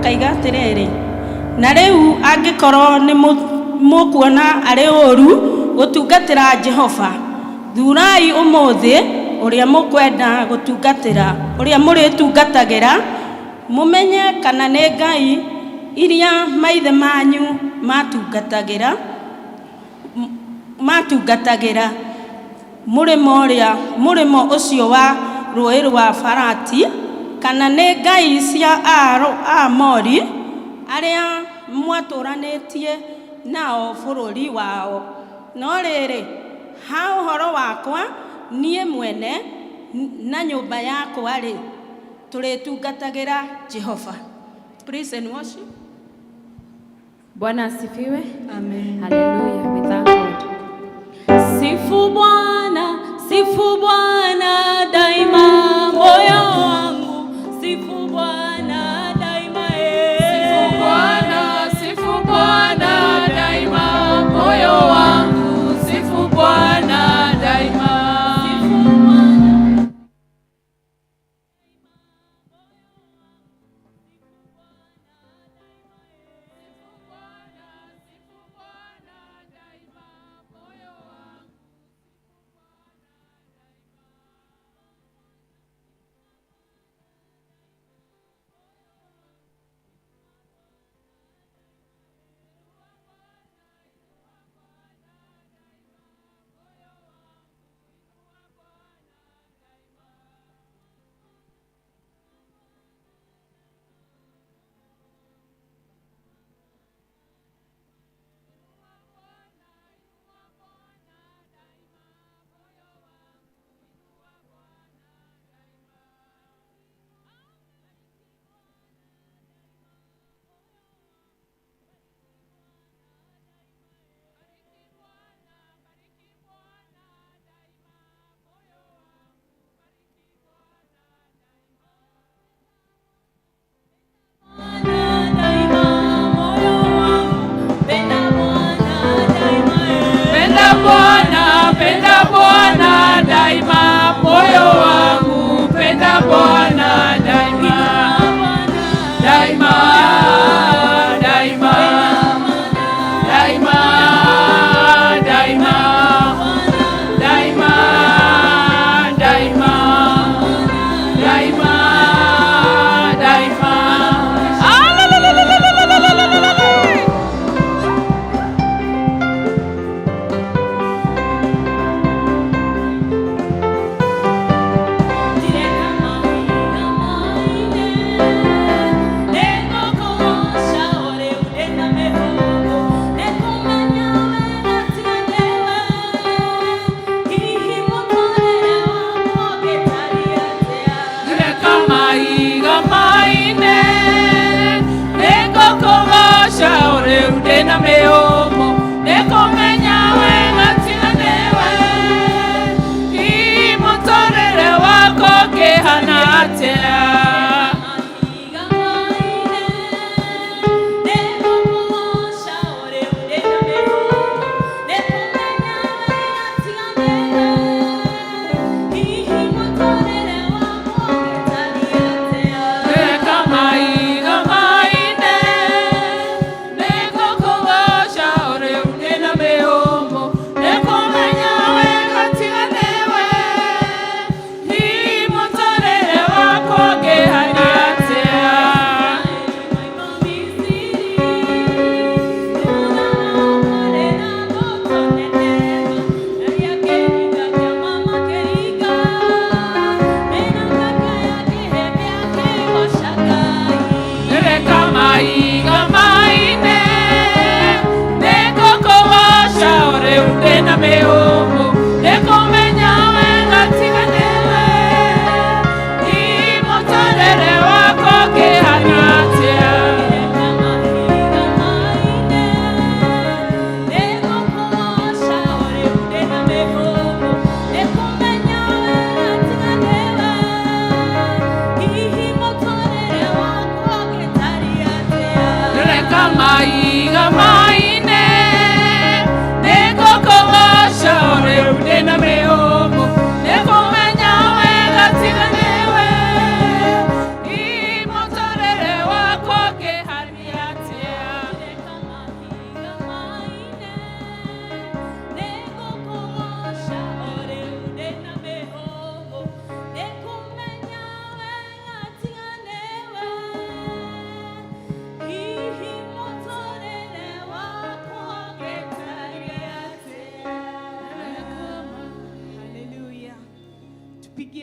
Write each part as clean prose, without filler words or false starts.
Akaiga atĩrĩrĩ, na rĩu angĩkorwo nĩ mũkuona arĩ ũũru gũtungatĩra Jehova, thurai ũmũthĩ ũrĩa mũkwenda gũtungatĩra, ũrĩa mũrĩtungatagĩra, mũmenye kana nĩ ngai iria maithe manyu matungatagĩra mũrĩmo ũrĩa mũrĩmo ũcio wa rũũĩ rwa Farati, kana nĩ ngai cia Aamori arĩa mwatũũranĩtie nao bũrũri wao. No rĩrĩ, ha ũhoro wakwa niĩ mwene na nyũmba yakwa-rĩ, tũrĩtungatagĩra Jehova. Praise and worship. Bwana asifiwe. Amen. Hallelujah. We thank God. Sifu Bwana, sifu Bwana daima, moyo wangu, sifu Bwana daima, eh. Sifu Bwana, sifu Bwana daima, moyo wangu, sifu Bwana daima. Sifu Bwana. Sifu Bwana daima, moyo wangu, sifu Bwana daima.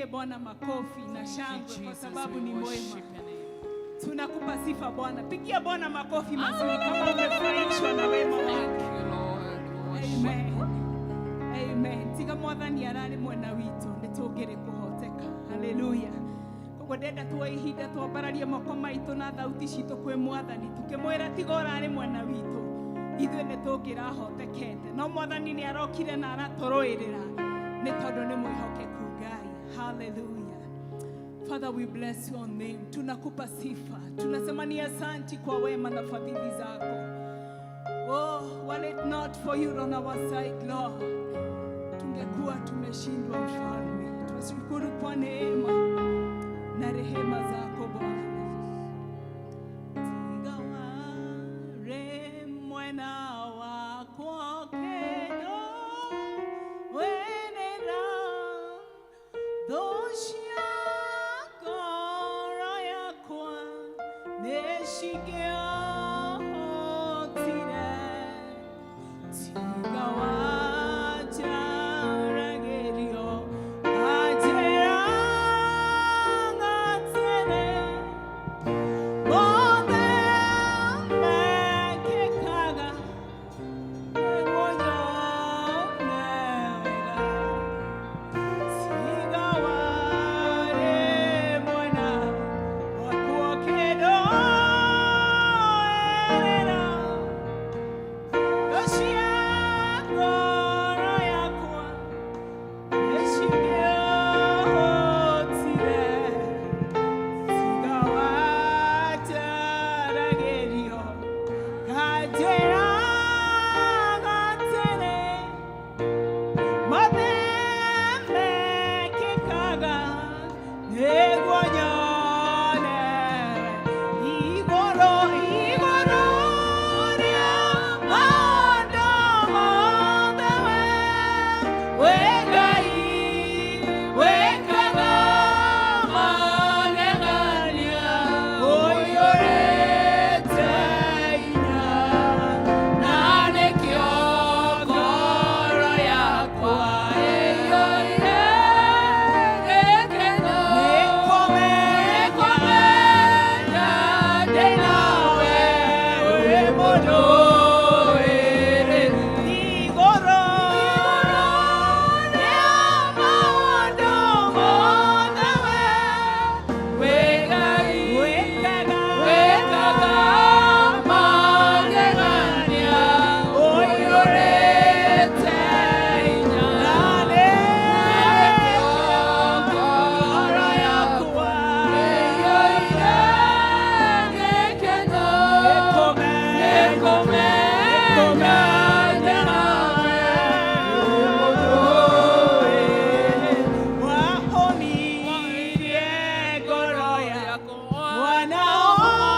Tumpigie Bwana makofi na shangwe kwa Jesus, sababu we ni mwema. worship your name. Tunakupa sifa Bwana. Pigia Bwana makofi mazuri kama umefurahishwa na wema wake. Thank you, Lord. We worship Amen. Amen. Tiga Mwathani ararĩ mwena witũ nĩ tũngĩrĩ kũhoteka. Haleluya. Koguo ndenda tuoe ihinda twambararie moko maitũ na thauti citũ kwĩ Mwathani tũkĩmwĩra tiga ũrarĩ mwena witũ ithuĩ nĩ tũngĩrahotekete, no Mwathani nĩ arokire na aratũrũĩrĩra nĩ tondũ nĩ mwĩhokeku Ngai. Haleluya. Father, we bless your name. Tunakupa sifa. Tunasema ni asanti kwa wema na fadhili zako. Oh, were it not for you on our side, Lord, tungekuwa tumeshindwa mfalme. Tunashukuru kwa neema na rehema zako Bwana. Tiga ware mwena wakwa kendo wenera thũ cia ngoro yakwa nĩcingĩahotire tiga wanjaragĩrio kanjĩra atĩrĩ mothe mekĩkaga nĩguo nyone wega tiga warĩ mwena wakwa kĩndũĩrĩra thũ cia ngoro yakwa nĩcingĩahotire tiga wanjaragĩrio kanjĩra atĩrĩ mothe mekĩkaga nĩguo nyone igũrũ igũrũ rĩa maũndũ mothe we Ngai wĩkaga magegania ũiyũrĩte hinya Na nĩkĩo ngoro yakwa ĩiyũire gĩkeno. Nĩkũmenya ndĩ nawe wĩ mũndũĩrĩri. Igũrũ rĩa maũndũ mothe Wĩ Ngai wĩkaga wĩkaga magegania ũiyũrĩte hinya. Na Nĩkĩo ngoro yakwa ĩiyũire gĩkeno. Nĩkũmenya ndĩ nawe Wahonirie ngoro yakwa wanaoni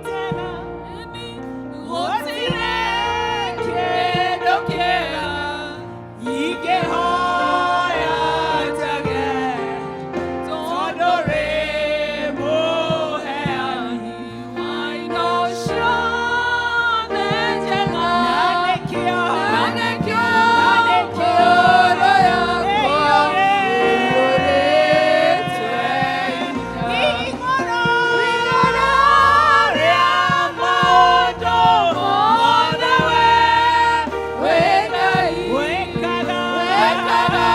tena Gũtirĩ kĩndũ kĩega ingĩhoya njage tondũ wĩ mũheani wa indo ciothe njega. Na nĩkĩo Na nĩkĩo ngoro yakwa ĩiyũrĩte hinya. Igũrũ rĩa maũndũ Mothe wĩ Ngai wĩkaga wĩkaga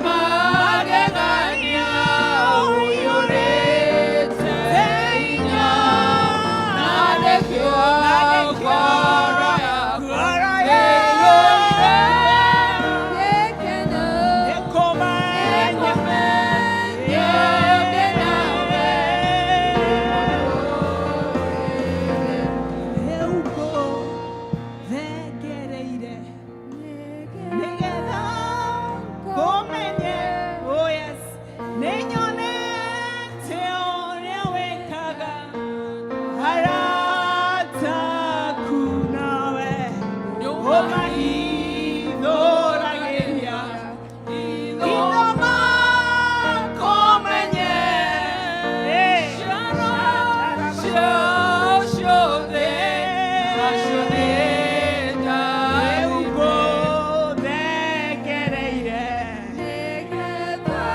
magegania ũiyũrĩte hinya. Na nĩkĩo ngoro yakwa ngoro ĩiyũire gĩkeno. Nĩkũmenya Nĩkũmenya ndĩ nawe. Rĩu ngũthengereire nĩgetha ngũmenye, oh yes, nĩnyonete ũrĩa wĩkaga arata aku nawe ũmahithũragĩria itho makũmenye. Ciaro ciothe nacio nĩ Rĩu ndathime. ngũthengereire. Nĩgetha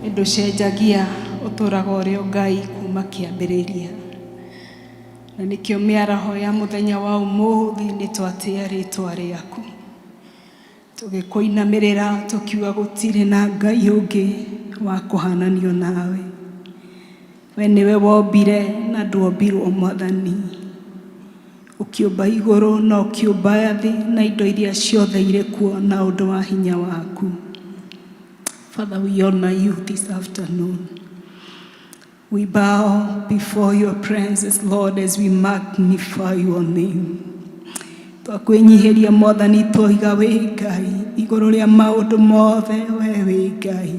Ndũcenjagia, ũtũraga ũrĩ o Ngai kuma kĩambĩrĩria. Na nĩkĩo mĩaraho ya mũthenya wa ũmũthĩ nĩ twatĩa rĩtwa rĩaku. Tũgĩkũinamĩrĩra tũkiuga gũtirĩ na Ngai ũngĩ wa kũhananio nawe. We nĩwe wombire na ndwombirwo Mwathani. Ũkĩũmba igũrũ na ũkĩũmba thĩ na indo iria ciothe irĩ kuo na ũndũ wa hinya waku. Father, we honor you this afternoon. We bow before your presence, Lord, as we magnify your name. Twakwĩnyihĩria Mwathani twoiga wĩ Ngai igũrũ rĩa maũndũ mothe, we wĩ Ngai.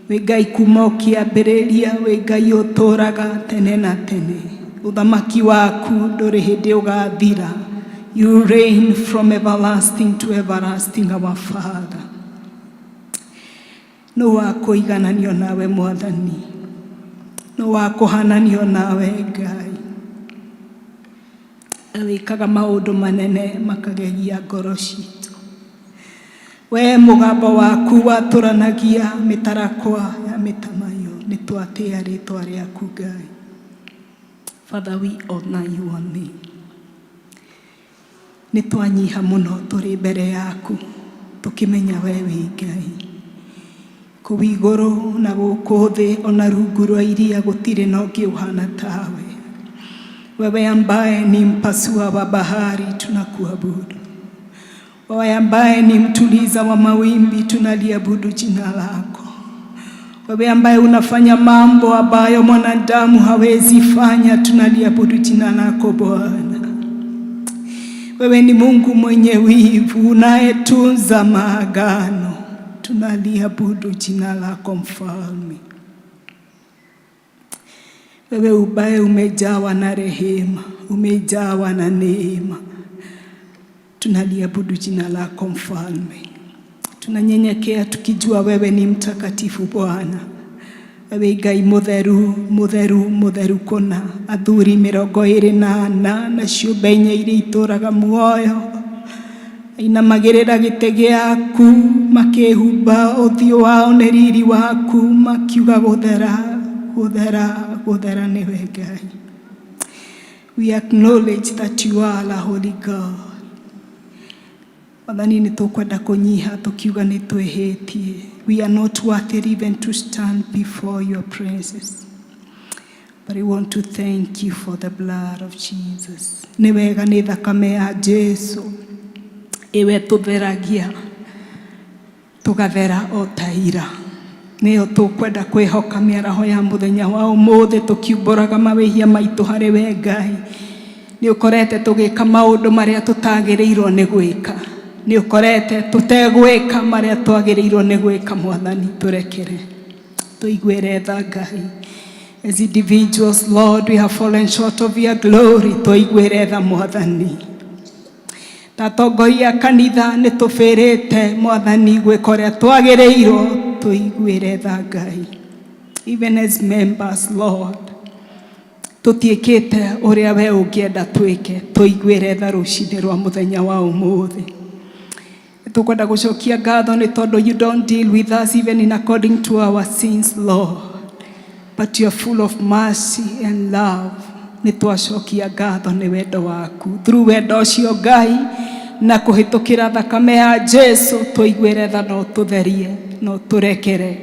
Wĩ Ngai kuma ũkĩambĩrĩria, wĩ Ngai ũtũũraga tene na tene. Ũthamaki waku ndũrĩ hĩndĩ ũgathira. You reign from everlasting to everlasting, our Father. Nũ wa kũigananio nawe Mwathani? Nũ wa kũhananio nawe Ngai? Na wĩkaga maũndũ manene makagegia ngoro citũ. We mũgambo waku watũranagia mĩtarakwa ya mĩtamaiyũ, nĩ twatĩa rĩtwa rĩaku Ngai. Father, we honor your name. Nĩ twanyiha mũno tũrĩ mbere yaku tũkĩmenya we wĩ Ngai. Kũu igũrũ na gũkũ thĩ ona rungu rwa iria gũtirĩ na ũngĩ ũhana tawe. Wewe ambaye ni mpasua wa bahari, tunakuabudu. Wewe ambaye ni mtuliza wa mawimbi, tunaliabudu jina lako. Wewe ambaye unafanya mambo ambayo mwanadamu hawezi fanya, tunaliabudu jina lako Bwana. Wewe ni Mungu mwenye wivu, unayetunza maagano, tunaliabudu jina lako Mfalme. Wewe ambaye umejawa na rehema, umejawa na neema, tunaliabudu jina lako Mfalme. Tunanyenyekea tukijua wewe ni mtakatifu Bwana. Wewe Ngai mutheru, mutheru, mutheru kũna. Athuri 24 na ciũmbe inya iria itũraga muoyo ainamagĩrĩra gĩtĩ gĩaku, makĩhumba ũthiũ wao nĩ riri waku, makiuga gũthera, gũthera, gũthera nĩwe Ngai. We acknowledge that you are a holy God. Mwathani, nĩ tũkwenda kũnyiha tũkiuga nĩ twĩhĩtie. We are not worthy even to stand before your presence. But we want to thank you for the blood of Jesus. Nĩ wega nĩ thakame ya Jesu ĩwe tũtheragia tũgathera o ta ira. Nĩyo tũkwenda kwĩhoka mĩaraho ya mũthenya wa ũmũthĩ tũkiumbũraga mawĩhia maitũ harĩ we Ngai. Nĩ ũkorete tũgĩka maũndũ marĩa tũtagĩrĩirwo nĩ gwĩka. Nĩ ũkorete tũtegwĩka marĩa twagĩrĩirwo nĩ gwĩka. Mwathani, tũrekere, tũiguĩre tha Ngai. As individuals, Lord, we have fallen short of your glory. Tũiguĩre tha Mwathani. Ta atongoria a kanitha nĩ tũbĩrĩte Mwathani gwĩka ũrĩa twagĩrĩirwo, tũiguĩre tha Ngai. Even as members, Lord, tũtiĩkĩte ũrĩa we ũngĩenda twĩke, tũiguĩre tha rũcinĩ rwa mũthenya wa ũmũthĩ. Tũkwenda gũcokia ngatho nĩ tondũ you don't deal with us even in according to our sins, Lord, but you are full of mercy and love. Nĩ twacokia ngatho nĩ wendo waku. Through wendo ũcio Ngai na kũhĩtũkĩra thakame ya Jesu, tũiguĩre tha no tũtherie no tũrekere,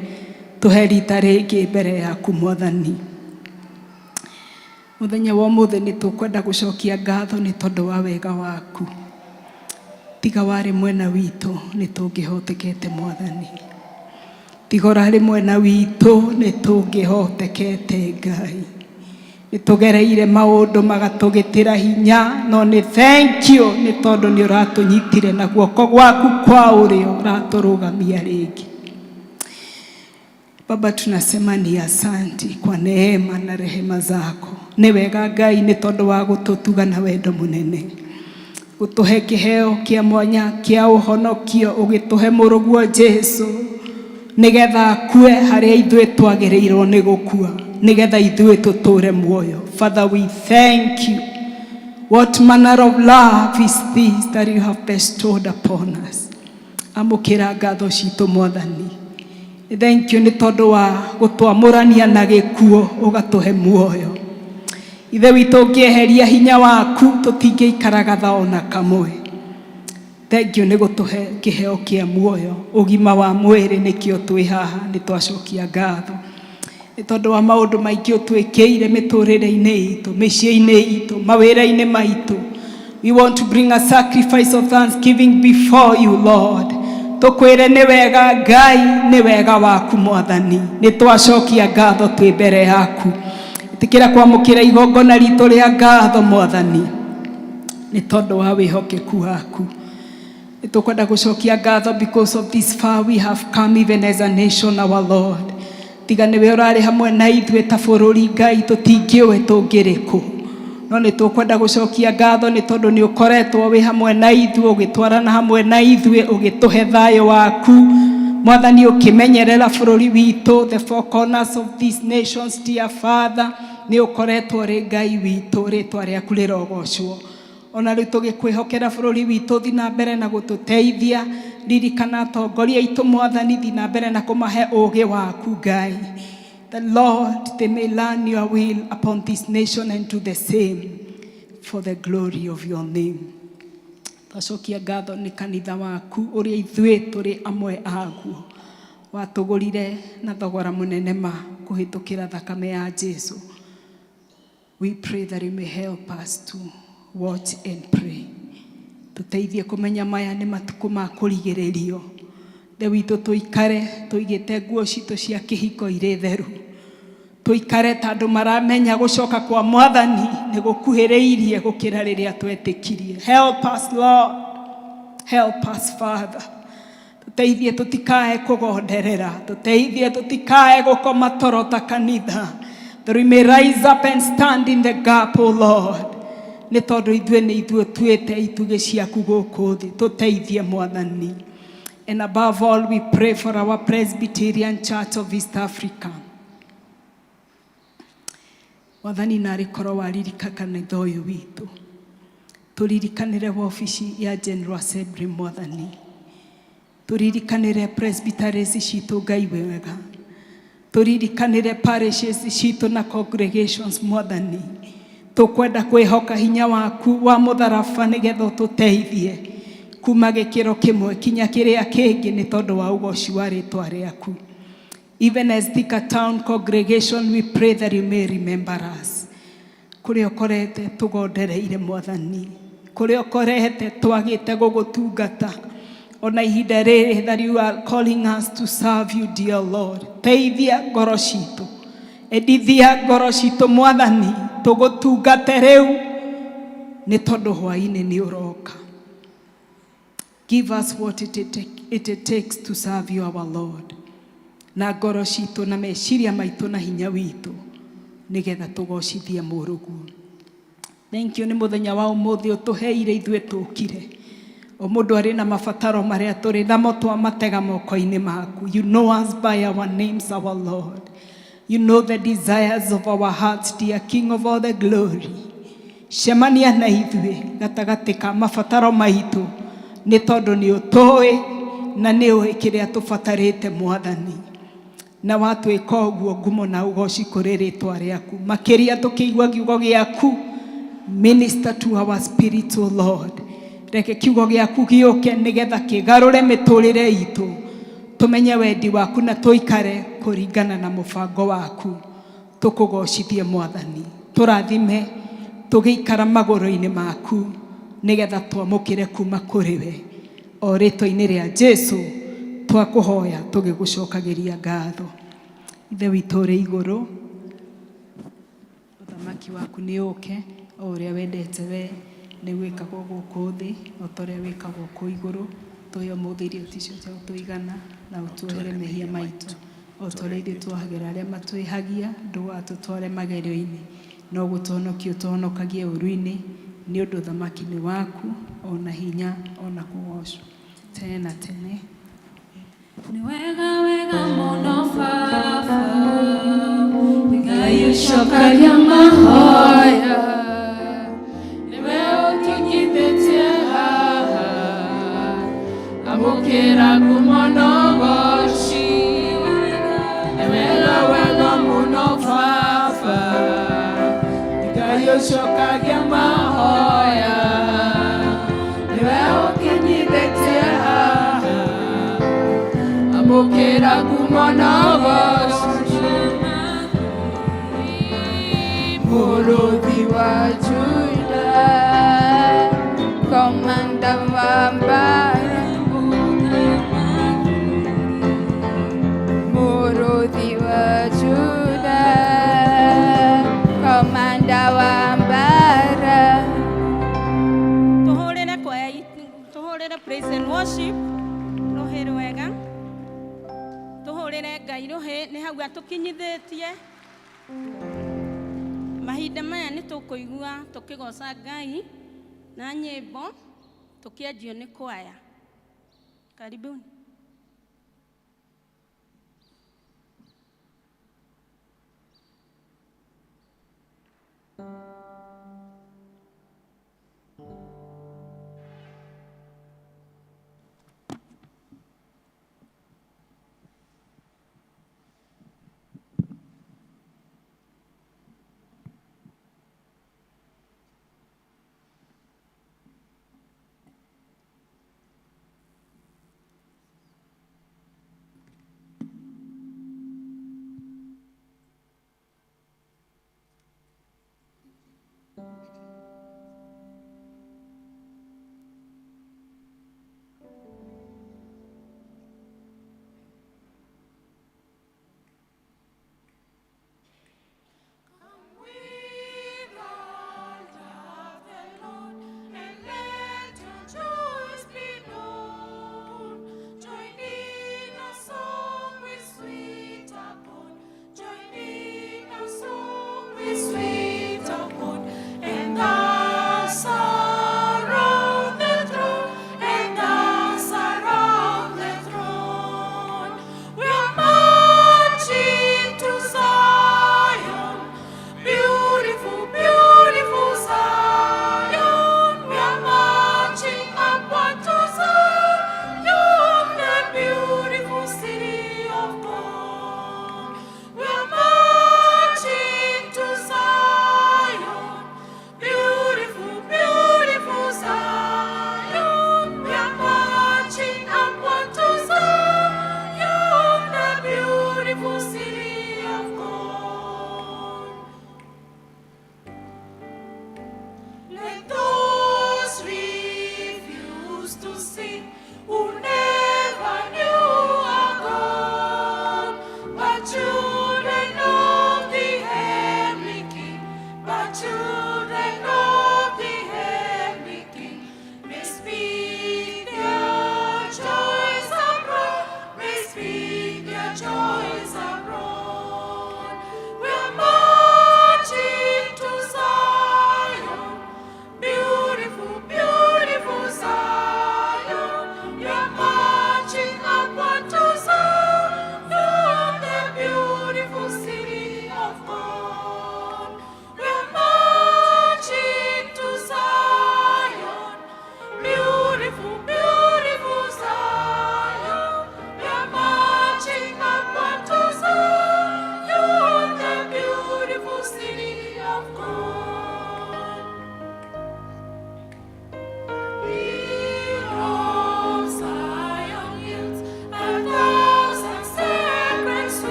tũhe rita rĩngĩ mbere yaku Mwathani. Mũthenya wa ũmũthĩ nĩ tũkwenda gũcokia ngatho nĩ tondũ wa wega waku. Tiga warĩ mwena witũ, nĩ tũngĩhotekete Mwathani. Tiga ũrarĩ mwena witũ, nĩ tũngĩhotekete Ngai. Nĩ tũgereire maũndũ magatũgĩtĩra hinya, no nĩ thank you nĩ tondũ nĩ ũratũnyitire na guoko gwaku kwa ũrĩo, ũratũrũgamia rĩngĩ. Baba, tunasema ni asanti kwa neema na rehema zako. Nĩ wega Ngai nĩ tondũ wa gũtũtuga na wendo mũnene, gũtũhe kĩheo kĩa mwanya kĩa ũhonokio, ũgĩtũhe mũrũguo Jesu nĩgetha akue harĩa ithuĩ twagĩrĩirwo nĩ gũkua, nĩgetha ithuĩ tũtũre muoyo. Father, we thank you. What manner of love is this that you have bestowed upon us? Amũkĩra ngatho citũ Mwathani. Nĩ thank you nĩ tondũ wa gũtwamũrania na gĩkuũ ũgatũhe muoyo. Ithe witũ, ũngĩeheria hinya waku tũtingĩikaraga tha ona kamwe. Thank you nĩ gũtũhe kĩheo kĩa muoyo, ũgima wa mwĩrĩ, nĩkĩo twĩ haha. Nĩ twacokia ngatho nĩ tondũ wa maũndũ maingĩ ũtwĩkĩire mĩtũrĩre-inĩ itũ, mĩciĩ-inĩ itũ, mawĩra-inĩ maitũ. We want to bring a sacrifice of thanksgiving before you, Lord. Tũkwĩre nĩ wega Ngai, nĩ wega waku Mwathani. Nĩ twacokia ngatho twĩ mbere yaku. Ĩtĩkĩra kwamũkĩra igongona ritũ rĩa ngatho, Mwathani, nĩ tondũ wa wĩhokeku waku. Nĩ tũkwenda gũcokia ngatho because of this far we have come, even as a nation, our Lord. Tiga nĩwe ũrarĩ hamwe na ithuĩ ta bũrũri, Ngai, tũtingĩũĩ tũngĩrĩ kũ. No nĩ tũkwenda gũcokia ngatho nĩ tondũ nĩ ũkoretwo wĩ hamwe na ithuĩ, ũgĩtwarana hamwe na ithuĩ, ũgĩtũhe thayũ waku, Mwathani, ũkĩmenyerera bũrũri witũ, the four corners of these nations. Dear Father, nĩ ũkoretwo ũrĩ Ngai witũ, rĩtwa rĩaku rĩrogocwo. Ona rĩu tũgĩkwĩhokera bũrũri witũ, thi na mbere na gũtũteithia. Ririkana atongoria aitũ, Mwathani, thi na mbere na kũmahe ũũgĩ waku, Ngai. The Lord, they may learn your will upon this nation and do the same for the glory of your name. Twacokia ngatho nĩ kanitha waku ũrĩa ithuĩ tũrĩ amwe aguo. Watũgũrire na thogora mũnene ma kũhĩtũkĩra thakame ya Jesu. We pray that you may help us to watch and pray. Tũteithie kũmenya maya nĩ matukũ ma kũrigĩrĩrio. Ithe witũ, tũikare tũigĩte nguo citũ cia kĩhiko irĩ theru. Tũikare ta andũ maramenya gũcoka kwa Mwathani nĩ gũkuhĩrĩirie gũkĩra rĩrĩa twetĩkirie. Help us, Lord. Help us, Father. Tũteithie tũtikae kũgonderera, tũteithie tũtikae gũkoma toro ta kanitha. That we may rise up and stand in the gap, O Lord. Nĩ tondũ ithuĩ nĩ ithuĩ tuĩte itugĩ ciaku gũkũ thĩ. Tũteithie, Mwathani. And above all, we pray for our Presbyterian Church of East Africa. Mwathani, narĩ korwo waririka kanitha ũyũ witũ. Tũririkanĩre wabici ya General Assembly, Mwathani. Tũririkanĩre presbyteries citũ, Ngai wega. Tũririkanĩre parishes citũ na congregations, Mwathani. Tũkwenda kwĩhoka hinya waku wa mũtharaba nĩgetha ũtũteithie kuma gĩkĩro kĩmwe kinya kĩrĩa kĩngĩ nĩ tondũ wa ũgoci wa rĩtwa rĩaku. Even as Thika Town congregation, we pray that you may remember us. Kũrĩa ũkorete tũgondereire, Mwathani, kũrĩa ũkorete twagĩte gũgũtungata, ona ihinda rĩrĩ that you are calling us to serve you, dear Lord, teithia ngoro citũ, endithia ngoro citũ, Mwathani, tũgũtungate rĩu nĩ tondũ hwaĩ-inĩ nĩ ũroka. Give us what it takes to serve you, our Lord, na ngoro citũ na meciria maitũ na hinya witũ nĩgetha tũgocithie mũrũguo. Thank you nĩ mũthenya wa ũmũthĩ ũtũheire ithuĩ tũkire. O mũndũ arĩ na mabataro marĩa tũrĩ namo, twamatega moko-inĩ maku. You know us by our names, our Lord. You know the desires of our hearts, dear King of all the glory. Cemania na ithuĩ gatagatĩ ka mabataro maitũ nĩ tondũ nĩ ũtũĩ na nĩ ũĩ kĩrĩa tũbatarĩte, Mwathani. Na watwĩka ũguo, ngumo na ũgoci kũrĩ rĩtwa rĩaku. Makĩria tũkĩigua kiugo gĩaku, minister to our spirit, O Lord. Reke kiugo gĩaku gĩũke nĩgetha kĩgarũre mĩtũrĩre itũ, tũmenye wendi waku na tũikare kũringana na mũbango waku, tũkũgocithie, Mwathani. Tũrathime tũgĩikara magũrũ-inĩ maku nĩgetha twamũkĩre kuma kũrĩ we. O rĩtwa-inĩ rĩa Jesu twakũhoya tũgĩgũcokagĩria ngatho. Ithe witũ ũrĩ igũrũ, ũthamaki waku nĩ ũke, o ũrĩa wendete we nĩ wĩkagwo gũkũ thĩ o ta ũrĩa wĩkagwo kũu igũrũ. Tũhe ũmũthĩ irio ticio cia gũtũigana, na ũtuohere mehia maitũ o ta ũrĩa ithuĩ tuohagĩra arĩa matwĩhagia. Ndũgatũtware magerio-inĩ, no gũtũhonokia ũtũhonokagie ũũru-inĩ, nĩ ũndũ ũthamaki nĩ waku, ona hinya, ona kũgocwo tene na tene. Nĩ wega, wega mũno Baba, Ngai ũcokagia mahoya, nĩwe ũtũnyitĩtie haha, amũkĩra ngumo na ũgoci. Mũno Baba, Ngai ũcokagia mahoya, nĩwe ũkinyithĩtie haha, amũkĩra ngumo na ũgoci. Mũrũthi wa Juda, komanda wa mbara, Mũrũthi wa Juda, komanda wa mbara. Tuhurire kwaya tuhurire praise and worship ruhi rwega, tuhurire Ngai ruhi nĩ hau atũkinyithĩtie. Mahinda maya nĩ tũkũigua tũkĩgoca Ngai na nyĩmbo tũkĩanjio nĩ kwaya. Karibuni.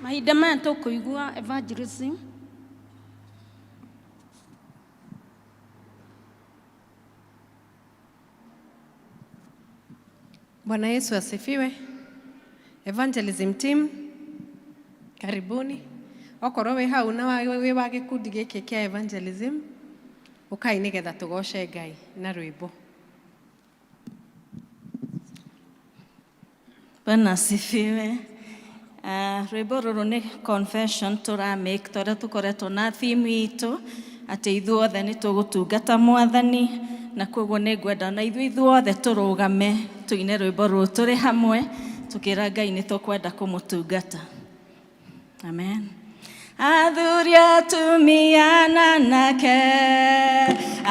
Mahinda maya tũkũigua evangelism. Bwana Yesu asifiwe. Evangelism team, karibuni. Okorwo wĩ hau na wĩ wa gĩkundi gĩkĩ kĩa evangelism, ũkai nĩgetha tũgoce Ngai na rwĩmbo. Bwana asifiwe. Rwĩmbo rũrũ nĩ confession tũra make tondũ tũkoretwo na theme itũ atĩ ithuothe nĩ tũgũtungata Mwathani, na koguo nĩ ngwenda na ithuĩ ithuothe tũrũgame tũine rwĩmbo rũrũ tũrĩ hamwe tũkĩra Ngai nĩ tũkwenda kũmũtungata. Amen. Athuri, atumia na anake,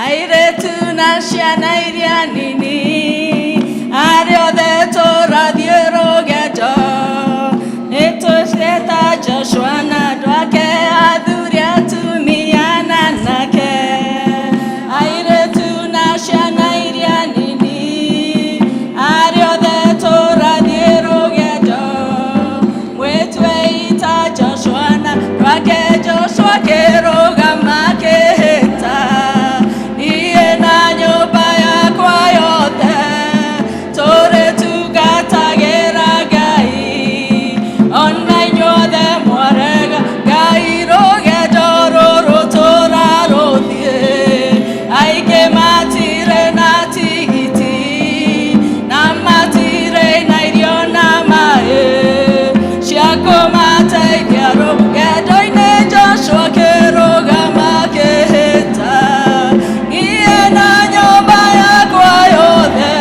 airĩtu na ciana iria nini, arĩa othe tũrathiĩ rũgendo, nĩ tũceta Joshua na andũ ake. Athuri, atumia na anake, airĩtu na ciana iria nini, arĩa othe tũrathiĩ rũgendo, mwĩtue ita Joshua na andũ ake. Joshua akĩrũgama akĩhĩta, niĩ na nyũmba yakwa yothe tũrĩtungatagĩra Ngai. Ona inyuothe mwarega Ngai, rũgendo rũrũ tũrarũthiĩ, aingĩ matirĩ na tigiti na matirĩ na irio na maĩ cia kũmateithia rũgendo-inĩ. Joshua akĩrũgama akĩhĩta, niĩ na nyũmba yakwa yothe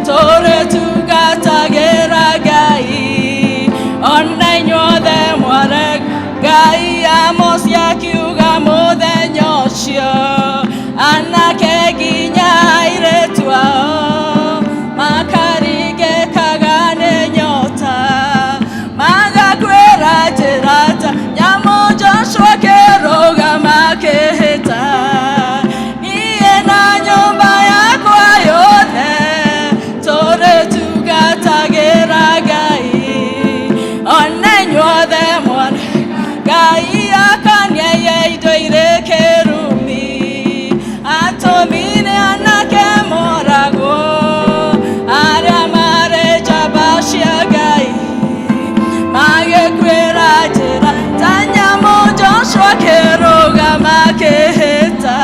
tũrĩtungatagĩra Ngai. Ona inyuothe mwarega Ngai. Amosi akiuga mũthenya ũcio anake nginya airĩtu ao makaringĩkaga nĩ nyota, magakwĩra njĩra ta nyamũ. Joshua akĩrũgama akĩhĩta, niĩ na nyũmba yakwa yothe tũrĩtungatagĩra Ngai. Ona inyuothe mwarega Ngai, akaniaia indo irĩ kĩrumi, atũmire anake moragwo arĩa marĩ njamba cia Ngai, magĩkuĩra njĩra ta nyamũ. Joshua akĩrũgama akĩhĩta,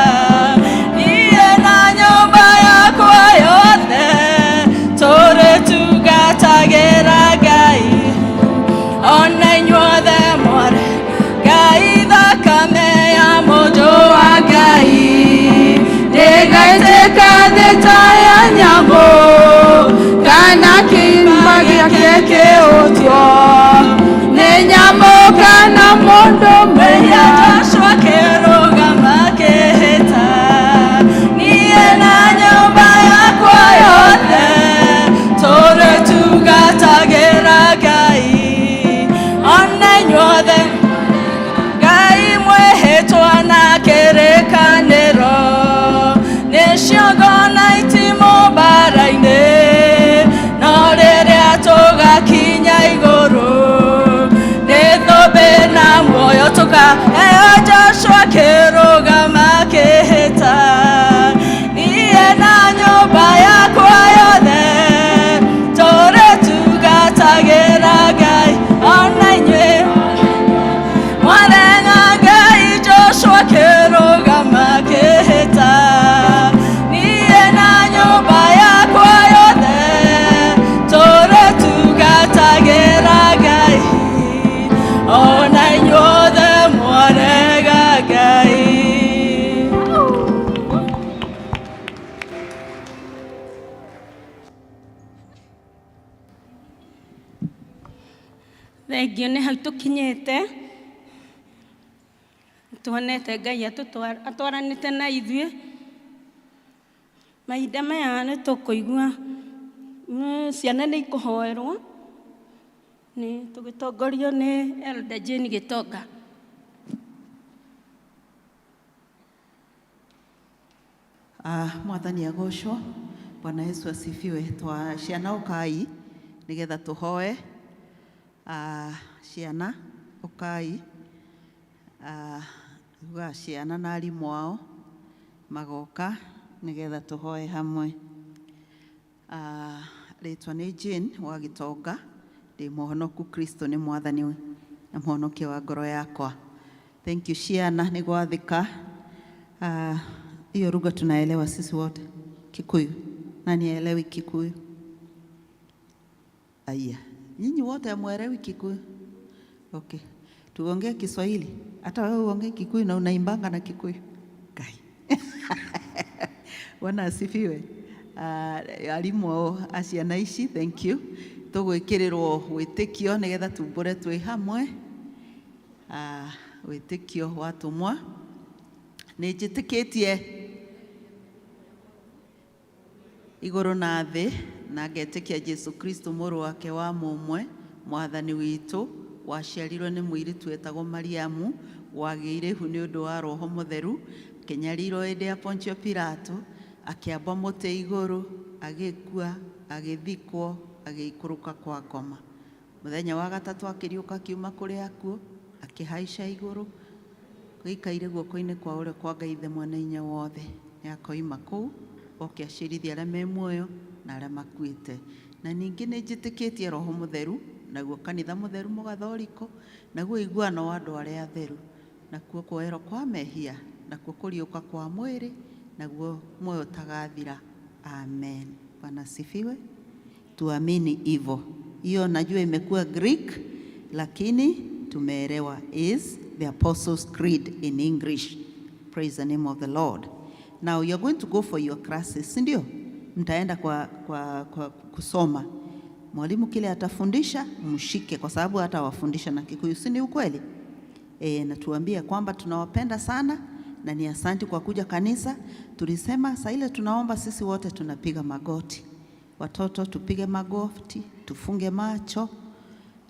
niĩ na nyũmba yakwa yothe tũrĩtungatagĩra Ngai. Ona inyuothe mwarĩ Ngai, thakame ya mũndũ wa Ngai ndĩgaitĩka thĩ ta ya nyamũ kana kĩimba gĩake kĩhutio nĩ nyamũ kana mũndũ Rĩrĩa mwĩhia. Joshua akĩrũgama akĩhĩta, niĩ na nyũmba yakwa yothe tũrĩtungatagĩra Ngai. Ona inyuothe Ngai, mwĩhĩtwa na kĩrĩkanĩro nĩ ciongo na itimũ mbara-inĩ, no rĩrĩa tũgakinya igũrũ nĩ thũmbĩ na muoyo tũkaheo. Joshua akĩrũgama akĩhĩta, niĩ na nyũmba yakwa yothe tũrĩtungatagĩra Ngai. Ona inyuĩ mwarega Ngai, Joshua akĩrũgama akĩhĩta, niĩ na nyũmba yakwa yothe tũrĩtungatagĩra Ngai. Ona inyuothe mwarega Ngai. Thengio nĩ hau tũkinyĩte, tuonete Ngai atwaranĩte na ithuĩ. Mahinda maya nĩ tũkũigua ciana nĩ ikũhoerwo nĩ tũgĩtongorio nĩ Elder Jane Gĩtonga. Ah, Mwathani agocwo. Bwana Yesu asifiwe. Twa ciana ũkai nĩgetha tũhoe. Ah, ciana. Ũkai. Ugaga ciana na arimũ ao magoka nĩgetha tũhoe hamwe. Rĩtwa nĩ Jane wa Gĩtonga, ndĩ mũhonoku. Kristo nĩ mwathani na mũhonokia wa ngoro yakwa. Thank you ciana nĩ gwathĩka. Hiyo lugha tunaelewa sisi wote. Kikuyu. Nani haelewi Kikuyu? Aya, nyinyi wote hamuelewi Kikuyu? Okay. Tuongee Kiswahili. Hata wewe uongee Kikuyu na unaimbanga na Kikuyu. Kai. Bwana asifiwe. Arimũ a ciana ici, thank you. Tũgwĩkĩrĩrwo wĩtĩkio nĩgetha tumbũre twĩ hamwe. Wĩtĩkio wa atũmwa. Nĩ njĩtĩkĩtie igũrũ na thĩ na ngetĩkia Jesu Kristo mũrũ wake wa mũmwe mwathani witũ, waciarirwo nĩ mũirĩtu wetagwo Mariamu, wagĩire ihu nĩ ũndũ wa Roho Mũtheru, akĩnyarirwo hĩndĩ ya Pontio Pilato, akĩambwo mũtĩ igũrũ, agĩkua, agĩthikwo, agĩikũrũka kwa ngoma. Mũthenya wa gatatũ akĩriũka akiuma kũrĩ akuũ, akĩhaica igũrũ, gĩikaire guoko-inĩ kwa ũrĩo kwa Ngai Ithe Mwene Hinya Wothe. Nĩ akoima kũu oke acirithie arĩa me muoyo na arĩa makuĩte. Na ningĩ nĩ njĩtĩkĩtie Roho Mũtheru, naguo kanitha mũtheru mũgathoriko, naguo ũiguano wa andũ arĩa atheru, nakuo kuoherwo kwa mehia, nakuo kũriũka kwa mwĩrĩ, naguo muoyo ũtagathira. Amen. Bwana asifiwe. Tuamini hivyo. Hiyo najua imekuwa Greek, lakini tumeelewa is the Apostles' Creed in English. Praise the name of the Lord. Now you're going to go for your classes, si ndio? Mtaenda kwa kusoma. Mwalimu kile atafundisha mshike, kwa sababu hata wafundisha na Kikuyu, si ni ukweli? E, natuambia kwamba tunawapenda sana na ni asanti kwa kuja kanisa. Tulisema saa ile tunaomba sisi wote tunapiga magoti, watoto tupige magoti, tufunge macho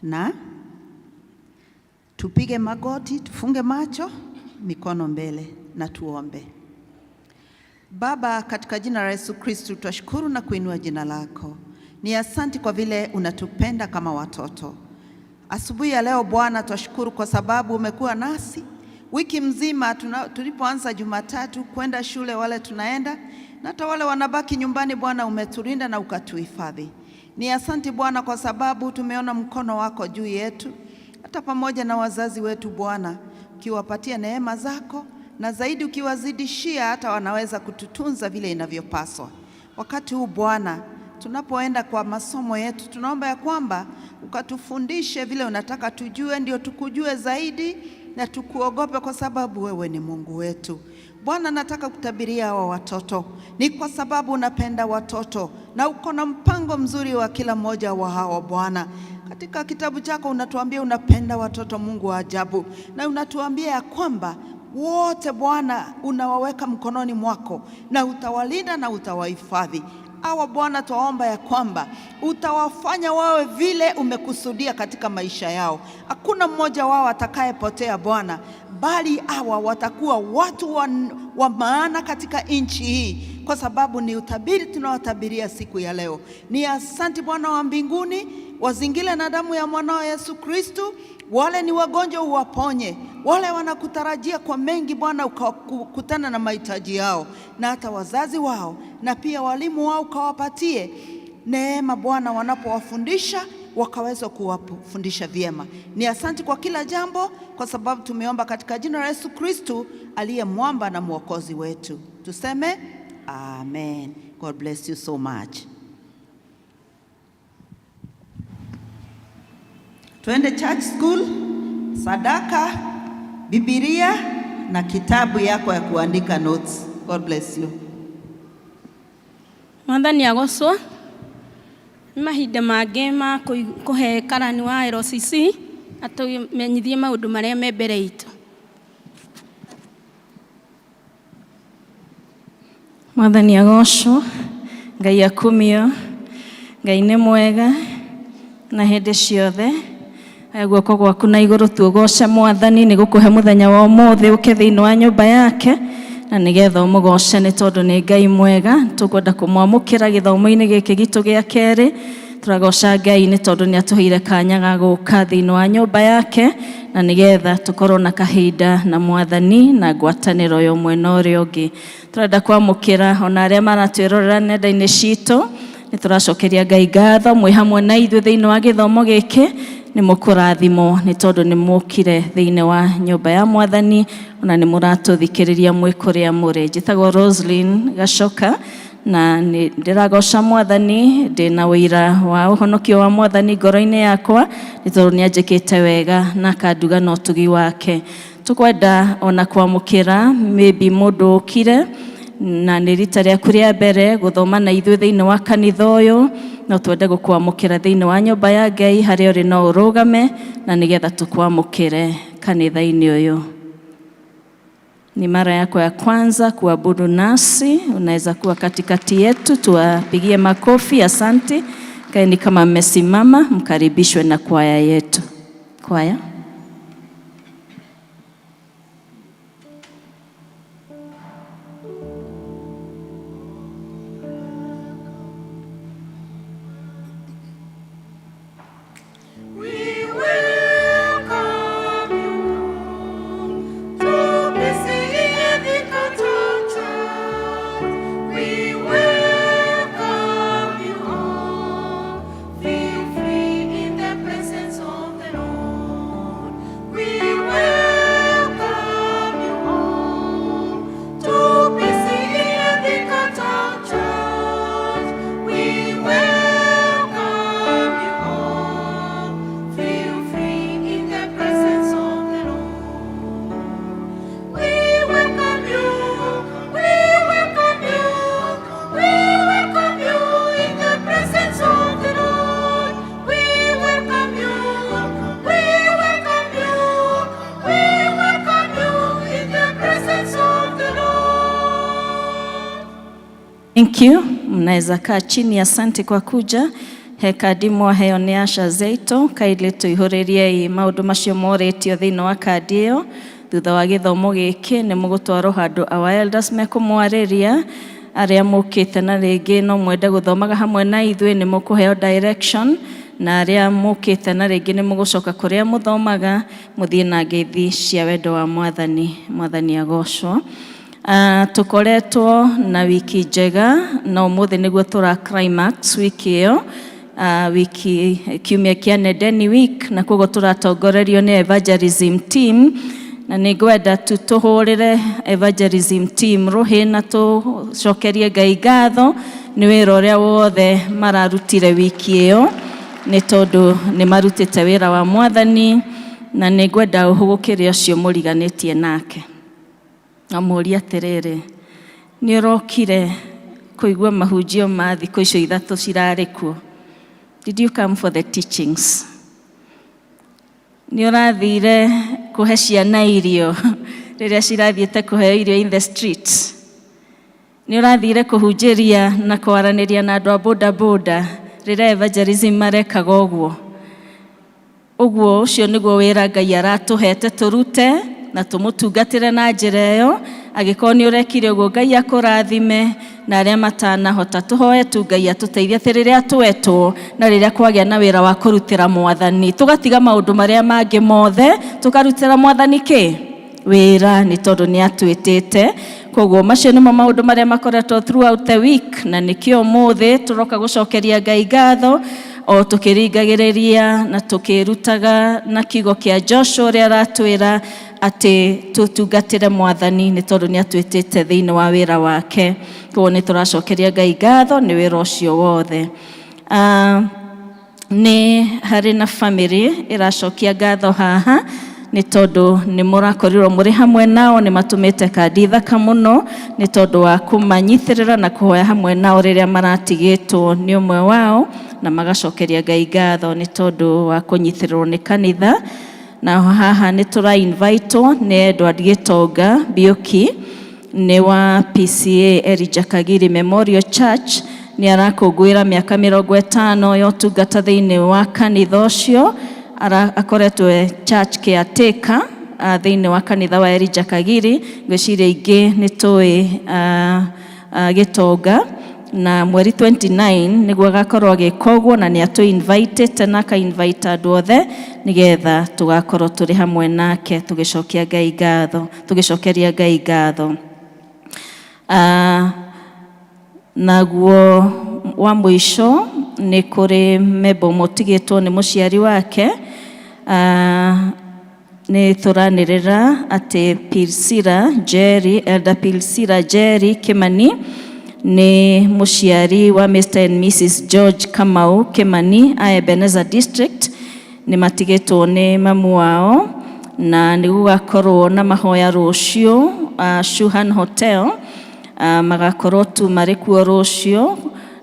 na tupige magoti, tufunge macho, mikono mbele na tuombe. Baba, katika jina la Yesu Kristo twashukuru na kuinua jina lako. Ni asanti kwa vile unatupenda kama watoto. Asubuhi ya leo Bwana, twashukuru kwa sababu umekuwa nasi wiki mzima tulipoanza Jumatatu kwenda shule, wale tunaenda na hata wale wanabaki nyumbani. Bwana, umetulinda na ukatuhifadhi. Ni asanti Bwana kwa sababu tumeona mkono wako juu yetu, hata pamoja na wazazi wetu Bwana, ukiwapatia neema zako na zaidi ukiwazidishia, hata wanaweza kututunza vile inavyopaswa. Wakati huu Bwana, tunapoenda kwa masomo yetu, tunaomba ya kwamba ukatufundishe vile unataka tujue, ndio tukujue zaidi na tukuogope, kwa sababu wewe ni Mungu wetu. Bwana, nataka kutabiria hawa watoto, ni kwa sababu unapenda watoto na uko na mpango mzuri wa kila mmoja wa hawa Bwana. Katika kitabu chako unatuambia unapenda watoto, Mungu wa ajabu, na unatuambia ya kwamba wote Bwana unawaweka mkononi mwako na utawalinda na utawahifadhi. Hawa Bwana, twaomba ya kwamba utawafanya wawe vile umekusudia katika maisha yao. Hakuna mmoja wao atakayepotea Bwana, bali hawa watakuwa watu wa maana katika nchi hii, kwa sababu ni utabiri tunawatabiria siku ya leo. Ni asanti Bwana wa mbinguni, wazingile na damu ya mwanao Yesu Kristu. Wale ni wagonjwa uwaponye, wale wanakutarajia kwa mengi Bwana, ukakutana na mahitaji yao, na hata wazazi wao na pia walimu wao ukawapatie neema Bwana, wanapowafundisha wakaweza kuwafundisha vyema. Ni asanti kwa kila jambo, kwa sababu tumeomba katika jina la Yesu Kristu aliye mwamba na mwokozi wetu. Tuseme amen. God bless you so much. Twende church school, sadaka, Bibilia na kitabu yako ya kuandika notes. God bless you. Mwathani agocwo. Nĩ mahinda mangĩ ma kũhe karani wa LCC atũmenyithie maũndũ marĩa me mbere itũ. Mwathani agocwo, Ngai akumio, Ngai nĩ mwega na hĩndĩ ciothe. Aya guoko gwaku na igũrũ tuogoce Mwathani nĩ gũkũhe mũthenya wa ũmũthĩ ũke thĩinĩ wa nyũmba yake na nĩgetha ũmũgoce nĩ tondũ nĩ Ngai mwega. Tũkwenda kũmwamũkĩra gĩthomo-inĩ gĩkĩ gitũ gĩa kerĩ. Tũragoca Ngai nĩ tondũ nĩ atũheire kanya ga gũka thĩinĩ wa nyũmba yake Na nĩgetha tũkorwo na kahinda na mwathani na ngwatanĩro ya ũmwe na ũrĩa ũngĩ. Tũrenda kwamũkĩra ona arĩa maratwĩrorera nenda-inĩ citũ, nĩ tũracokeria Ngai ngatho mwĩ hamwe na ithuĩ thĩinĩ wa gĩthomo gĩkĩ. Nĩ mũkũrathimwo nĩ tondũ nĩ mũkire thĩinĩ wa nyũmba ya mwathani, ona nĩ mũratũthikĩrĩria mwĩ kũrĩa mũrĩ. Njĩtagwo Roslyn Gacoka na nĩ ndĩragoca mwathani, ndĩna ũira wa ũhonokio wa mwathani ngoro-inĩ yakwa nĩ tondũ nĩ anjĩkĩte wega na akanduga na ũtugi wake. Tũkwenda ona kwamũkĩra maybe mũndũ ũkire na nĩ rita rĩaku rĩa mbere gũthoma na ithuĩ thĩinĩ wa kanitha ũyũ, no twende gũkwamũkĩra thĩinĩ wa nyũmba ya Ngai. Harĩa ũrĩ no ũrũgame na nĩgetha tũkwamũkĩre kanitha-inĩ ũyũ. Ni mara yako ya kwanza kuabudu nasi, unaweza kuwa katikati yetu, tuwapigie makofi. Asante. Kaeni kama mmesimama, mkaribishwe na kwaya yetu. Kwaya. We welcome you to PCEA Thika Church. We welcome you all. Feel free in the presence of the Lord. We welcome you all to PCEA Thika Church. We welcome you all. Feel free in the presence of the Lord. We welcome you, we welcome you, we welcome you in the presence of the Lord. We welcome you, we welcome you, we welcome you in the presence of the Lord. Thank you. Mnaweza kaa chini. Asante kwa kuja. He kandi mwaheo nĩ Asha Zeito, kairĩ tũihũrĩriei maũndũ macio morĩtio thĩinĩ wa kandi ĩyo. Thutha wa gĩthomo gĩkĩ nĩ mũgũtwarwo handũ our elders mekũmwarĩria. Arĩa mũkĩte na rĩngĩ no mwende gũthomaga hamwe na ithuĩ, nĩ mũkũheo direction, na arĩa mũkĩte na rĩngĩ nĩ mũgũcoka kũrĩa mũthomaga, mũthiĩ na ngeithi cia wendo wa mwathani. Mwathani agocwo. Tũkoretwo na wiki njega na ũmũthĩ nĩguo tũra climax wiki ĩyo, wiki kiumia kĩa Nendeni week, na koguo tũratongorerio nĩ evangelism team, na nĩ ngwenda tu tũhũrĩre evangelism team rũhĩ na tũcokerie Ngai ngatho nĩ wĩra ũrĩa wothe mararutire wiki ĩyo, nĩ tondũ nĩ marutĩte wĩra wa mwathani. Na nĩ ngwenda ũhũgũkĩre ũcio mũriganĩtie nake, amũria atĩrĩrĩ, nĩ ũrokire kũigua mahunjio ma thikũ icio 3 cirarĩ kuo? Did you come for the teachings? Nĩ ũrathire kũhe ciana irio rĩrĩa cirathiĩte kũheo irio in the streets? Nĩ ũrathire kũhunjĩria na kwaranĩria na andũ a boda boda rĩrĩa evangelism marekaga ũguo? Ũguo ũcio nĩguo wĩra Ngai aratũhete tũrute na tũmũtungatĩre na njĩra ĩyo. Angĩkorwo nĩ ũrekire ũguo, Ngai akũrathime, na arĩa matanahota, tũhoe tu Ngai atũteithie atĩ rĩrĩa twetwo na rĩrĩa kwagĩa na wĩra wa kũrutĩra mwathani, tũgatiga maũndũ marĩa mangĩ mothe, tũkarutĩra mwathani kĩ wĩra, nĩ tondũ nĩ atwĩtĩte. Koguo macio nĩmo maũndũ marĩa makoretwo throughout the week, na nĩkĩo ũmũthĩ tũroka gũcokeria Ngai ngatho o tũkĩringagĩrĩria na tũkĩrutaga na kiugo kĩa Joshua ũrĩa aratwĩra atĩ tũtungatĩre mwathani nĩ tondũ nĩ atwĩtĩte thĩinĩ wa wĩra wake. Koguo nĩ tũracokeria Ngai ngatho nĩ wĩra ũcio wothe. Nĩ harĩ na family ĩracokia ngatho haha nĩ tondũ nĩ mũrakorirwo mũrĩ hamwe nao, nĩ matũmĩte kandi thaka mũno nĩ tondũ wa kũmanyitĩrĩra na kũhoya hamwe nao rĩrĩa maratigĩtwo nĩ ũmwe wao, na magacokeria Ngai ngatho nĩ tondũ wa kũnyitĩrĩrwo nĩ kanitha. Na haha nĩ tũra invitwo nĩ Edward Gĩtonga Biũki, nĩ wa PCEA Elijah Kagiri Memorial Church. Nĩ arakũngũĩra mĩaka 50 ya ũtungata thĩinĩ wa kanitha ũcio. Akoretwo e church caretaker thĩinĩ wa kanitha wa Elijah Kagiri. Ngwĩciria ingĩ nĩ tũĩ Gĩtonga, na mweri 29 nĩguo agakorwo agĩka ũguo, na nĩ atũ invitĩte na aka invite andũ othe. Nĩgetha tũgakorwo tũrĩ hamwe nake tũgĩcokia Ngai ngatho, tũgĩcokeria Ngai ngatho. Naguo wa mũico nĩ kũrĩ memba ũmwe ũtigĩtwo nĩ mũciari wake. Nĩ tũranĩrĩra atĩ Pilsira Jerry, Elder Pilsira Jerry Kimani nĩ mũciari wa Mr. and Mrs. George Kamau Kimani a Ebenezer District. Nĩ matigĩtwo nĩ mamu wao na nĩ gũgakorwo na mahoya rũciũ Shuhan Hotel. Magakorwo tu marĩ kuo rũciũ,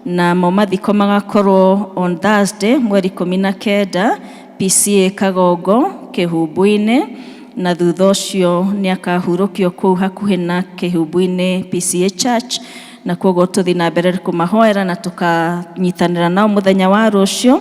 namo mathiko magakorwo on Thursday mweri 19 PCA Kagongo Kĩhumbu-inĩ, na thutha ũcio nĩ akahurũkio kũu hakuhĩ na Kĩhumbu-inĩ PCA Church. Na koguo tũthiĩ na mbere kũmahoera na tũkanyitanĩra nao mũthenya wa rũciũ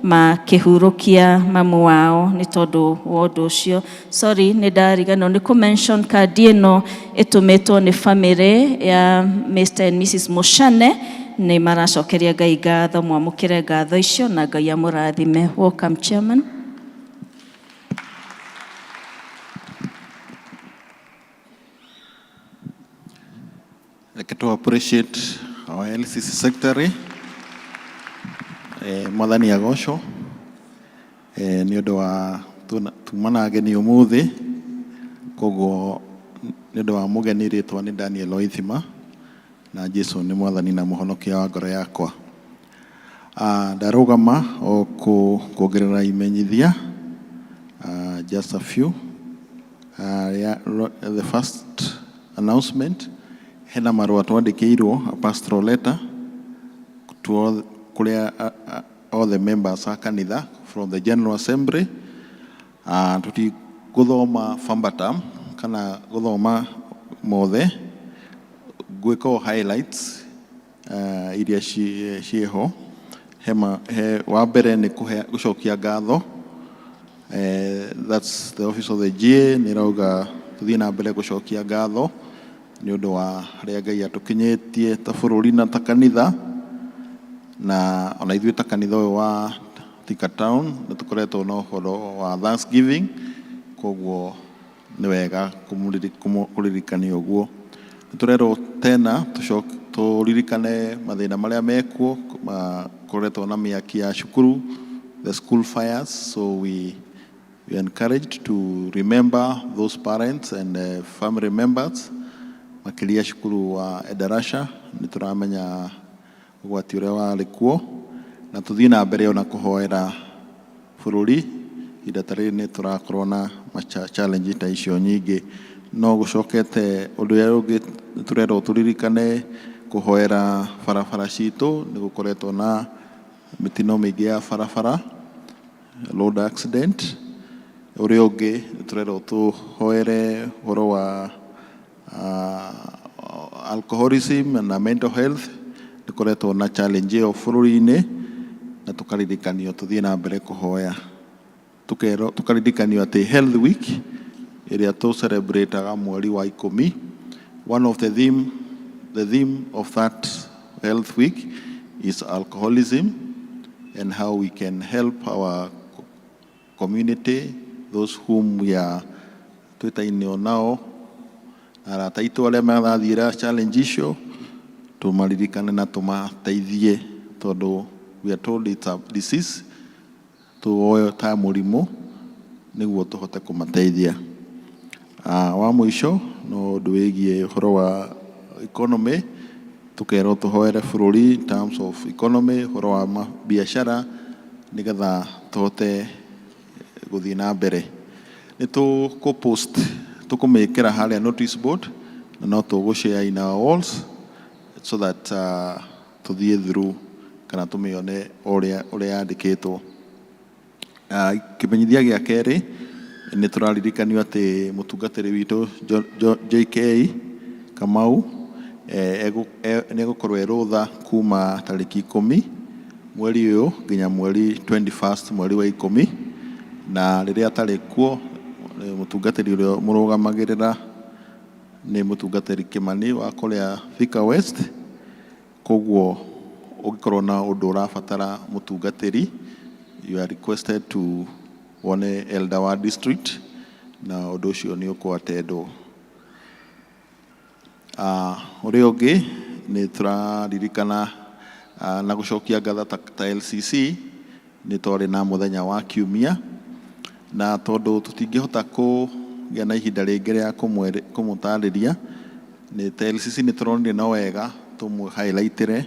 makĩhurũkia mamu wao nĩ tondũ wa ũndũ ũcio. Sorry, nĩ ndariganĩrwo nĩ kũ-mention kandi ĩno ĩtũmĩtwo nĩ family ya Mr. and Mrs. Mushane. Nĩ maracokeria Ngai ngatho. Mwamũkĩre ngatho icio na Ngai amũrathime. Welcome, Chairman. Reke to appreciate our LCC secretary, Mwathani agocwo nĩ ũndũ wa tuma na ageni ũmũthĩ. Koguo nĩ ũndũ wa mũgeni, rĩtwa nĩ Daniel Oithima na Jesu nĩ Mwathani na Mũhonokia wa ngoro yakwa. Ndarũgama o kuongerera imenyithia, just a few. Yeah, the first announcement, hena marũa twandĩkĩirwo, a pastoral letter to all, kũrĩa all the members a kanitha from the General Assembly. Tũtigũthoma verbatim kana gũthoma mothe, ngwĩka o highlights iria ciĩho. Hema he wa mbere nĩ kũhe gũcokia ngatho. That's the office of the GA nĩ ĩrauga tũthiĩ na mbere gũcokia ngatho nĩ ũndũ wa harĩa Ngai atũkinyĩtie ta bũrũri na ta kanitha, na ona ithuĩ ta kanitha ũyũ wa Thika Town nĩ tũkoretwo na ũhoro wa Thanksgiving. Koguo nĩ wega kũririkania ũguo. Nĩ tũrerwo tena tũririkane mathĩna marĩa mekuo makoretwo na mĩaki ya cukuru, the school fires, so we are encouraged to remember those parents and family members, makĩria cukuru wa Endarasha. Nĩ tũramenya ũgwati ũrĩa warĩ kuo, na tũthiĩ na mbere ona kũhoera bũrũri. Ihinda ta rĩrĩ nĩ tũrakorwo na challenge ta icio nyingĩ. No gũcokete ũndũ ũrĩa ũngĩ, nĩ tũrerwo tũririkane kũhoera barabara citũ. Nĩ gũkoretwo na mĩtino mĩingĩ ya barabara, road accident. Ũrĩa ũngĩ, nĩ tũrerwo tũhoere ũhoro wa alcoholism na mental health. Nĩ koretwo na challenge ĩyo bũrũri-inĩ, na tũkaririkanio tũthiĩ na mbere kũhoya. Tũkerwo, tũkaririkanio atĩ Health Week ĩrĩa tũ celebrataga mweri wa 10, one of the theme of that Health Week is alcoholism and how we can help our community, those whom we are twĩtainio nao, arata aitũ arĩa marathiĩra challenge icio, tũmaririkane na tũmateithie, tondũ we are told it's a disease, tuoyo ta mũrimũ nĩguo tũhote kũmateithia. Wa mũico no ũndũ wĩgiĩ ũhoro wa economy. Tũkerwo tũhoere bũrũri in terms of economy, ũhoro wa biacara, nĩgetha tũhote gũthiĩ na mbere. Nĩ tũkũ post, tũkũmĩkĩra harĩa notice board, na no tũgũ share in our walls so that tũthiĩ through kana tũmĩone ũrĩa yandĩkĩtwo. Kĩmenyithia gĩa kerĩ, nĩ tũraririkanio atĩ mũtungatĩri witũ JK Kamau nĩ egũkorwo e rũtha kuma tarĩki 10 mweri ũyũ nginya mweri 21st mweri wa 10. Na rĩrĩa atarĩ kuo, mũtungatĩri ũrĩa mũrũgamagĩrĩra nĩ mũtungatĩri Kĩmani wa kũrĩa Thika West. Koguo ũngĩkorwo na ũndũ ũrabatara mũtungatĩri, you are requested to Wone elder wa district na ũndũ ũcio nĩ ũkũatendwo. Ũrĩa ũngĩ nĩ tũraririkana na gũcokia ngatho ta LCC nĩ twarĩ na mũthenya wa kiumia, na tondũ tũtingĩhota kũgĩa na ihinda rĩngĩ rĩa kũmũtarĩria, nĩ ta LCC nĩ tũronire no wega tũmũ highlightĩre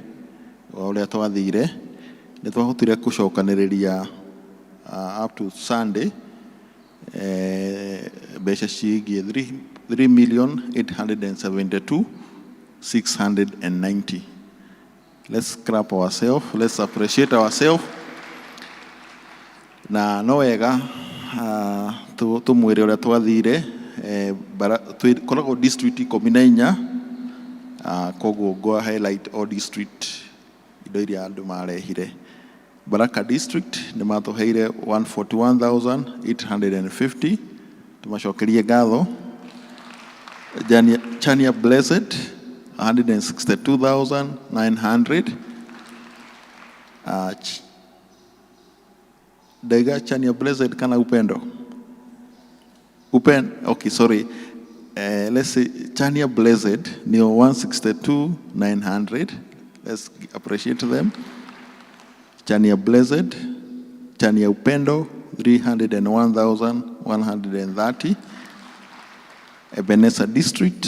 ũrĩa twathire. Nĩ twahotire gũcokanĩrĩria up to Sunday mbeca ciĩgiĩ 3 million 872 690. Let's clap ourselves, let's appreciate ourselves. Na no wega tũmwĩre ũrĩa twathire. Koragwo district 14, koguo ngwa highlight all district, indo iria andũ marehire. Baraka district nĩ matũheire 141,850, tũmacokerie ngatho. Chania Blessed 162,900. Ndaiga Chania Blessed kana Upendo? Okay, sorry. Let's say Chania Blessed nĩo 162,900. Let's appreciate them. Chania Blessed, Chania Upendo 301,130. Ebenezer District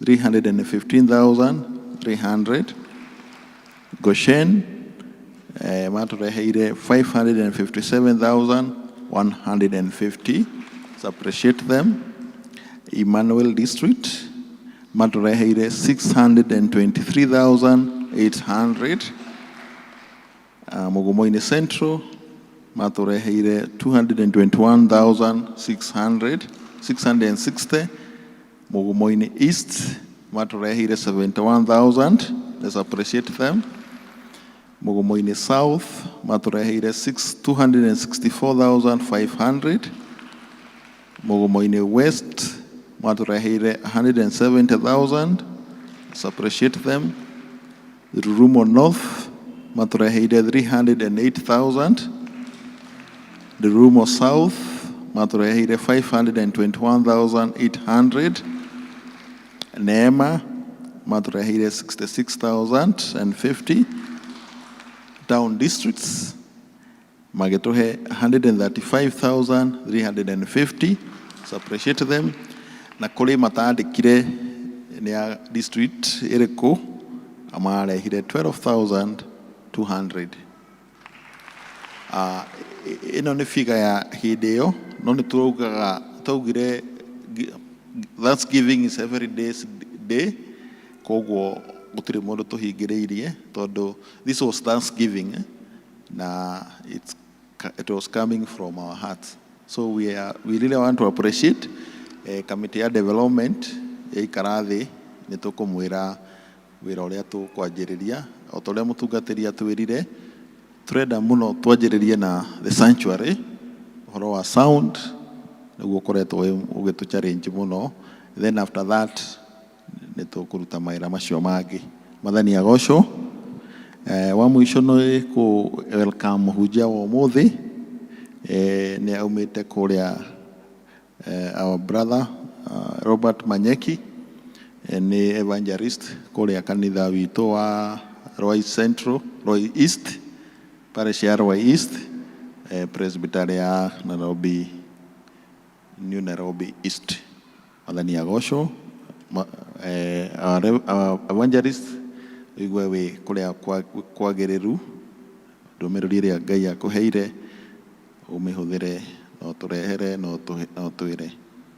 315,300. Goshen matũreheire 557,150. Let's appreciate them. Emmanuel District matũreheire 623,800. Mugumoini Central matũreheire 221,600 660. Mugumoini East matũreheire 71,000. Let's appreciate them. Mugumoini South matũreheire 264,500. Mugumoini West matũreheire 170,000. Let's appreciate them. Rurumo North matũreheire 308,000. Rurumo South matũreheire 521,800. Neema matũreheire 66,050. Town districts magĩtũhe 135,350. So appreciate them. Na kũrĩ matandĩkire nĩ a district ĩrĩkũ, marehire 12,200. Ĩno nĩ figure ya hĩndĩ ĩyo, no nĩ turaugaga twaugire Thanksgiving is every day's day, koguo gũtirĩ mũndũ tũhingĩrĩirie tondũ this was Thanksgiving, eh? Na it was coming from our hearts, so we really want to appreciate committee ya development. Yaikara thĩ nĩ tũkũmwĩra wĩra ũrĩa tũkwanjĩrĩria. O ta ũrĩa mũtungatĩri atwĩrire, tũrenda mũno twanjĩrĩrie na the sanctuary. Ũhoro wa sound nĩguo ũkoretwo ũgĩtũ challenge mũno. Then after that nĩ tũkũruta mawĩra macio mangĩ. Mwathani agocwo. Wa mũico nĩ kũ welcome mũhunjia wa ũmũthĩ. Nĩ aumĩte kũrĩa our brother Robert Manyeki, nĩ evangelist kũrĩa kanitha witũ wa Ruai Central, Ruai East, parish ya Ruai East, presbytery ya Nairobi, New Nairobi East. Mwathani agocwo. Our evangelist, ũigue wĩ kũrĩa kwagĩrĩru. Ndũmĩrĩri ĩrĩa Ngai akũheire ũmĩhũthĩre no tũrehere no twĩre.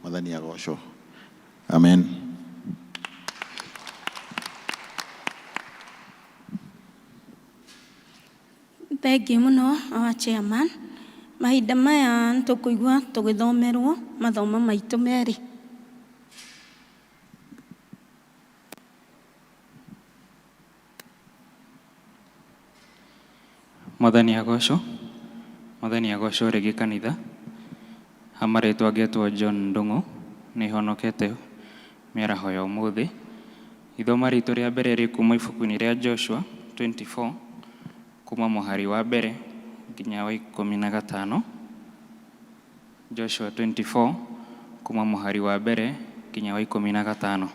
Mwathani agocwo. Amen. Thengiũ mũno our chairman. Mahinda maya nĩtũkũigua tũgĩthomerwo mathomo maitũ merĩ. Mwathani agocwo. Mwathani agocwo rĩngĩ kanitha. Ha marĩtwa ngetwo John Ndung'u, nĩ honokete mĩaraho ya ũmũthĩ. Ithoma ritũ rĩa mbere rĩ kuma ibuku-inĩ rĩa Joshua 24, kuma mũhari wa mbere nginya wa 15. Joshua 24 kuma mũhari wa mbere nginya wa 15.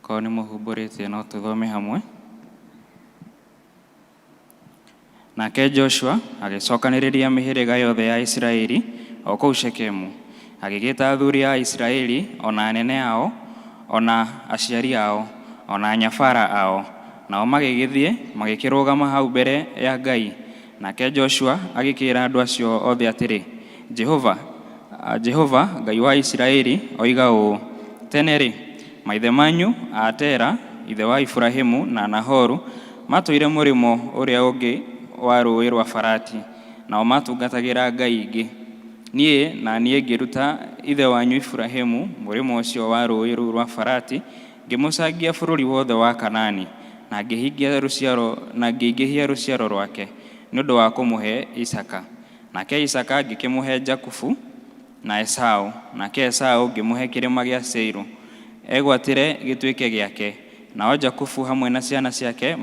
Korwo nĩ mũhumbũrĩte no tũthome hamwe. Nake Joshua agĩcokanĩrĩria mĩhĩrĩga yothe ya Isiraeli o kũu Shekemu, agĩgĩta athuri a Isiraeli, o na anene ao, o na aciari ao, o na anyabara ao, nao magĩgĩthiĩ magĩkĩrũgama hau mbere ya Ngai. Nake Joshua agĩkĩĩra andũ acio othe atĩrĩ, Jehova, Jehova Ngai wa Isiraeli oiga ũũ, Tene-rĩ, maithe manyu a Tera, ithe wa Iburahimu na Nahoru, maatũire mũrĩmo ũrĩa ũngĩ wa rũũĩ rwa Farati, nao maatungatagĩra ngai ingĩ. Niĩ na niĩ ngĩruta ithe wanyu Iburahimu mũrĩmo ũcio wa rũũĩ rũu rwa Farati, ngĩmũcangia bũrũri wothe wa Kanaani, na ngĩhingia rũciaro na ngĩingĩhia rũciaro rwake nĩ ũndũ wa kũmũhe Isaaka. Nake Isaaka ngĩkĩmũhe Jakubu na Esau, nake Esau ngĩmũhe kĩrĩma gĩa Seiru, egwatĩre gĩtuĩke gĩake. Nao Jakubu hamwe na ciana ciake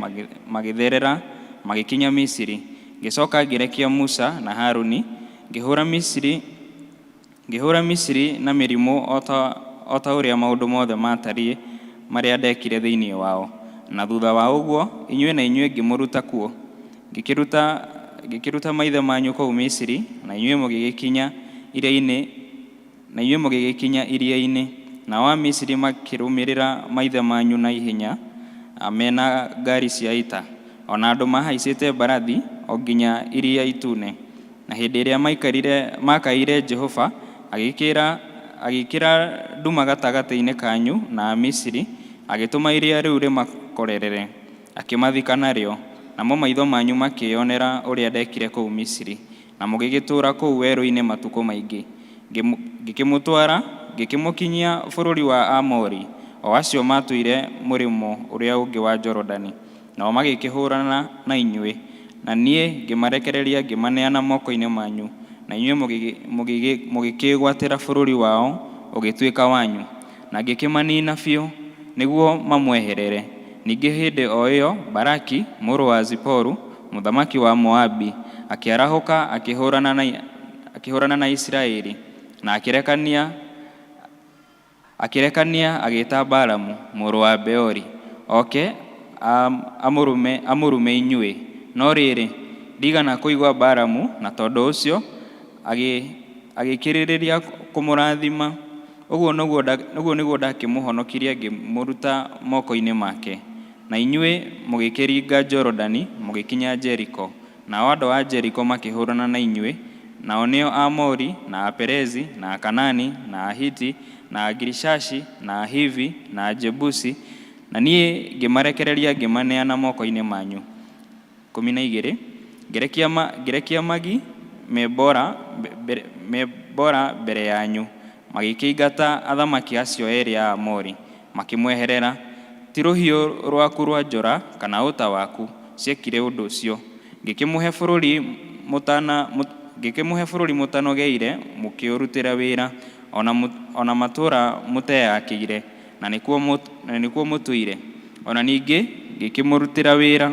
magĩtherera magĩkinya Misiri. Ngĩcoka ngĩrekia Musa na Haruni, ngĩhũra Misiri ngĩhũra Misiri na mĩrimũ o ta ũrĩa maũndũ mothe maatariĩ marĩa ndekire thĩinĩ wao. Na thutha wa ũguo inyuĩ na inyuĩ ngĩmũruta kuo. Ngĩkĩruta ngĩkĩruta maithe manyu kũu Misiri, na inyuĩ mũgĩgĩkinya iria-inĩ na inyuĩ mũgĩgĩkinya iria-inĩ. Nao Amisiri makĩrũmĩrĩra maithe manyu na ihenya mena ngaari cia ita, o na andũ mahaicĩte mbarathi, o nginya Iria Itune. Na hĩndĩ ĩrĩa maikarire makaĩire Jehova, agĩkĩra agĩĩkĩra nduma gatagatĩ-inĩ kanyu na Amisiri, agĩtũma iria rĩu rĩmakorerere, akĩmathika narĩo. Namo maitho manyu makĩĩonera ũrĩa ndekire kũu Misiri, na mũgĩgĩtũũra kũu werũ-inĩ matukũ maingĩ. Ngĩkĩmũtwara ngĩkĩmũkinyia bũrũri wa Aamori, o acio maatũire mũrĩmo ũrĩa ũngĩ wa Jorodani. Nao magĩkĩhũũrana na inyuĩ, na niĩ ngĩmarekereria ngĩmaneana moko-inĩ manyu, na inyuĩ mũgĩkĩĩgwatĩra bũrũri wao ũgĩtuĩka wanyu. Na ngĩkĩmaniina biũ nĩguo mamweherere. Ningĩ hĩndĩ o ĩyo Balaki mũrũ wa Ziporu, mũthamaki wa Moabi, akĩarahũka akĩhũũrana na, akĩhũũrana na Isiraeli, na akĩrekania akĩrekania agĩĩta Balamu mũrũ wa Beori oke amũrume amũrume inyuĩ. No rĩrĩ, ndigana kũigua Balamu, na tondũ ũcio agĩkĩrĩrĩria kũmũrathima. Ũguo ũguo nĩguo ndakĩmũhonokirie ngĩmũruta moko-inĩ make. Na inyuĩ mũgĩkĩringa Jorodani mũgĩkinya Jeriko. Nao andũ a Jeriko makĩhũũrana na inyuĩ, nao nĩo Aamori, na Aperezi, na Akanaani, na Ahiti, na Agirishashi, na Ahivi, na Ajebusi, na niĩ ngĩmarekereria ngĩmaneana moko-inĩ manyu. 12 ngĩrekia ma, ngĩrekia magi me bora mbere, me bora mbere yanyu, magĩkĩingata athamaki acio erĩ a Amori, makĩmweherera. Ti rũhiũ rwaku rwa njora kana ũta waku ciekire ũndũ ũcio. Ngĩkĩmũhe bũrũri mũtana ngĩkĩmũhe bũrũri mũtanogeire mũkĩũrutĩra wĩra, ona, ona matũũra mũteyakĩire, na nĩkuo na nĩkuo mũtũire. Ona ningĩ ngĩkĩmũrutĩra wĩra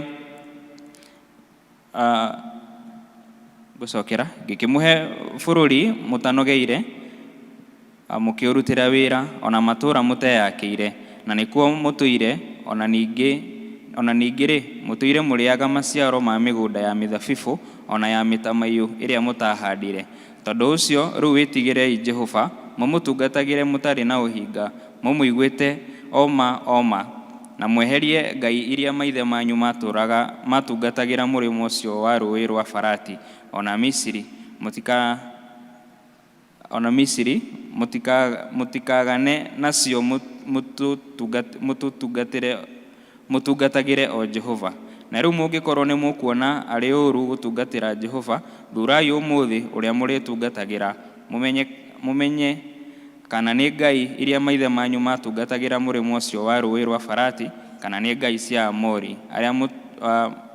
ngũcokera ngĩkĩmũhe bũrũri mũtanogeire mũkĩũrutĩra wĩra, ona matũũra mũteyakĩire, na nĩkuo mũtũire. Ona ningĩ ona ningĩ-rĩ, mũtũire mũrĩaga maciaro ma mĩgũnda ya mĩthabibũ ona ya mĩtamaiyũ ĩrĩa mũtahandire. Tondũ ũcio rĩu wĩtigĩrei Jehova, mũmũtungatagĩre mũtarĩ na ũhinga, mũmũiguĩte o ma o ma, na mweherie ngai iria maithe manyu matũũraga matungatagĩra mũrĩmo ũcio wa rũũĩ rwa Farati, ona Misiri, mũtika ona Misiri mũtikagane nacio mũtũtungatĩre mũtungatagĩre o Jehova. Na rĩu mũngĩkorwo nĩ mũkuona arĩ ũũru gũtungatĩra Jehova, thuurai ũmũthĩ ũrĩa mũrĩtungatagĩra, mũmenye, mũmenye kana nĩ ngai iria maithe manyu matungatagĩra mũrĩmo ũcio wa rũũĩ rwa Farati, kana nĩ ngai cia Amori arĩa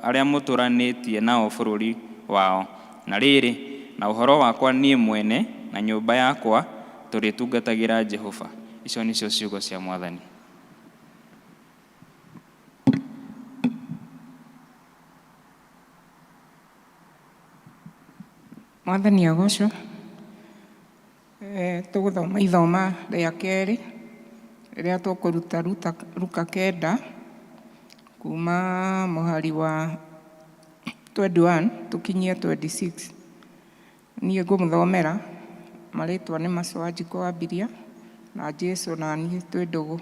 arĩa mũtũranĩtie nao bũrũri wao. Na rĩrĩ, na ũhoro wakwa niĩ mwene na nyũmba yakwa tũrĩtungatagĩra Jehova. Icio nĩcio ciugo cia Mwathani. Mwathani agocwo. Tũgũthoma ithoma rĩa kerĩ rĩrĩa tũkũruta Luka 9 kuma mũhari wa 21 tũkinyie 26. Niĩ ngũmũthomera marĩtwa nĩ Maco Wanjikũ wa Mbiria na Jesu na niĩ twĩ ndũgũ.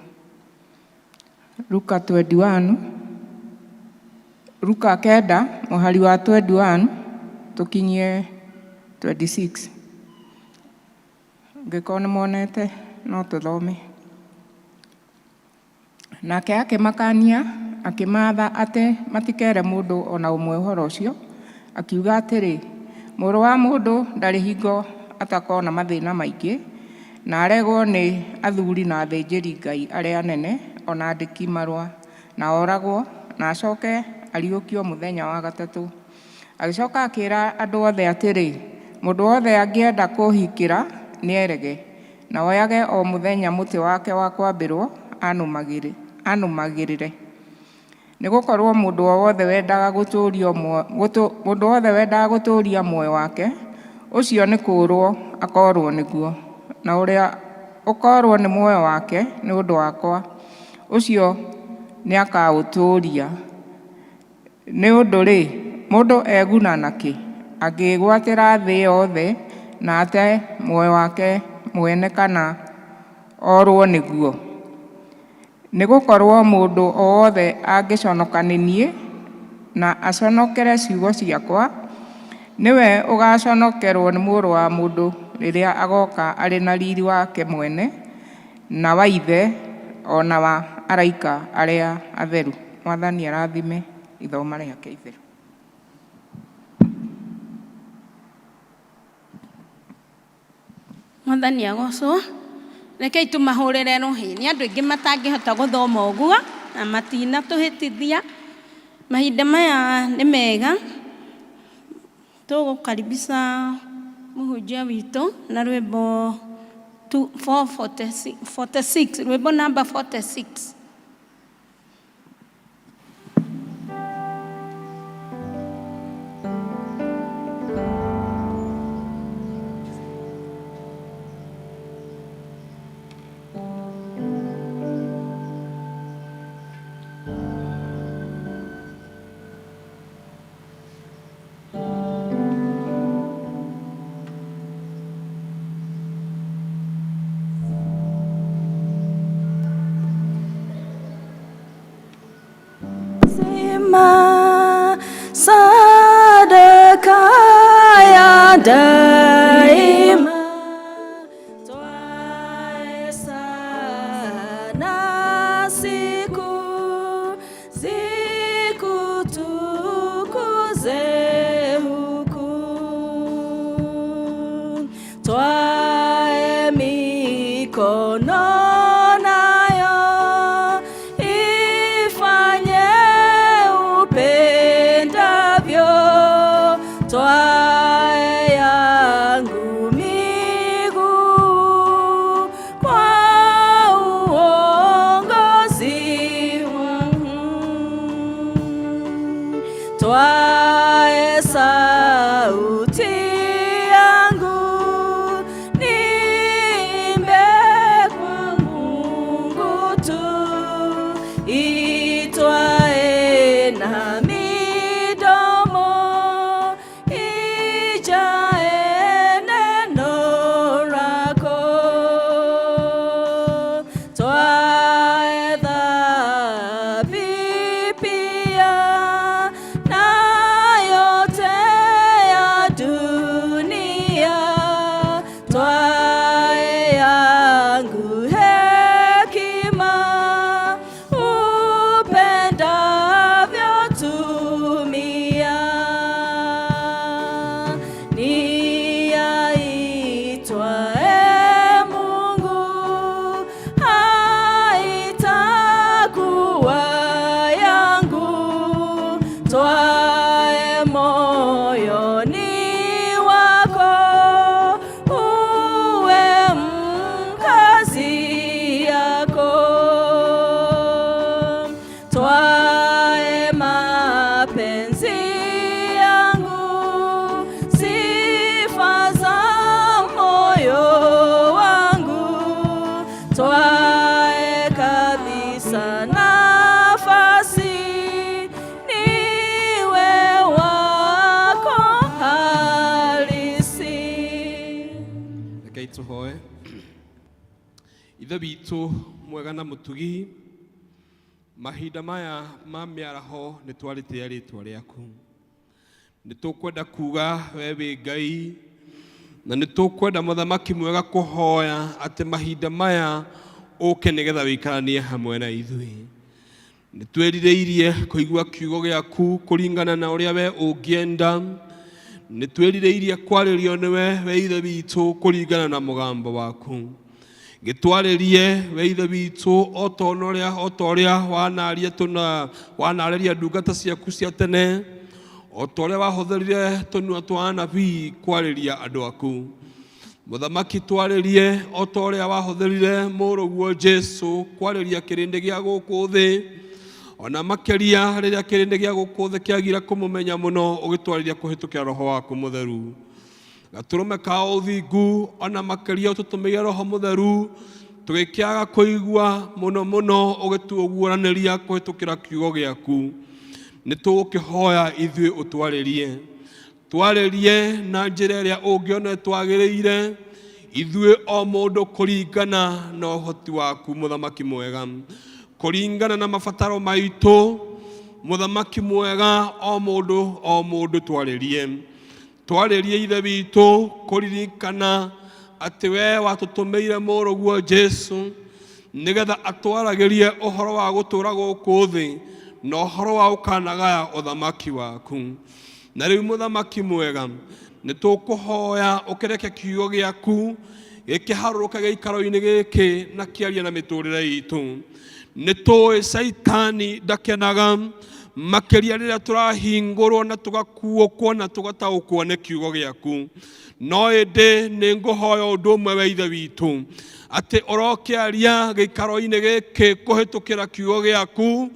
Luka 21, Luka 9 mũhari wa 21 tũkinyie 26. Angĩkorwo nĩ muonete no tũthome. Nake akĩmakania akĩmaatha atĩ matikere mũndũ o na ũmwe ũhoro ũcio, akiuga atĩrĩ, Mũrũ wa Mũndũ ndarĩ hingo atakona mathĩna maingĩ, na aregwo nĩ athuri na athĩnjĩri-Ngai arĩa anene o na andĩki marũa, na oragwo, na acoke ariũkio mũthenya wa gatatũ. Agĩcoka akĩĩra andũ othe atĩrĩ, Mũndũ wothe angĩenda kũũhikĩra nĩerege, na oyage o mũthenya mũtĩ wake wa kwambĩrwo anũmagĩrĩre. Nĩ gũkorwo mũndũ o wothe wendaga gũtũũria muoyo wake, ũcio nĩ kũũrwo akoorwo nĩguo, na ũrĩa ũkoorwo nĩ muoyo wake nĩ ũndũ wakwa, ũcio nĩakaũtũũria. Nĩ ũndũ-rĩ, mũndũ eguna nakĩ angĩĩgwatĩra thĩ yothe na ate muoyo wake mwene kana orwo nĩguo? Nĩ gũkorwo mũndũ o wothe angĩconoka nĩ niĩ na aconokere ciugo ciakwa, nĩwe ũgaaconokerwo nĩ Mũrũ wa Mũndũ rĩrĩa agooka arĩ na riri wake mwene na wa Ithe o na wa araika arĩa atheru. Mwathani arathime ithoma rĩake itheru. Mwathani agocwo. Rekei tũmahũrĩre rũhĩ. Nĩ andũ aingĩ matangĩhota gũthoma ũguo na matinatũhĩtithia. Mahinda maya nĩ mega. Tũgũkaribisha mũhunjia witũ na rwĩmbo 446, rwĩmbo namba 46. Sema sadaka ya daima twae sana siku zikutukuze huku twae mikono nayo ifanye upendavyo twae yangu miguu kwa uongozi wangu twae sauti yangu niimbe kwa Mungu tu itwae na midomo. Tũhoe. Ithe witũ mwega na mũtugi, mahinda maya ma mĩaraho nĩ twarĩtĩĩa rĩtwa rĩaku. Nĩ tũkwenda kuga we wĩ Ngai, na nĩ tũkwenda mũthamaki mwega kũhoya atĩ mahinda maya ũke nĩgetha wĩikaranie hamwe na ithuĩ. Nĩ twĩrirĩirie kũigua kiugo gĩaku kũringana na ũrĩa we ũngĩenda. Nĩ twĩrirĩirie kwarĩrio nĩwe we Ithe witũ kũringana na mũgambo waku. Gĩtwarĩrie we Ithe witũ o ta ũrĩa o ta ũrĩa wanaria tũna wanarĩria ndungata ciaku cia tene, o ta ũrĩa wahũthĩrire tũnua twa anabii kwarĩria andũ aku. Mũthamaki, twarĩrie o ta ũrĩa wahũthĩrire mũrũguo Jesu kwarĩria kĩrĩndĩ gĩa gũkũ thĩ, ona makĩria rĩrĩa kĩrĩndĩ gĩa gũkũ thĩ kĩagire kũmũmenya mũno, ũgĩtwarĩria kũhĩtũkĩra Roho waku Mũtheru. Gatũrũme ka ũthingu, ona makĩria ũtũtũmĩire Roho Mũtheru tũgĩkĩaga kũigua mũno mũno, ũgĩtuguũranĩria kũhĩtũkĩra kiugo gĩaku. Nĩ tũgũkĩhoya ithuĩ ũtwarĩrie, twarĩrie na njĩra ĩrĩa ũngĩona twagĩrĩire ithuĩ o mũndũ kũringana na ũhoti waku mũthamaki mwega, kũringana na mabataro maitũ mũthamaki mwega, o mũndũ o mũndũ twarĩrie. Twarĩrie Ithe witũ kũririkana atĩ we watũtũmĩire mũrũguo Jesu nĩgetha atwaragĩrie ũhoro wa gũtũũra gũkũ thĩ na ũhoro wa ũkanagaya ũthamaki waku. Na rĩu mũthamaki mwega, nĩ tũkũhoya ũkĩreke kiugo gĩaku gĩkĩharũrũka gĩikaro-inĩ gĩkĩ na kĩaria na mĩtũrĩre itũ. Nĩ tũĩ Caitani ndakenaga makĩria rĩrĩa tũrahingũrwo na tũgakuũkwo na tũgataũkwo nĩ kiugo gĩaku, no ĩndĩ nĩ ngũhoya ũndũ ũmwe we Ithe witũ, atĩ ũrokĩaria gĩikaro-inĩ gĩkĩ kũhĩtũkĩra kiugo gĩaku,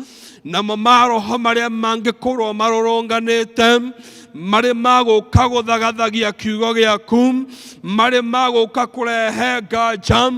namo maroho marĩa mangĩkorwo marũrũnganĩte marĩ magũka gũthagathagia kiugo gĩaku, marĩ magũka kũrehe nganja,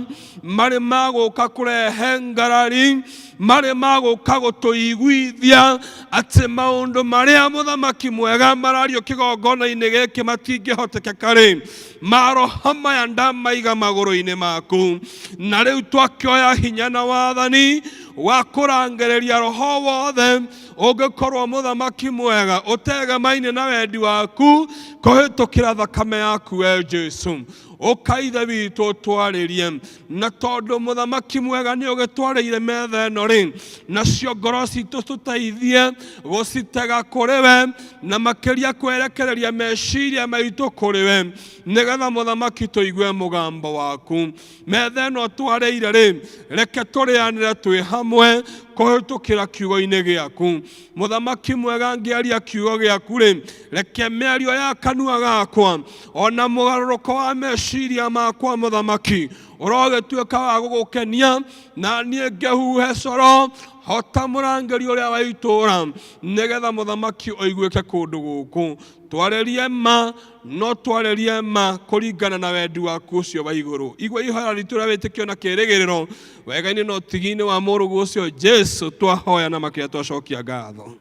marĩ magũka kũrehe ngarari, marĩ magũka gũtũiguithia atĩ maũndũ marĩa mũthamaki mwega marario kĩgongona-inĩ gĩkĩ matingĩhotekeka rĩ, maroho maya ndamaiga magũrũ-inĩ maku. Na rĩu twakĩoya hinya na wathani wa kũrangĩrĩria roho wothe ũngĩkorwo mũthamaki mwega ũtegemaine na wendi waku kũhĩtũkĩra thakame yaku we Jesu. Ũka Ithe witũ twarĩrie, na tondũ mũthamaki mwega nĩ ũgĩtwarĩire metha ĩno rĩ, nacio ngoro citũ tũteithie gũcitega kũrĩ we, na makĩria kwerekereria meciria maitũ kũrĩ we, nĩgetha mũthamaki tũigue mũgambo waku. Metha ĩno twarĩire rĩ, reke tũrĩanĩre twĩ hamwe kũhĩtũkĩra kiugo-inĩ gĩaku. Mũthamaki mwega, ngĩaria kiugo gĩaku rĩ, reke mĩario ya kanua gakwa ona mũgarũrũko wa meciria makwa mũthamaki ũrogĩtuĩka wa gũgũkenia, na niĩ ngĩhuhe coro hota mũrangĩri ũrĩa wa itũũra, nĩgetha mũthamaki ũiguĩke kũndũ gũkũ. Twarĩrie ma, no twarĩrie ma kũringana na wendi waku ũcio wa igũrũ. Igua ihoya ritũ rĩa wĩtĩkio na kĩĩrĩgĩrĩro wega-inĩ na ũtigi-inĩ wa mũrũguo ũcio Jesu, twahoya na makĩria twacokia ngatho.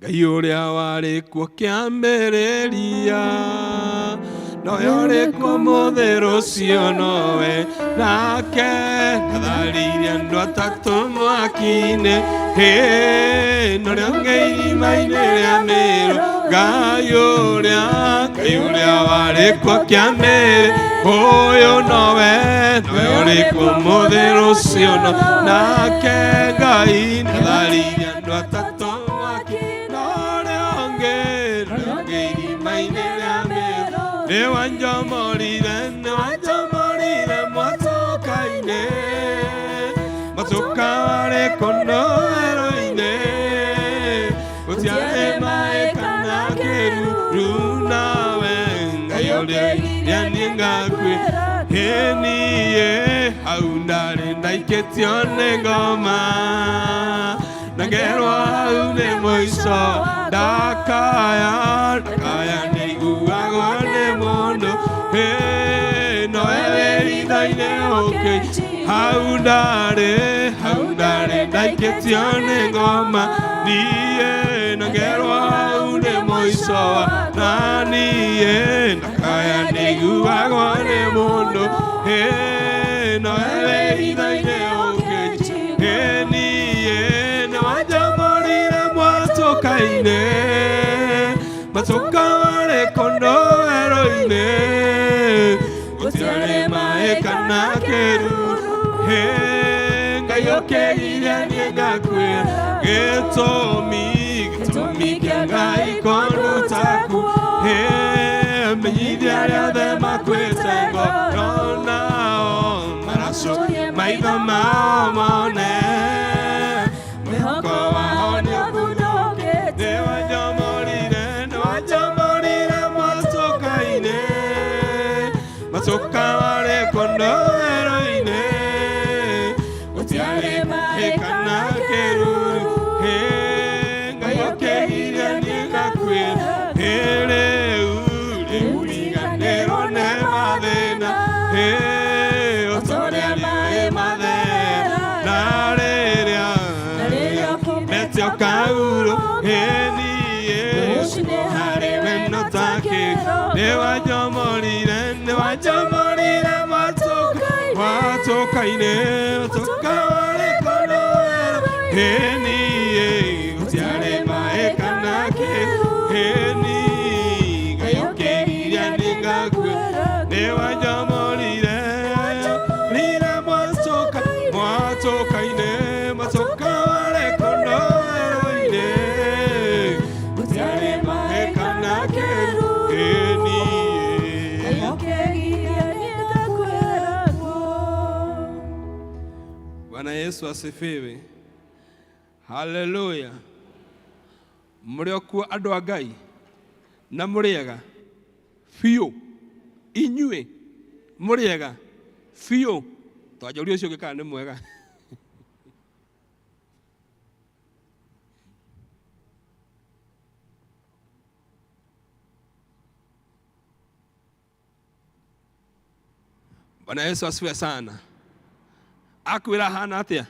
Ngai ũrĩa warĩ kuo kĩambĩrĩria, nowe ũrĩ kuo mũthĩ, rũciũ nowe nake, ndatharirie andũ atatũ mwaki-inĩ, hĩ norĩa ũngĩ irima-inĩ rĩa mĩro. Ngai ũrĩa, Ngai ũrĩa warĩ kuo kĩambĩrĩria, ũyũ nowe, nowe ũrĩ kuo mũthĩ, rũciũ no nake. Ngai ndatharirie andũ atatũ mwaki, norĩa ũngĩ, norĩa ũngĩ irima-inĩ rĩa mĩro. Nĩ wanjomorire, nĩ wanjomorire mwatũka-inĩ, mwatũka warĩ kũndũ werũ-inĩ, gũtiarĩ maĩ kana kĩruru, nawe Ngai ũrĩa niĩ ngakwĩra hĩniĩ hau ndarĩ ndaikĩtio nĩ ngoma, na ngerwo hau nĩ mũico, ndakaya ndakaya nĩiguagwo nĩ mũndũ, hĩ nowe wĩ ritho-inĩ ũkĩ hau ndarĩ, hau ndarĩ ndaikĩtio nĩ ngoma, niĩ na ngerwo hau nĩ mũico, na Niĩ ndakaya ndiguagwo nĩ mũndũ, no ewe hitho-inĩ ũkĩnjĩ. Niĩ nĩwanjamũrire mwatũka-inĩ, matũka warĩ kũndũ werũ-inĩ, gũtiarĩ maĩ kana kĩruru. Ngai ũkĩgiria niĩ ngakwĩra gĩtũmi, gĩtũmi kĩa Ngai kũnduta kuo. Menyithia arĩa othe makuĩte ngoro, nao maracũria maitho mao mone mwĩhoko wao nĩũthundũkĩte. Nĩwanjomorire, nĩwanjomorire mwatũka-inĩ, matũka warĩ kũndũ werũ-inĩ, gũtiarĩ maĩ kana kĩruru. Ngai ũkĩgiria niĩ ngakwĩra, rĩu rĩu riganĩrwo nĩ mathĩna, o ta ũrĩa maĩ matherera. Na rĩrĩa metio kaurũ, niĩ harĩ we no ta kĩro. Nĩwanjomorire, nĩwanjomorire mwatũka-inĩ, matũka warĩ kũndũ werũ, niĩ gũtiarĩ maĩ kana kĩruru. Ngai ũkĩgiria niĩ ngakwĩra, nĩwanjomorire rire mwatũka mwatũka-inĩ, matũka warĩ kũndũ werũ-inĩ, gũtiarĩ maĩ kana kĩruru. Niĩ Bwana Yesu asifiwe. Haleluya. Mũrĩ o kuo andũ a Ngai na mũrĩega biũ, inyuĩ mũrĩega biũ, twanjũria ũcio ũngĩ kana nĩ mwega. Bwana Yesu asifiwe sana. Akwĩra hana atĩa?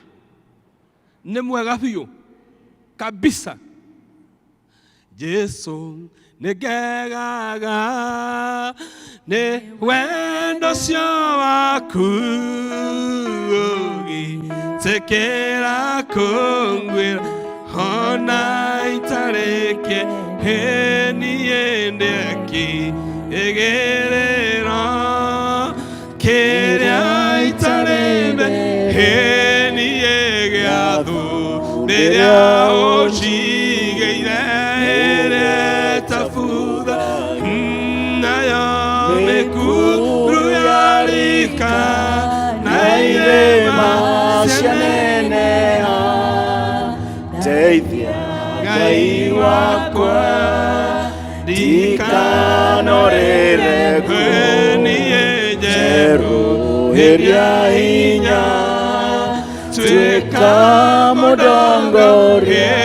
Nĩ mwega biũ kabisa. Jesu nĩngegaga nĩ wendo ũcio waku, ũgĩtĩkĩra kũnguĩra ona itarĩkie. Niĩ ndĩki ĩgĩrĩro kĩrĩa itarĩ niĩ gĩathu rĩrĩa ũnjigĩire ĩrĩa ĩtabutha, nayo mĩkuru yarika na irĩma cianeneha, teithia Ngai wakwa ndikanorĩre niĩ njerũhĩria hinya, tuĩka mũndongoria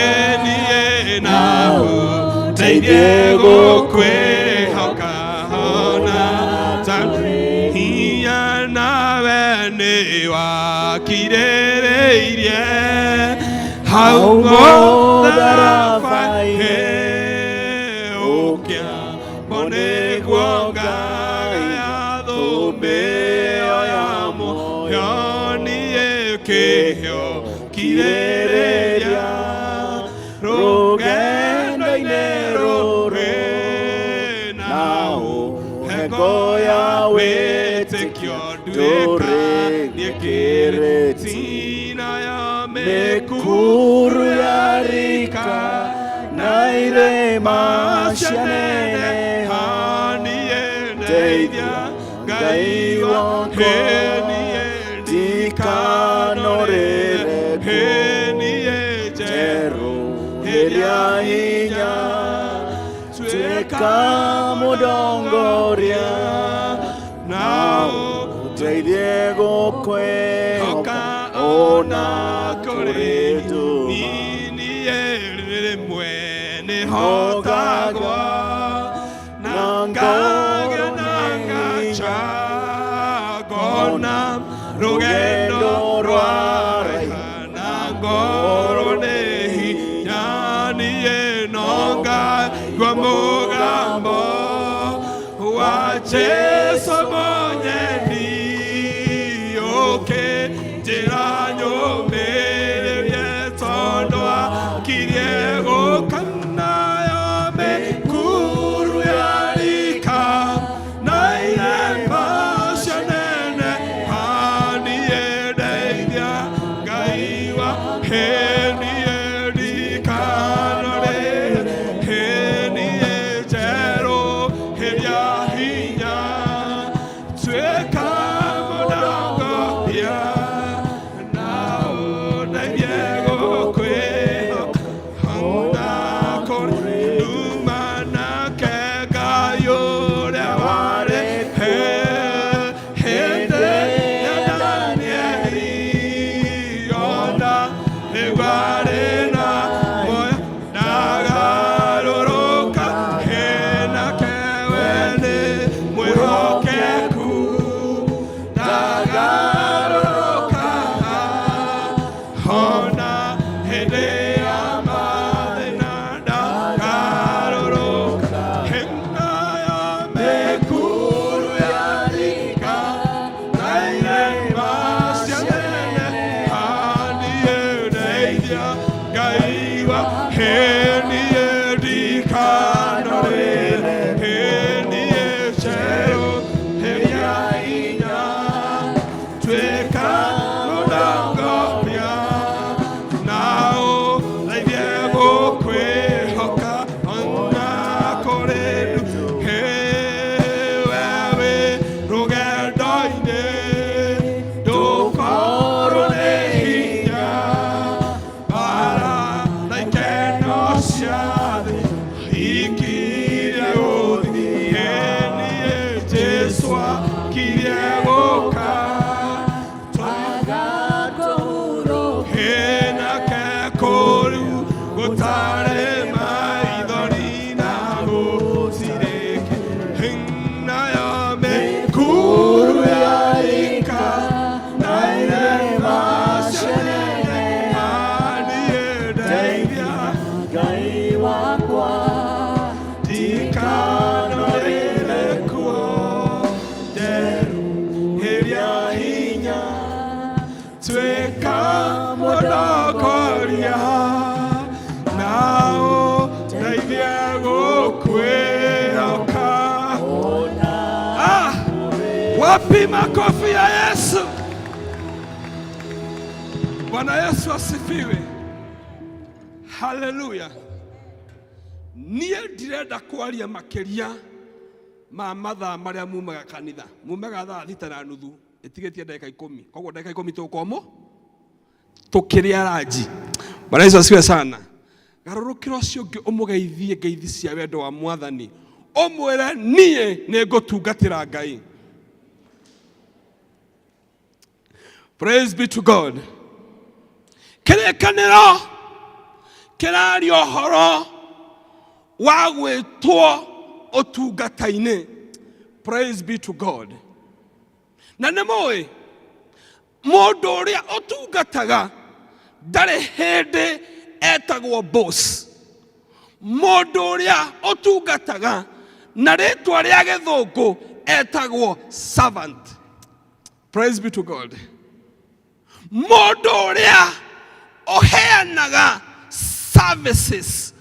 niĩ na ũteithie gũkwĩhoka ona ta hinya, nawe nĩ wakirĩrĩirie hau mũtharaba-inĩ, ũkĩambwo nĩguo ngagaya thũmbĩ ĩyo ya muoyo. Niĩ kĩheo kirĩrĩria rũgendo-inĩ rũrĩ na ũhe ngo ya wĩtĩkio, nduĩka niĩkĩrĩti nayo mĩkuru ya rika na irĩma cianeneha, niĩ teithia Ngai wakwa ndikanorĩre niĩ njerũhĩria hinya, tuĩka mũndongoria na ũteithie gũkwĩhoka ona kũrĩ nduma. Niĩ rĩmwe nĩhotagwo na ngagĩa na ngaca, ngona rũgendo rwaraiha na ngorwo nĩ hinya, niĩ no ngaigua mũgambo. Wa Jesu mũnyeni ũkĩnjĩra nyũmĩrĩrie tondũ akirie gũka nayo mĩkuru ya rika na irema cia nene haniĩ ndeithia Ngai wa heniĩ ndikanore heniĩ njerũ hĩrĩa hinya tuĩka mũtongoria na ũndeithie gũkwĩhoka ona kũrĩ nduma nake Ngai ũrĩa warĩ hĩndĩ ya Danieli ona rĩu arĩ na muoyo ndagarũrũka hĩnake we nĩ mwĩhokeku ndagarũrũka ona hĩndĩ ya mathĩna ndagarũrũka hĩna ya mĩkuru ya rika na irema cia nene haniĩ ndeithia Ngai wa heniĩ ndikanore heniĩ njerũ hĩrĩa hinya tuĩka mũtongoria na ũndeithie gũkwĩhoka ona kũrĩ we wĩ rũgendo-inĩ ndũkorwo nĩ hinya mbara na ikeno cia thĩ ikirie gũthiĩ niĩ Jesũ akirie gũka hĩnake kũrĩu gũtarĩ maithori na gũtirĩ nayo mĩkuru ya rika na irema cia nene haniĩ ndeithia Ngai wakwa ndikanorĩre kuo njerũ hĩrĩa hinya tuĩka mũtongoria na ũndeithie gũkwĩhoka. Ah, wapi makofi ya Yesu? Bwana Yesu asifiwe. Haleluya. Niĩ ndirenda kwaria makĩria ma mathaa marĩa mumaga kanitha. Mumaga thaa 6:30 ĩtigĩtie ndagĩka 10, koguo ndagĩka 10 tũkomo tũkĩrĩa ranji. Bwana Yesu asifiwe sana. Garũrũkĩra ũcio ũngĩ ũmũgeithie ngeithi cia wendo wa Mwathani, ũmwĩre niĩ nĩ ngũtungatĩra Ngai. Praise be to God. Kĩrĩkanĩro kĩraria ũhoro wa gwĩtwo ũtungata-inĩ. Praise be to God. Na nĩ mũĩ mũndũ ũrĩa ũtungataga ndarĩ hĩndĩ etagwo boss. Mũndũ ũrĩa ũtungataga na rĩtwa rĩa gĩthũngũ etagwo servant. Praise be to God. Mũndũ ũrĩa ũheanaga services,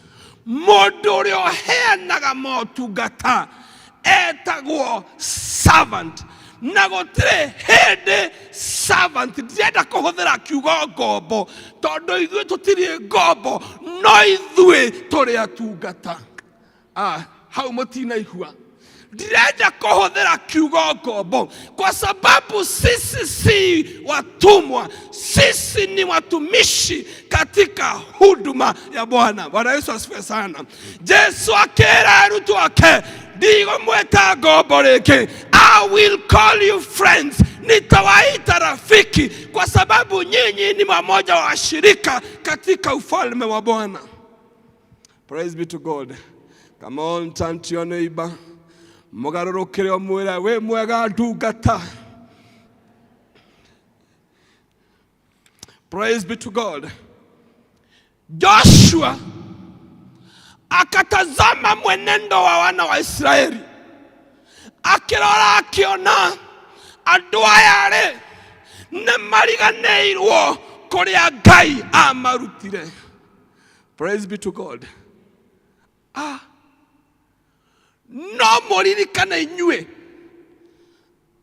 mũndũ ũrĩa ũheanaga motungata etagwo servant, na gũtirĩ hĩndĩ servant, ndirenda kũhũthĩra kiugo ngombo tondũ ithuĩ tũtirĩ ngombo, no ithuĩ tũrĩ atungata. Ah, hau mũtinaigua. Ndirenda kũhũthĩra kiugo ngombo kwa sababu sisi si watumwa, sisi ni watumishi katika huduma ya Bwana. Bwana Yesu asifiwe sana. Jesu akĩra arutwo ake, ndigũmwĩta ngombo rĩngĩ, I will call you friends, nitawaita rafiki, kwa sababu nyinyi ni wamoja wa washirika katika ufalme wa Bwana. Praise be to God. Come on, turn to your neighbor. Mũgarũrũkĩre ũmwĩre wĩ mwega ndungata. Praise be to God. Joshua akatazama mwenendo wa wana wa Israeli, Akĩrora akĩona andũ aya rĩ nĩ mariganĩirwo kũrĩa Ngai amarutire. Praise be to God. Ah, no mũririkane inyuĩ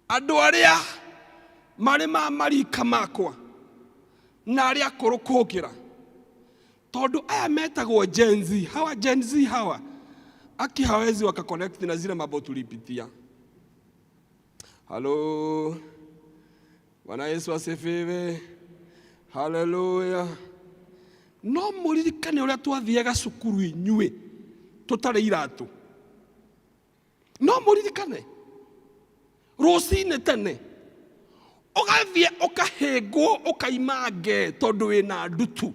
andũ arĩa marĩ ma marika makwa na arĩa akũrũ kũngĩra tondũ aya metagwo Gen Z. Hawa Gen Z hawa aki hawezi wakaconnect na zile mambo tulipitia. Halo, Bwana Yesu asifiwe. Haleluya. No mũririkane ũrĩa twathiaga cukuru inyuĩ tũtarĩ iratũ. No mũririkane rũcinĩ tene ũgathiĩ ũkahĩngwo ũkaima nge tondũ wĩna ndutu.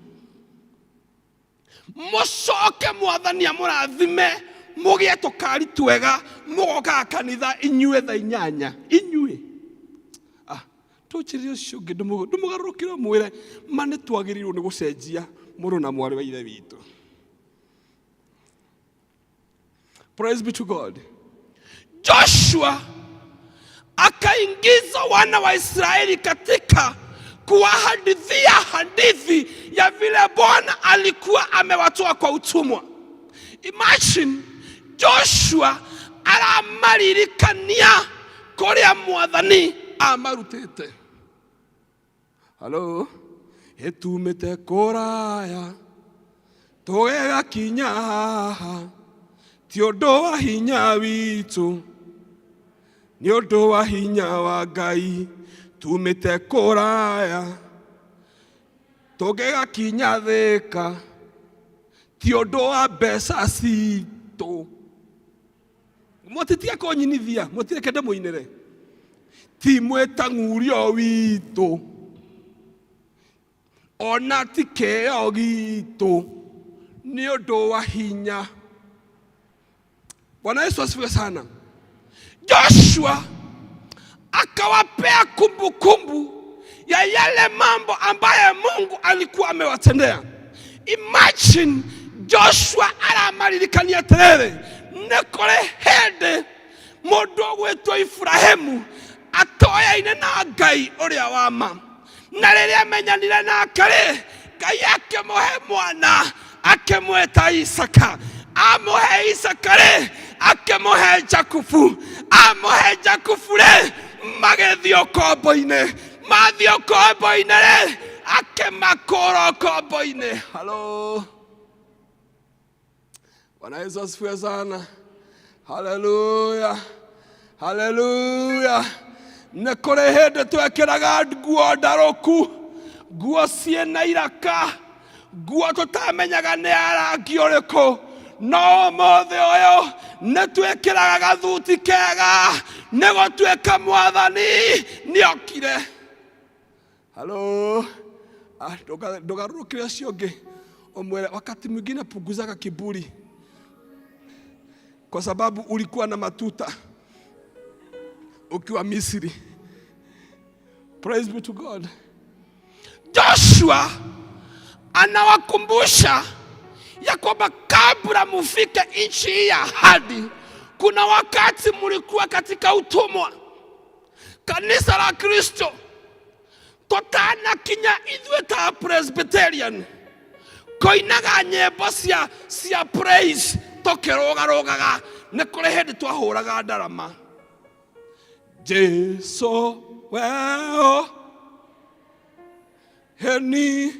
Mũcoke mwathani amũrathime mũgĩe tũkari twega mũgokaga kanitha inyuĩ thaa inyanya inyuĩ. Ah, tũnjĩrĩre ũcio ũngĩ ndũmũgarũrũkĩre ũmwĩre ma nĩ twagĩrĩirwo nĩ gũcenjia mũrũ na mwarĩ wa ithe witũ. Praise be to God. Joshua akaingiza wana wa Israeli katika kuwahadithia hadithi ya vile Bwana alikuwa amewatoa kwa utumwa. Imagine Joshua aramaririkania kuria mwathani amarutite. Halo, ĩtumĩte kũraya tũgĩgakinya haha ti ũndũ wa hinya witũ nĩ ũndũ wa hinya wa Ngai tumĩte kũraya tũgĩgakinya Thĩka ti ũndũ wa mbeca citũ. Mũtitige kũnyinithia, mũtireke ndĩmũinĩre. Ti mwĩtang'urio witũ ona ti kĩo gitũ nĩ ũndũ wa hinya. Bwana Yesu asifiwe sana. Joshua akawapea kumbukumbu ya yale mambo ambaye Mungu alikuwa amewatendea. Imagine Joshua aramaririkania atĩrĩrĩ, nĩ kũrĩ hĩndĩ mũndũ ũgwĩtwo Iburahĩmu atoyaine na Ngai ũrĩa wa ma, na rĩrĩa amenyanire nake rĩ, Ngai akĩmũhe mwana akĩmwĩta Isaka. Amũhe Isaka rĩ, akĩmũhe Jakubu. Amũhe Jakubu rĩ, magĩthiĩ ũkombo-inĩ. Mathiĩ ũkombo-inĩ rĩ, akĩmakũra ũkombo-inĩ. Halo, Bwana Yesu asifiwe sana. Haleluya, haleluya. Nĩ kũrĩ hĩndĩ twekĩraga nguo ndarũku, nguo ciĩna iraka, nguo tũtamenyaga nĩ ya rangi ũrĩkũ, no ũmũthĩ ũyũ nĩ twĩkĩraga gathuti kega nĩ gũtuĩka mwathani nĩokire. Halo, ah, ndũgarũrũkĩre ũcio ũngĩ ũmwĩre wakati mwingine punguzaga kiburi kwa sababu ulikuwa na matuta ukiwa Misri. Praise be to God. Joshua anawakumbusha ya kwamba kabla mufike nchi hii ya ahadi, kuna wakati mlikuwa katika utumwa. Kanisa la Kristo tũtanakinya ithuĩ ta Presbyterian koinaga nyĩmbo cia praise tũkĩrũgarũgaga, nĩ kũrĩ hĩndĩ twahũraga ndarama. Jesu weo heni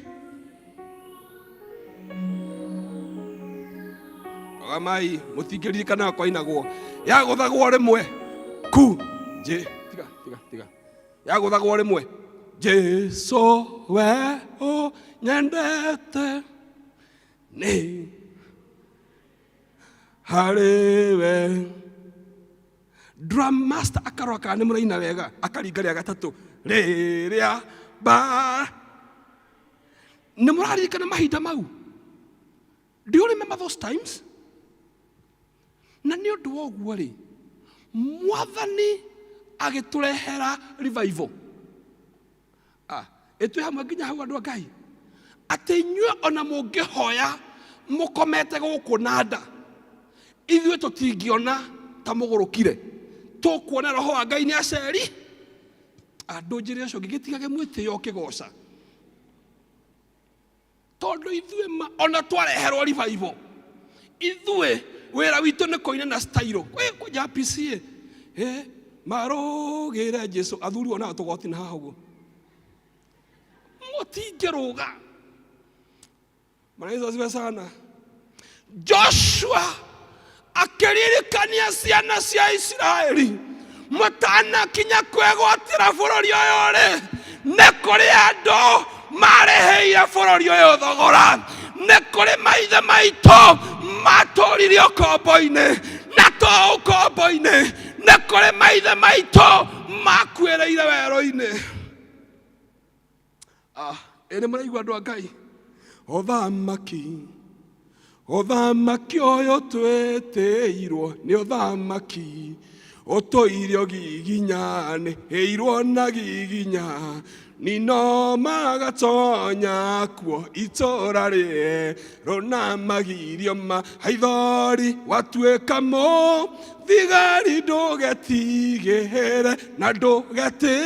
Rũgamai, mũtingĩririkana kwainagwo yagũthagwo rĩmwe ku je tiga tiga tiga yagũthagwo rĩmwe Jesu weo nyendete nĩ harĩ we. Drum master akarora kana nĩ mũraina wega, akaringa rĩa gatatũ rĩrĩa ba. Nĩ mũraririkana mahinda mau? Do you remember those times? Na nĩ ũndũ wa ũguo rĩ, mwathani agĩtũrehera revival. Ah, ĩtwĩ hamwe nginya hau andũ a Ngai, atĩ inyuĩ ona mũngĩhoya mũkomete gũkũ na nda, ithuĩ tũtingĩona ta mũgũrũkire, Tũkuona roho wa Ngai nĩ aceri andũ njĩre ũcio ngĩgĩtigage mwĩtĩo ũkĩgoca tondũ ithuĩ ma ona twareherwo revival ithuĩ wĩra witũ nĩ kũina na style kwĩ kũnja PCA eh marũgĩre Jesu athuri ona tũgoti na haha ũguo mũtingĩrũga. Bwana Yesu asifiwe sana. Joshua akĩririkania ciana cia Isiraeli mũtanakinya kwĩgwatĩra bũrũri ũyũ rĩ nĩ kũrĩ andũ marĩhĩire bũrũri ũyũ thogora nĩ kũrĩ maithe maitũ matũririe ũkombo-inĩ na to ũkombo-inĩ nĩ kũrĩ maithe maitũ makuĩrĩire werũ-inĩ. Ah, ĩ nĩ mũraigua andũ a Ngai ũthamaki ũthamaki ũyũ twĩtĩirwo nĩ ũthamaki ũtũire ũgiginyanĩ ĩirwo na giginya nino magatonya kuo itũra rĩerũ na magirio ma haithori watuĩka mũ thigari ndũgetigĩre na ndũgetĩ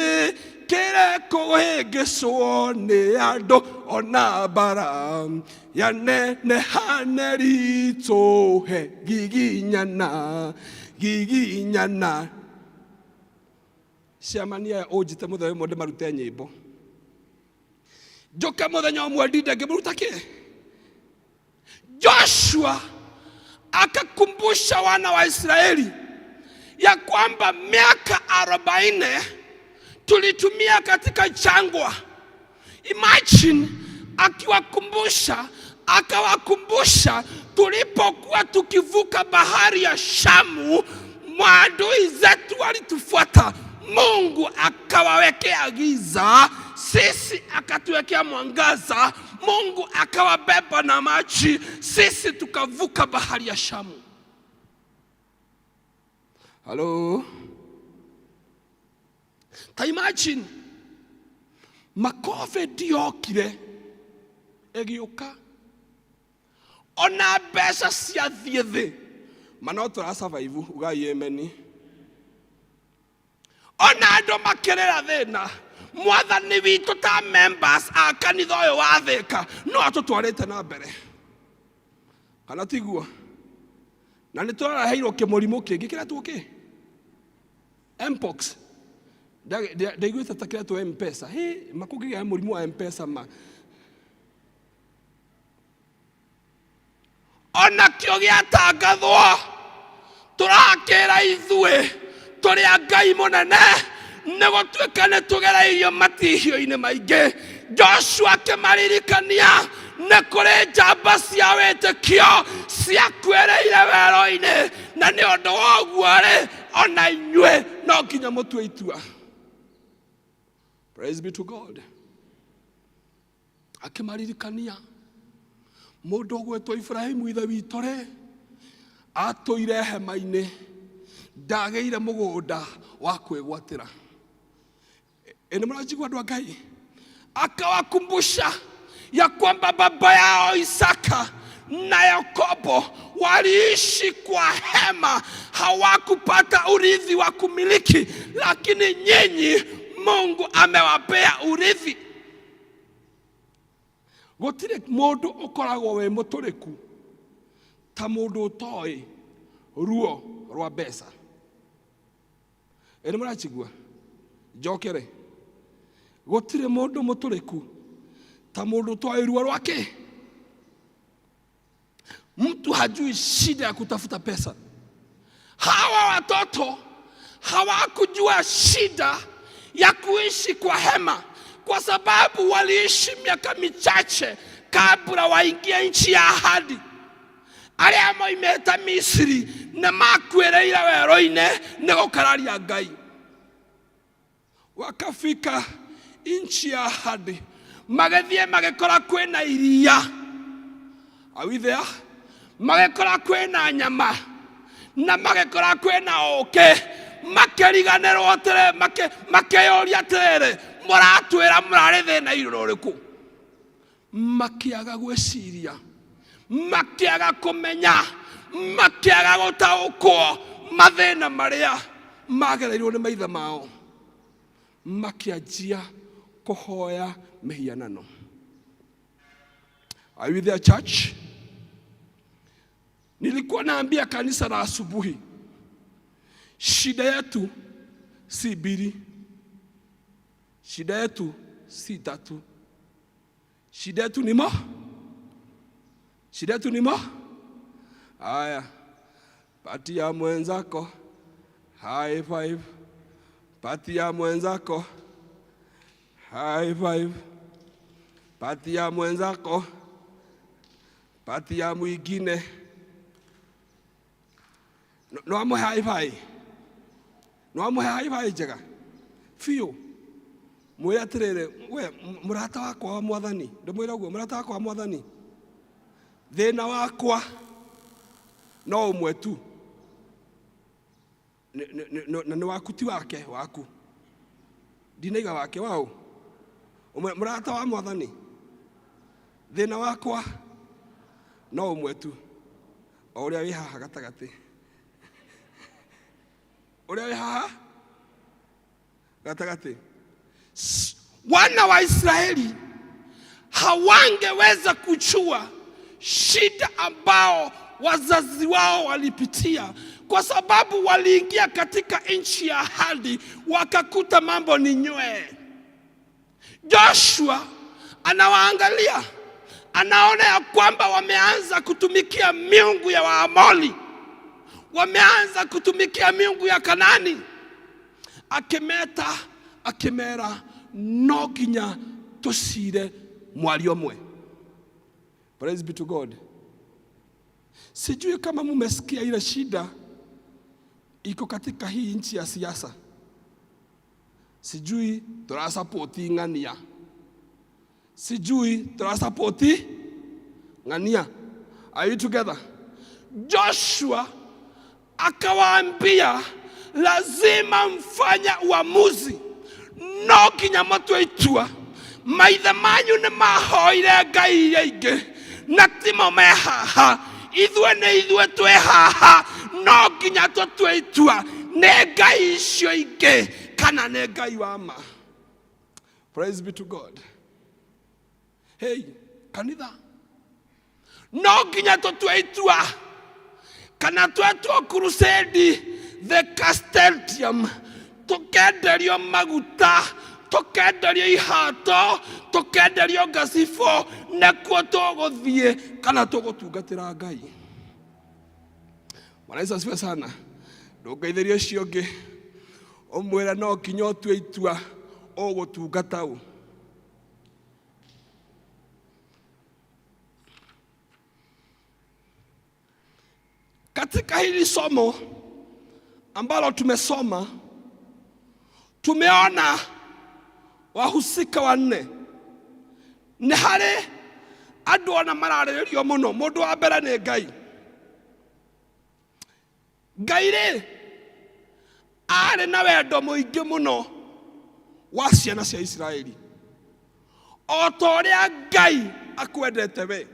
kĩre kũhĩngĩcwo nĩ andũ ona mbara yanenehane ritũhe giginyana giginyana ciamania aya ũnjĩte mũthenya ũmwe ndĩmarute nyĩmbo njũke mũthenya ũmwe ndinde ngĩmũruta kĩ Joshua akakumbusha wana wa Israeli ya kwamba miaka 40 tulitumia katika jangwa. Imagine akiwakumbusha, akawakumbusha tulipokuwa tukivuka bahari ya Shamu, maadui zetu walitufuata, Mungu akawawekea giza, sisi akatuwekea mwangaza. Mungu akawabeba na maji, sisi tukavuka bahari ya Shamu. Halo, ta imagine macovid yokire ĩgĩũka ona mbeca ciathiĩ thĩ ma no tũra survive ugai ameni ona andũ makĩrĩra thĩna mwathani witũ ta members a kanitha ũyũ wa Thĩka no atũtwarĩte na mbere kana tiguo na nĩ tũrareheirwo kĩmũrimũ kĩngĩ kĩretwo kĩ mpox ndaiguĩte ta kĩretwo mpesa hĩ makũngĩgĩa mũrimũ wa mpesa ma onakĩo gĩatangathwo tũrakĩra ithuĩ tũrĩ a ngai mũnene nĩ gũtuĩka nĩ tũgereirio matihio-inĩ maingĩ joshua akĩmaririkania nĩ kũrĩ njamba cia wĩtĩkio ciakuĩrĩire werũ-inĩ na nĩ ũndũ wa ũguo rĩ ona inyuĩ no nginya mũtue itua praise be to god akĩmaririkania mũndũ ũgwĩtwo Ibrahimu ithe witũ rĩ atũire hema-inĩ ndagĩire mũgũnda wa kwĩgwatĩra ĩ nĩ mũranjigua andũ a Ngai akawakumbusha ya kwamba baba yao Isaka na Yakobo waliishi kwa hema, hawakupata urithi wa kumiliki, lakini nyinyi Mungu amewapea urithi. Gũtirĩ mũndũ ũkoragwo wĩ mũtũrĩku ta mũndũ ũtoĩ ruo rwa mbeca. Ĩ nĩ mũrachigua? Njokere. Gũtirĩ mũndũ mũtũrĩku ta mũndũ ũtoĩ ruo rwa kĩ? Mtu hajui shida ya kutafuta pesa. Hawa watoto hawakujua shida ya kuishi kwa hema, kwa sababu waliishi miaka michache kabla waingie nchi ya ahadi. Arĩa moimĩte Misiri nĩ makuĩrĩire werũ-inĩ nĩ gũkararia Ngai. Wakafika nchi ya ahadi, magĩthiĩ magĩkora kwĩna iria. Are we there? Magĩkora kwĩna nyama na magĩkora kwĩna ũkĩ, makĩriganĩrwo atĩrĩ, makĩyũria atĩrĩrĩ, mũratwĩra mũrarĩ thĩna irũrũ rĩkũ? Makĩaga gwĩciria, makĩaga kũmenya, makĩaga gũtaũkwo mathĩna marĩa magereirwo nĩ maithe mao makĩanjia kũhoya mĩhianano. Are you there, church? Nilikuwa naambia kanisa la asubuhi, shida yetu si mbili, shida yetu si tatu, shida yetu ni mo, shida yetu ni mo. Haya, patia mwenzako high five, patia mwenzako high five, patia mwenzako, patia mwingine. No amũhe high five, no amũhe high five njega biũ. Mwĩre atĩrĩrĩ, we mũrata wakwa wa mwathani, ndĩmwĩre ũguo, mũrata wakwa wa mwathani, thĩna wakwa no ũmwe tu. Na nĩ waku, ti wake, waku. Ndinaiga wake waũ. Ũmwe, mũrata wa mwathani, thĩna wakwa no ũmwe tu, o ũrĩa wĩ haha gatagatĩ, ũrĩa wĩ haha gatagatĩ. Wana wa Israeli hawangeweza kujua shida ambao wazazi wao walipitia, kwa sababu waliingia katika nchi ya ahadi wakakuta mambo ni nywee. Joshua anawaangalia, anaona ya kwamba wameanza kutumikia miungu ya Waamori, wameanza kutumikia miungu ya Kanani. Akimeta akimera, no nginya tucire mwari ũmwe. Praise be to God. Sijui kama mumesikia ile shida iko katika hii nchi ya siasa. Sijui turasapoti ng'ania, sijui turasapoti ng'ania. Are you together? Joshua akawaambia, lazima mfanye uamuzi, no nginya matue itua. Maithe manyu nĩ mahoire ngai iria ingĩ na timo me haha, ithuĩ nĩ ithuĩ twĩ haha, no nginya tũtue itua, nĩ ngai icio ingĩ kana nĩ Ngai wa ma. Praise be to God. Hey, kanitha, no nginya tũtue itua kana twetwo crusade the Stadium, tũkenderio maguta, tũkenderio ihato, tũkenderio ngacibũ, nĩkuo tũgũthiĩ kana tũgũtungatĩra Ngai. Bwana Yesu asifiwe sana. Ndũngeithĩrie ũcio ũngĩ, ũmwĩre no nginya ũtue itua ũgũtungata ũ. Katika hili somo ambalo tumesoma, tumeona wahusika wanne. Nĩ harĩ andũ ona mararĩrĩrio mũno. Mũndũ wa mbere nĩ Ngai. Ngai rĩ arĩ na wendo mũingĩ mũno wa ciana cia Isiraeli, o ta ũrĩa Ngai akwendete we.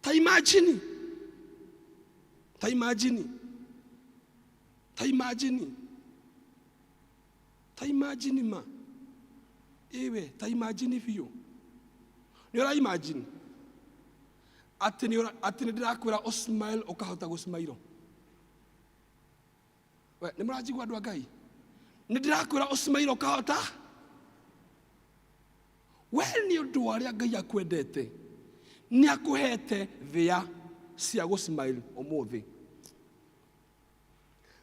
Ta imagine, ta imagine, ta imagine, ta imagine ma iwe, ta imagine biũ. Nĩ ũra imagine atĩ nĩ atĩ nĩ ndĩrakwĩra ũsmile ũkahota gũsmile? We nĩ mũranjigua, andũ a Ngai? Nĩ ndĩrakwĩra ũsmile ũkahota. We nĩ ũndũ wa ũrĩa Ngai akwendete, nĩ akũhete thĩa cia gũsmile ũmũthĩ.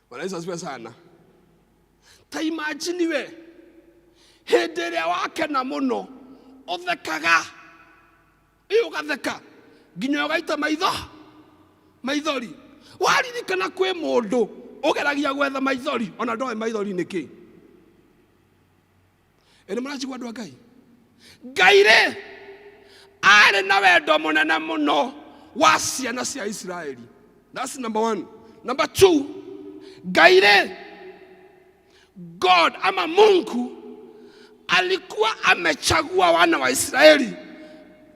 Bwana Yesu asifiwe sana. Ta imagine we hĩndĩ ĩrĩa wakena mũno, ũthekaga ĩ, ũgatheka nginya ũgaita maitho maithori. Waririkana kwĩ mũndũ ũgeragia gwetha maithori ona ndoĩ maithori nĩ kĩ. Ĩ nĩ mũranjigua, andũ a Ngai? Ngai rĩ arĩ na wendo mũnene mũno wa ciana cia Isiraeli. That's number one. Number two, Ngai rĩ, God ama Mungu alikuwa amechagua wana wa Israeli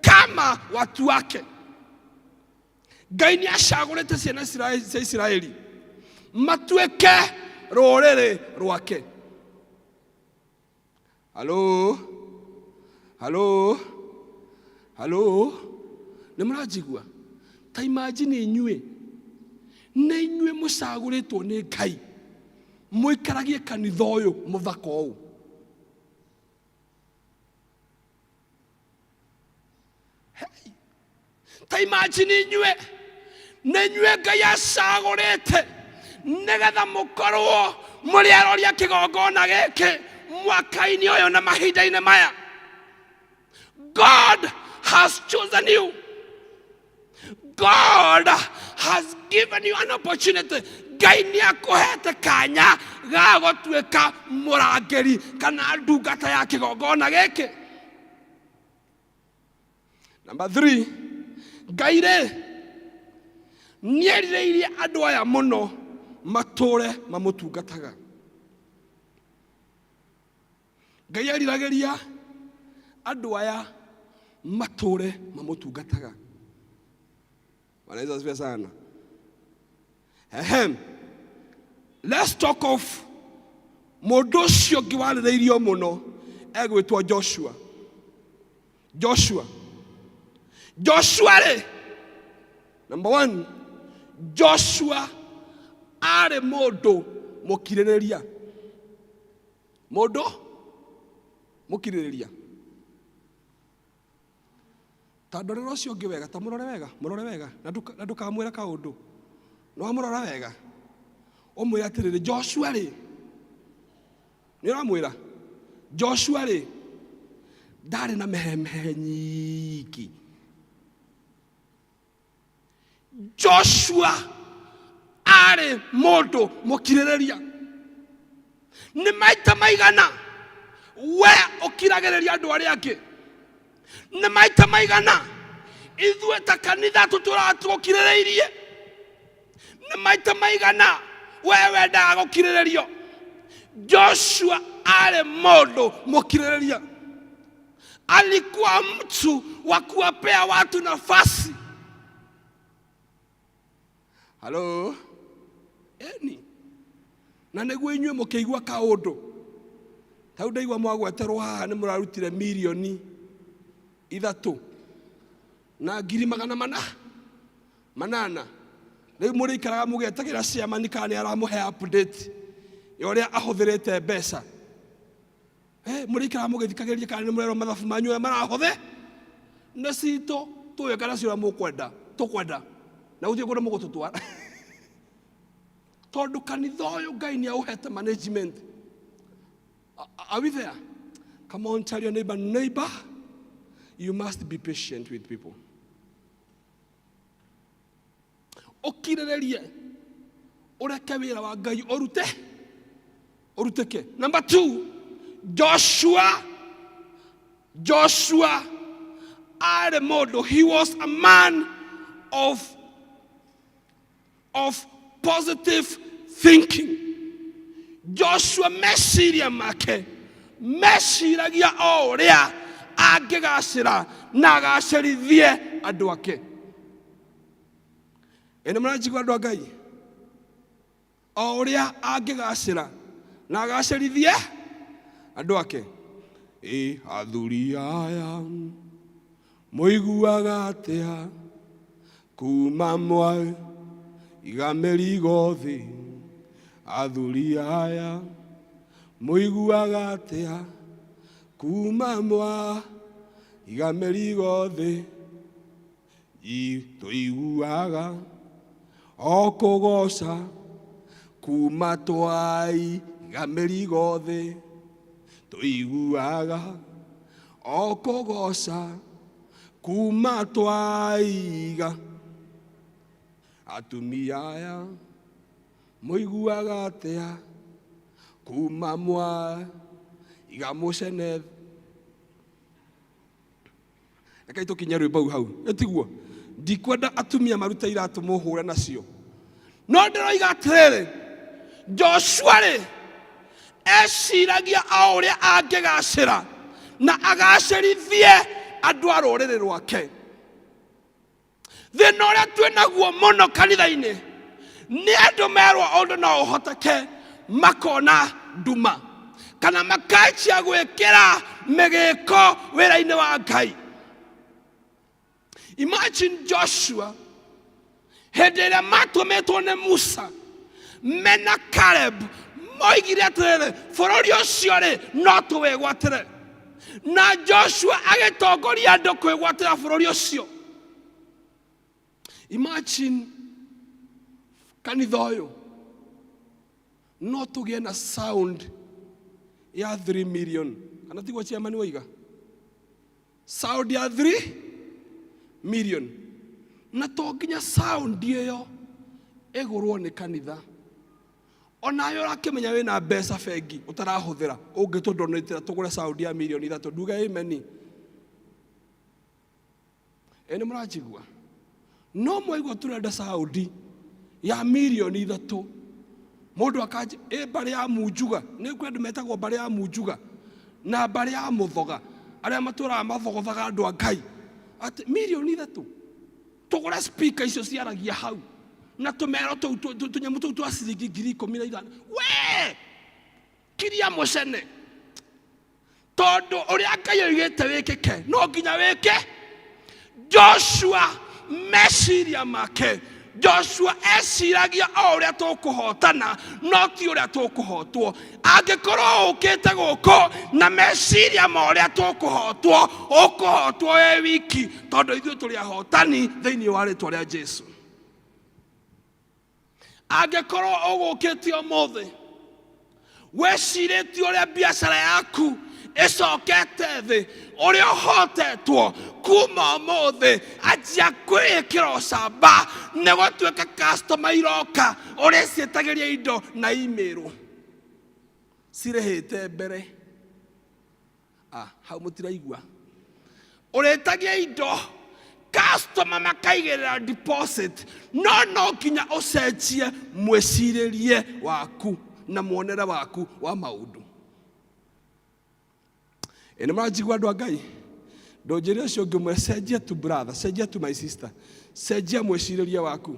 kama watu wake. Ngai nĩ acagũrĩte ciana cia Isiraeli matuĩke Rũrĩrĩ rwake. Halo, halo, halo, nĩ mũranjigua? Ta imagine inyuĩ nĩ inyuĩ mũcagũrĩtwo nĩ Ngai mũikaragie kanitha ũyũ mũthaka ũũ. Hey. Ta imagine inyuĩ nĩ inyuĩ Ngai acagũrĩte nĩgetha mũkorwo mũrĩ arori a kĩgongona gĩkĩ mwaka-inĩ ũyũ na mahinda-inĩ maya. God has chosen you. God has given you an opportunity. Ngai nĩ akũhete kanya ga gũtuĩka mũrangĩri kana ndungata ya kĩgongona gĩkĩ. Number 3, Ngai rĩ nĩerirĩirie andũ aya mũno matũre mamũtungataga. Ngai eriragĩria andũ aya matũre mamũtungataga. Bwana Yesu asifiwe sana. Ehem. Let's talk of mũndũ ũcio ũngĩ warĩrĩirio mũno egwĩtwo Joshua. Joshua. Joshua rĩ, number one, Joshua arĩ mũndũ mũkirĩrĩria. Mũndũ mũkirĩrĩria. Ta ndorera ũcio ũngĩ wega, ta mũrore wega, mũrore wega, na ndũkamwĩre kaũndũ. Nĩ wamũrora wega? Ũmwĩre atĩrĩrĩ, Joshua rĩ, nĩ ũramwĩra? Joshua rĩ, ndarĩ na mĩhemehe nyingĩ. Joshua arĩ mũndũ mũkirĩrĩria. Nĩ maita maigana we ũkiragĩrĩria andũ arĩa angĩ? Nĩ maita maigana ithuĩ ta kanitha tũtũraga tũgũkirĩrĩirie? Nĩ maita maigana we wendaga gũkirĩrĩrio? Joshua arĩ mũndũ mũkirĩrĩria. Alikuwa mtu wa kuwapea watu nafasi. Halo, eni na nĩguo inyuĩ mũkĩigua kaũndũ tau ndaigua mwagweterwo haha nĩ mũrarutire mirioni ithatũ na ngiri magana mana manana rĩu mũrĩikaraga mũgĩetagĩra ciamani kana nĩ aramũhe update ya ũrĩa ahũthĩrĩte mbeca. Eh, mũrĩikaraga mũgĩthikagĩrĩria kana nĩ mũrerwo mathabu manyu ũrĩa marahũthĩ nĩ citũ tũĩ kana cio ũrĩa mũkwenda tũkwenda na gũtirĩ kũndũ mũgũtũtwara tondũ kanitha ũyũ Ngai nĩ aũhete management. Are we there? Come on, tell your neighbor, neighbor, you must be patient with people. Ũkirĩrĩrie ũreke wĩra wa Ngai ũrute ũrutĩke. Number 2, Joshua arĩ mũndũ, he was a man of positive thinking. Joshua meciria make meciragia o ũrĩa angĩgacĩra na agacĩrithie andũ ake. Ĩ nĩ mũranjigua andũ a Ngai? O ũrĩa angĩgacĩra na agacĩrithie andũ ake. Ĩ athuri aya mũiguaga atĩa kuma mwa iga mĩrigo thĩ? Athuri aya mũiguaga atĩa kuma mwa iga mĩrigo thĩ? Tũiguaga o kũgoca kuma twaiga mĩrigo thĩ, tũiguaga o kũgoca kuma twaiga. Atumia aya mũiguaga atĩa kuma mwaiga mũcene? Rekei tũkinye rwĩmbo hau ĩtiguo. Ndikwenda atumia marute iratũ mũhũre nacio, no ndĩroiga atĩrĩrĩ, Joshua rĩ eciragia o ũrĩa angĩgacĩra na agacĩrithie andũ a rũrĩrĩ rwake. Thĩna ũrĩa twĩ naguo mũno kanitha-inĩ nĩ andũ merwo ũndũ no ũhoteke, Makona nduma kana makanjia gwĩkĩra mĩgĩko wĩra-inĩ wa Ngai. Imagine Joshua hĩndĩ ĩrĩa matũmĩtwo nĩ Musa mena Caleb, moigire atĩrĩrĩ, bũrũri ũcio rĩ, no tũwĩgwatĩre. Na Joshua agĩtongoria andũ kwĩgwatĩra bũrũri ũcio. Imagine kanitha ũyũ no tũgĩe na sound ya 3 million, kana tiguo chairman waiga? Sound ya 3 million, na to nginya sound ĩyo ĩgũrwo nĩ kanitha. Onawe ũrakĩmenya wĩna mbeca bengi ũtarahũthĩra, ũngĩtũndonĩtĩra tũgũre sound ya mirioni 3, nduge ameni. Ĩ nĩ mũranjigua? No mwaigua tũrenda sound ya mirioni 3, mũndũ akanji ĩ mbarĩ ya Munjuga. Nĩ kwĩ andũ metagwo mbarĩ ya Munjuga na mbarĩ ya Mũthoga, arĩa matũraga mathogothaga andũ a Ngai atĩ mirioni 3 tũgũre speaker icio ciaragia hau na tũmero tũu, tũnyamũ tũu twa ciringi 15,000. We kiria mũcene, tondũ ũrĩa Ngai oigĩte wĩkĩke no nginya wĩke. Joshua meciria make, Joshua eciragia o ũrĩa tũkũhotana, no ti ũrĩa tũkũhotwo. Angĩkorwo ũkĩte gũkũ na meciria ma ũrĩa tũkũhotwo, ũkũhotwo wĩ wiki, tondũ ithuĩ tũrĩ ahotani thĩinĩ wa rĩtwa rĩa Jesu. Angĩkorwo ũgũkĩte ũmũthĩ wecirĩtie ũrĩa biacara yaku ĩcokete thĩ, ũrĩa ũhotetwo, kuma ũmũthĩ anjia kwĩĩkĩra ũcamba nĩ gũtuĩka customer iroka ũrĩciĩtagĩria indo na email cirĩhĩte mbere. Ah, hau mũtiraigua. Ũrĩtagia indo, customer makaigĩrĩra deposit, no no nginya ũcenjie mwĩcirĩrie waku na muonere waku wa maũndũ. Ĩ nĩ mũranjigua, andũ a Ngai? Ndũnjĩre ũcio ũngĩ ũmwe, cenjia tu brother, cenjia tu my sister, cenjia mwĩcirĩrie waku.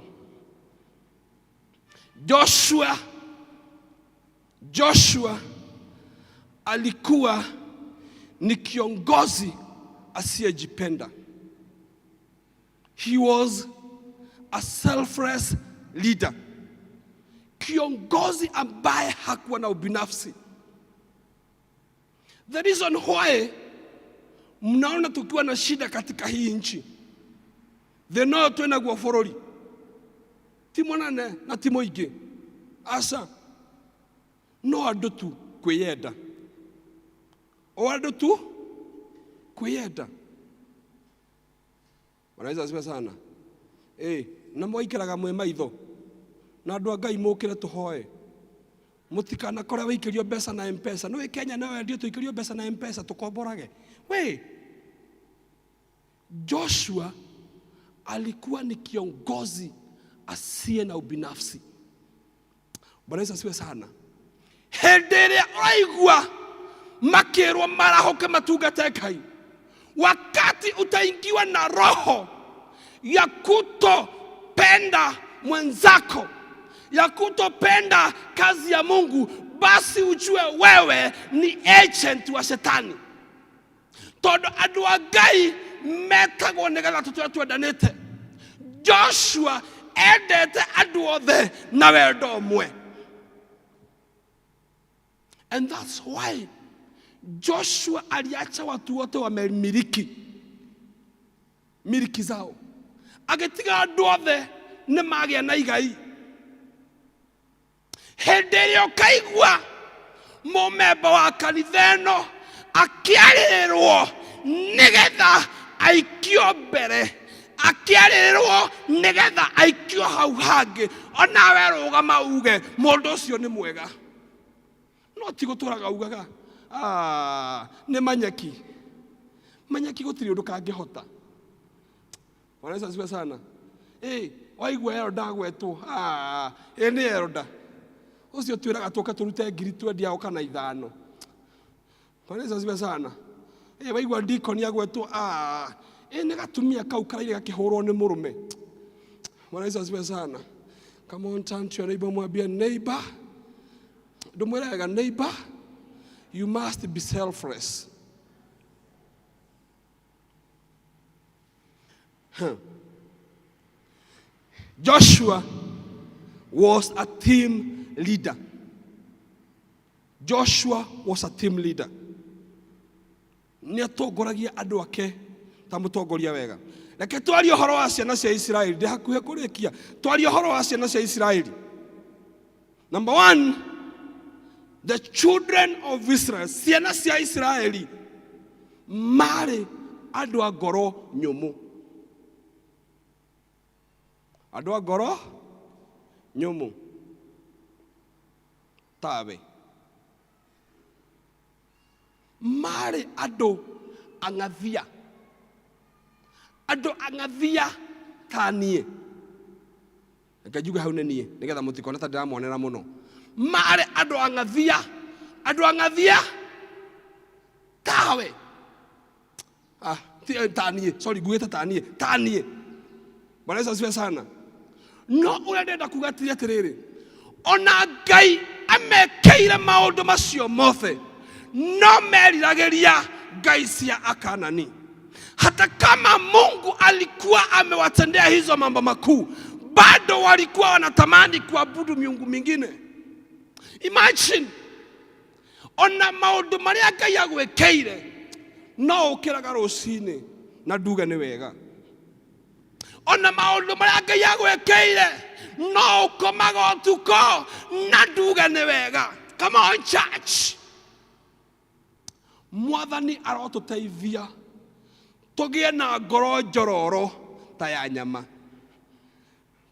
Joshua alikuwa ni kiongozi asiyejipenda. He was a selfless leader, kiongozi ambaye hakuwa na ubinafsi. The reason why mnaona tukiwa na shida katika hii nchi, thĩna ũyũ twĩnaguo bũrũri ti mũnene na ti mũingĩ, aca, no andũ tu kwĩyenda, o andũ tu kwĩyenda. Bwana Yesu asifiwe sana. Na mwaikaraga mwĩ maitho na andũ a Ngai, mũkĩre tũhoe, mũtikanakore wĩikĩrio mbeca na M-Pesa. Nĩũĩ Kenya no wendio tũikĩrio mbeca na M-Pesa tũkomborage. We Joshua alikuwa ni kiongozi asiye na ubinafsi. Bwana Yesu asifiwe sana. Hĩndĩ ĩrĩa ũraigua makĩrwo marahũke matungate Ngai, wakati utaingiwa na roho ya kutopenda mwenzako, ya kutopenda kazi ya Mungu, basi ujue wewe ni agent wa shetani, tondũ andũ a Ngai metagwo nĩgetha tũtũre twendanĩte. Joshua endete andũ othe na wendo ũmwe, and that's why Joshua aliacha watu wote wamemiliki miliki zao, agĩtiga andũ othe nĩ magĩa na igai. Hĩndĩ ĩrĩa ũkaigua mũmemba wa kanitha ĩno akĩarĩrĩrwo nĩgetha aikio mbere, akĩarĩrĩrwo nĩgetha aikio hau hangĩ, onawe rũgama uge mũndũ ũcio nĩ mwega, no ti gũtũraga ugaga, "Ah, nĩ manyeki manyeki, gũtirĩ ũndũ kangĩhota." Bwana Yesu asifiwe sana. Waigua elder agwetwo, ah, ĩ nĩ elder ũcio twĩraga tũke tũrute ngiri twendia o kana ithano. Bwana Yesu asifiwe sana. Waigua deacon agwetwo, ah, ĩ nĩ gatumia kau karaire gakĩhũrwo nĩ mũrũme. Bwana Yesu asifiwe sana. Come on, turn to your neighbor, mwambie, "Neighbor, Ndũmwĩre wega, neighbor, you must be selfless. Huh. Joshua was a team leader. Joshua was a team leader. Nĩ atongoragia andũ ake ta mũtongoria wega. Reke twarie ũhoro wa ciana cia Isiraeli. Ndĩ hakuhĩ kũrĩkia. Twarie ũhoro wa ciana cia Isiraeli. Number one, the children of Israel, ciana cia Isiraeli marĩ andũ a ngoro nyũmũ. Andũ a ngoro nyũmũ tawe. Marĩ andũ ang'athia. Andũ ang'athia ta niĩ. Reke njuge hau nĩ niĩ nĩgetha mũtikone ta ndĩramonera mũno. Marĩ andũ ang'athia, andũ ang'athia tawe. Ah, ti, eh, ta niĩ, sorry, ngugĩte ta niĩ, ta niĩ. Bwana Yesu asifiwe sana. No ũrĩa ndĩrenda kuga ti atĩrĩrĩ, ona Ngai amekĩire maũndũ macio mothe, no meriragĩria ngai cia Akanani. Hata kama Mungu alikuwa amewatendea hizo mambo makuu, bado walikuwa wanatamani kuabudu miungu mingine. Imagine, ona maũndũ marĩa Ngai agwĩkĩire, no ũkĩraga rũcinĩ na nduge nĩ wega. Ona maũndũ marĩa Ngai agwĩkĩire, no ũkomaga ũtukũ na nduge nĩ wega. Come on church. Mwathani arotũteithia tũgĩe na ngoro njororo ta ya nyama.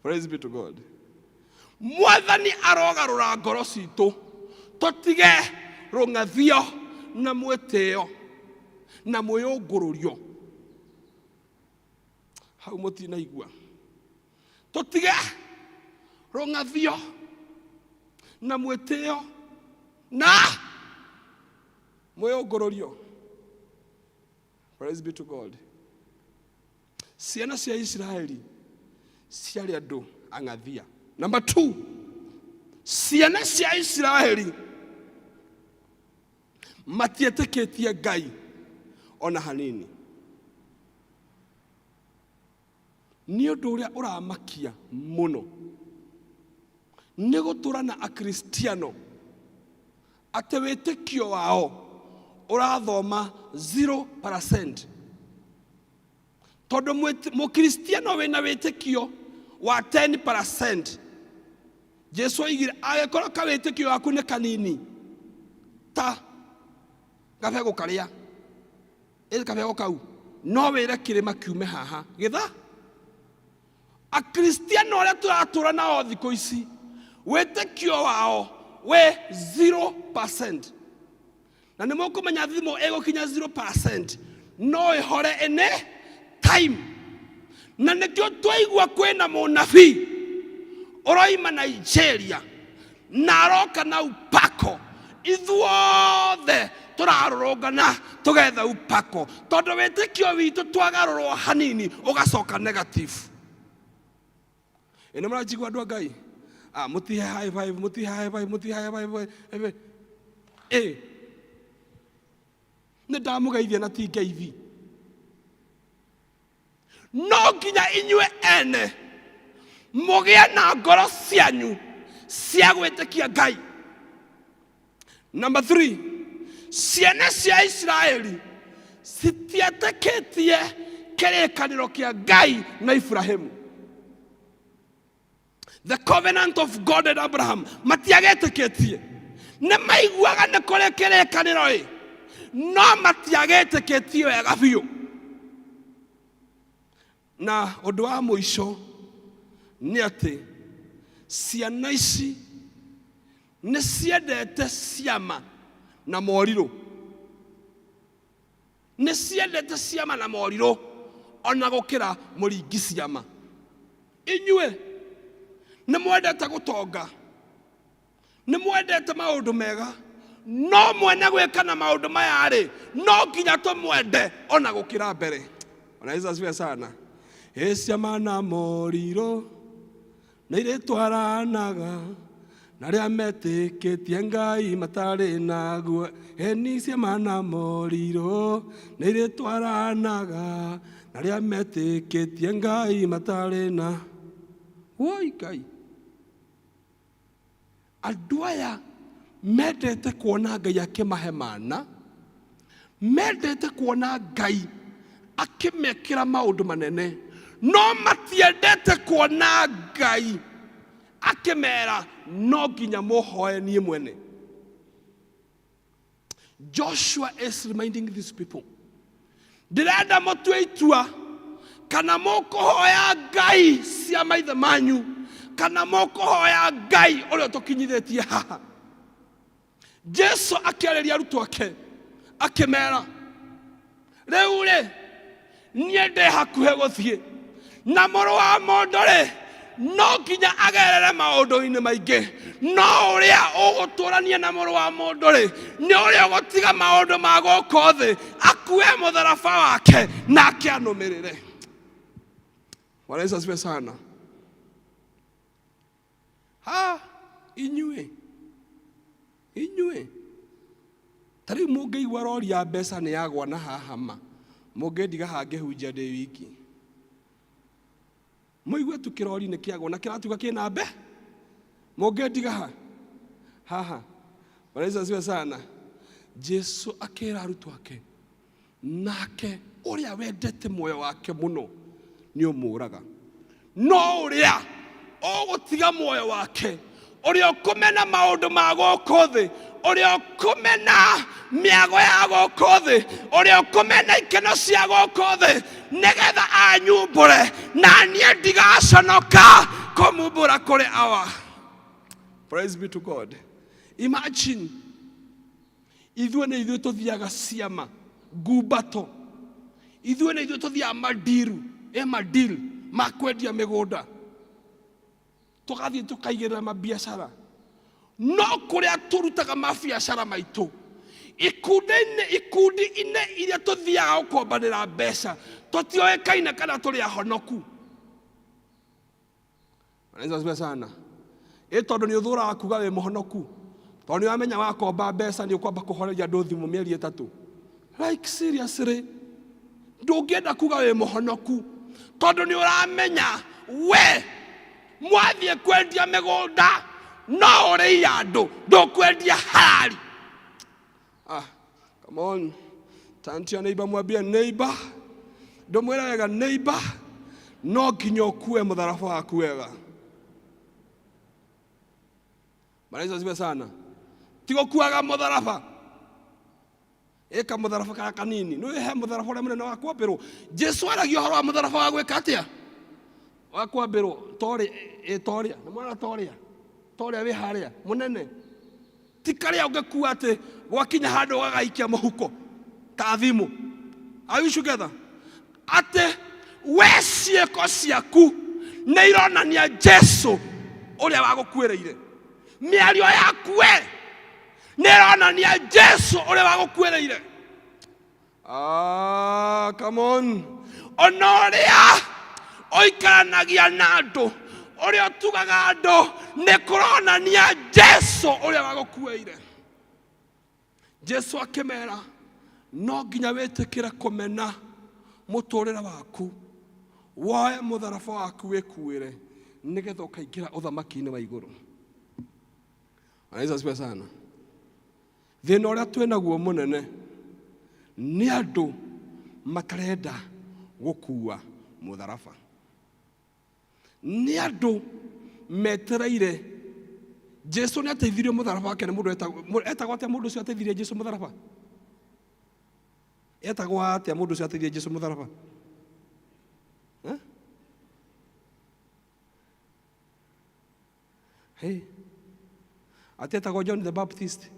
Praise be to God. Mwathani arogarũra ngoro citũ tũtige rũng'athio na mwĩtĩo na mwĩyũngũrũrio. Hau mũtinaigua. Tũtige rũng'athio na mwĩtĩo na mwĩyũngũrũrio. Praise be to God. Ciana cia Isiraeli ciarĩ andũ ang'athia. Number 2, ciana cia Isiraeli matietĩkĩtie Ngai ona hanini. Nĩ ũndũ ũrĩa ũramakia mũno nĩ gũtũra na Akristiano atĩ wĩtĩkio wao ũrathoma 0%. Tondũ mũkristiano wĩna wĩtĩkio wa 10%, Jesu oigire angĩkorwo kawĩtĩkio gaku nĩ kanini ta gabegũ karĩa ĩ kabegũ kau, no wĩre kĩrĩma kiume haha gĩtha. Akristiano arĩa tũratũra nao thikũ ici wĩtĩkio wao wĩ 0%, na nĩ mũkũmenya thimũ ĩgũkinya 0% no ĩhore any time. Na nĩkĩo twaigua kwĩna mũnabii ũroima Nigeria na aroka na upako, ithuothe tũrarũrũngana tũgetha upako, tondũ wĩtĩkio witũ twagarũrwo hanini ũgacoka negative. Ĩ nĩ mũranjigua andũ a Ngai? Ah, mũtihe high five, mũtihe high five, mũtihe high five, high five. Ĩ nĩ ndamũgeithia na ti ngeithi. No nginya inyuĩ ene mũgĩe na ngoro cianyu cia gwĩtĩkia Ngai. Number 3, ciana cia Isiraeli citietĩkĩtie kĩrĩkanĩro kĩa Ngai na Iburahĩmu. The covenant of God and Abraham matiagĩtĩkĩtie. Nĩ maiguaga nĩ kũrĩ kĩrĩkanĩro ĩ, no matiagĩtĩkĩtie wega biũ. Na ũndũ wa mũico nĩ atĩ ciana ici nĩ ciendete ciama na morirũ. Nĩ ciendete ciama na morirũ ona gũkĩra mũringi ciama. Inyuĩ nĩ mwendete gũtonga, nĩ mwendete maũndũ mega, no mwene gwĩka na maũndũ maya rĩ, no nginya tũmwende ona gũkĩra mbere. Bwana Yesu asifiwe sana. Ĩ ciama na morirũ nĩ irĩtwaranaga Na arĩa metĩkĩtie Ngai matarĩ naguo, heni ciama na morirũ nĩ irĩtwaranaga. Na arĩa metĩkĩtie Ngai matarĩ na woi Ngai. Andũ aya mendete kuona Ngai akĩmahe mana, mendete kuona Ngai akĩmekĩra maũndũ manene, no matiendete kuona Ngai akĩmera no nginya mũhoe niĩ mwene. Joshua is reminding these people, ndĩrenda mũtue itua kana mũkũhoya ngai cia maithe manyu kana mũkũhoya ngai ũrĩa ũtũkinyithĩtie haha. Jesu akĩarĩria arutwo ake akĩmera, rĩu rĩ niĩ ndĩ hakuhĩ gũthiĩ na mũrũ wa mũndũ rĩ no nginya agerere maũndũ-inĩ maingĩ, no ũrĩa ũgũtũrania na mũrũ wa mũndũ rĩ nĩ ũrĩa ũgũtiga maũndũ ma gũkũ thĩ akue mũtharaba wake nake anũmĩrĩre. Bwana Yesu asifiwe sana. Ha inyuĩ inyuĩ ta rĩu mũngĩigua rori ya mbeca nĩ yagwa na haha ma mũngĩndiga hangĩhunjia ndĩ wiki mũigue tu kĩrori nĩ kĩagwa na kĩratuga kĩna mbe mũngĩndiga ha haha. Bwana Yesu asifiwe sana. Jesu akĩra arutwo ake, nake ũrĩa wendete muoyo wake mũno nĩ ũmũraga, no ũrĩa ũgũtiga muoyo wake, ũrĩa ũkũmena maũndũ ma gũkũ thĩ, ũrĩa ũkũmena mĩago ya gũkũ thĩ, ũrĩa ũkũmena ikeno cia gũkũ thĩ, nĩgetha anyumbũre na niĩ ndigaconoka kũmumbũra kũrĩ awa. Praise be to God. Imagine ithuĩ nĩ ithuĩ tũthiaga ciama ngumbato, ithuĩ nĩ ithuĩ tũthiaga madiru, madiru ma kwendia mĩgũnda, tũgathiĩ tũkaigĩrĩra mabiacara, no kũrĩa tũrutaga mabiacara maitũ ikundi-inĩ iria tũthiaga gũkombanĩra mbeca, tũtiũĩkaine kana tũrĩ ahonoku. Bwana Yesu asifiwe sana. Ĩ tondũ nĩ ũthũraga kuga wĩ mũhonoku, tondũ nĩ wamenya wakomba mbeca nĩ ũkwamba kũhoreria andũ thimũ mĩeri ĩtatũ. Like seriously, ndũngĩenda kuga wĩ mũhonoku tondũ nĩ ũramenya we mwathiĩ kwendia mĩgũnda no ũrĩia andũ, ndũkwendia harari. Ah, come on. Turn to your neighbor, mwambie neighbor, ndũmwĩre wega neighbor, no nginya ũkue mũtharaba waku wega. Bwana Yesu asifiwe sana. Ti gũkuaga mũtharaba, ĩka mũtharaba karĩa kanini, nĩ he mũtharaba ũrĩa mũnene wa kwambĩrwo. Jesu aragia ũhoro wa mũtharaba wa gwĩka atĩa? Wa kwambĩrwo, torĩa, torĩa, nĩ mwana torĩa, torĩa wĩ harĩa mũnene. Ti karĩa ũngĩkua atĩ gwakinya handũ ũgagaikia mũhuko ta thimũ. Are you together? Atĩ we ciĩko ciaku nĩ ironania Jesu ũrĩa wagũkuĩrĩire, mĩario yaku we nĩ ĩronania Jesu ũrĩa wagũkuĩrĩire. Ah, come on. Ona ũrĩa ũikaranagia na andũ, ũrĩa ũtugaga andũ, nĩ kũronania Jesu ũrĩa wagũkuĩire. Jesu akĩmera, no nginya wĩtĩkĩre kũmena mũtũrĩre waku, woe mũtharaba waku wĩkuĩre, nĩgetha ũkaingĩra ũthamaki-inĩ wa igũrũ. Bwana Yesu asifiwe sana. Thĩna ũrĩa twĩ naguo mũnene nĩ andũ matarenda gũkua mũtharaba, nĩ andũ metereire Jesu. Nĩ ateithirio mũtharaba wake nĩ mũndũ etagwo atĩa? Mũndũ ũcio ateithirie Jesu mũtharaba etagwo atĩa? Mũndũ ũcio ateithirie Jesu mũtharaba, eh? Hey. Atetagwo John the Baptist.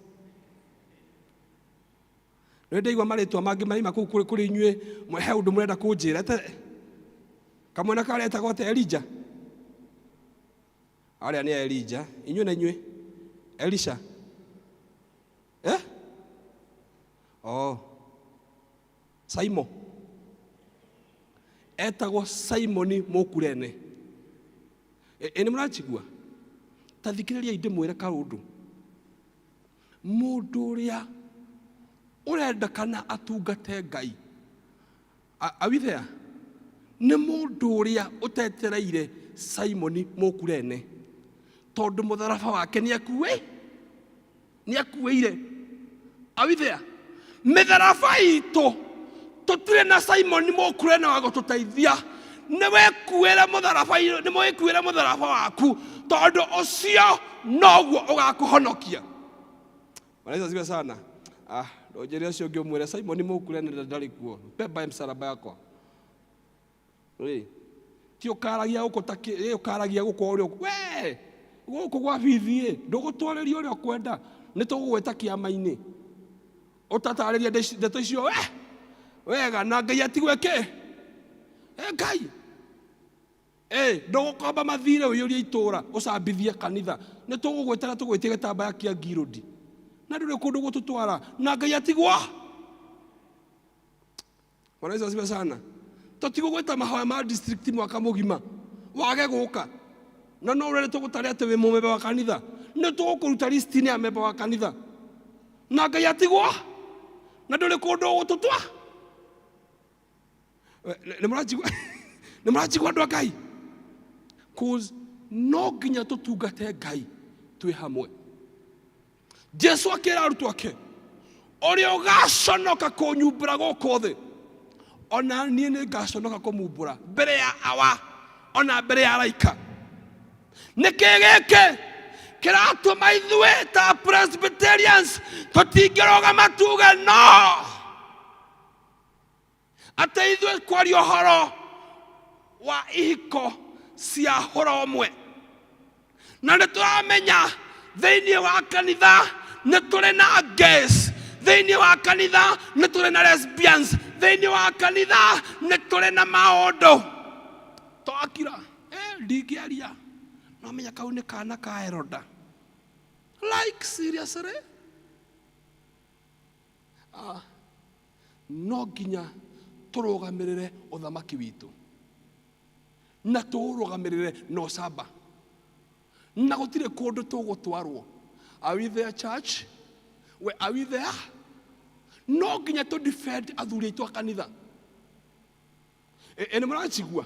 Nĩ ndaigua marĩtwa mangĩ maraima kũu kũrĩ inyuĩ, he ũndũ mũrenda kũnjĩra. Kamwana karĩa etagwo atĩa? Elijah. Arĩa nĩ Elijah. Inyuĩ na inyuĩ. Elisha. Eh? Oh. Simon. Etagwo Simoni Mũkurene. Ĩ nĩ mũranjigua? Ta thikĩrĩriai ndĩmwĩre kaũndũ. Mũndũ ũrĩa ũrenda kana atungate Ngai, are we there? Nĩ mũndũ ũrĩa ũtetereire Simoni Mũkurene, tondũ mũtharaba wake nĩakuĩire. Are we there? Mĩtharaba itũ tũtirĩ na Simoni Mũkurene wa gũtũteithia. Nĩ wĩkuĩre mũtharaba, nĩ wĩkuĩre mũtharaba waku, tondũ ũcio noguo ũgakũhonokia. Bwana Yesu asifiwe sana. Ah, ndũnjĩre ũcio ũngĩ ũmwĩre Simoni Mũkurene ndarĩ kuo. Beba msalaba yakwa. Ĩ, ti ũkaragia gũkũ ta kĩ, ĩ ũkaragia gũkũ ũrĩa we gũkũ gwa bithi ĩ ndũgũtwarĩria ũrĩa ũkwenda, nĩ tũgũgwĩta kĩama-inĩ ũtatarĩria ndeto icio we wega, na Ngai atigwe kĩ ĩ Ngai ĩ ndũgũkomba mathirĩ ũiyũrie itũra ũcambithie kanitha, nĩ tũgũgwĩta na tũgwĩtie gĩtambaya kĩa ngirũndi na ndũrĩ kũndũ gũtũtwara na Ngai atigwa. Bwana Yesu asifiwe sana. Tũtigũgwĩta mahoya ma district mwaka mũgima wage gũka, na no ũrere tũgũtare atĩ wĩ mũmemba wa kanitha, nĩ tũgũkũruta list-inĩ ya memba wa kanitha na Ngai atigwo na ndũrĩ kũndũ ũgũtũtwa. Nĩ mũranjigua? Nĩ mũranjigua andũ a Ngai? Cause no nginya tũtungate Ngai twĩ hamwe. Jesu akĩra arutwo ake, ũrĩa ũgaconoka kũnyumbũra gũkũ thĩ, ona niĩ nĩ ngaconoka kũmumbũra mbere ya awa, ona mbere ya araika. Nĩkĩ gĩkĩ kĩratũma ithuĩ ta Presbyterians tũtingĩrũgama tuge no atĩ ithuĩ kwaria ũhoro wa ihiko cia hũra ũmwe, na nĩ tũramenya thĩinĩ wa kanitha nĩ tũrĩ na gays, thĩinĩ wa kanitha nĩ tũrĩ na lesbians, thĩinĩ wa kanitha nĩ tũrĩ na maũndũ twakira. Ndingĩaria no menya kau nĩ kana ka Heroda. Like seriously? No nginya tũrũgamĩrĩre ũthamaki witũ na tũũrũgamĩrĩre na ũcamba, na gũtirĩ kũndũ tũgũtwarwo. Are we there, church? We, are we there? No nginya tũ defend athuri aitũ a kanitha. Ĩ nĩ mũranjigua?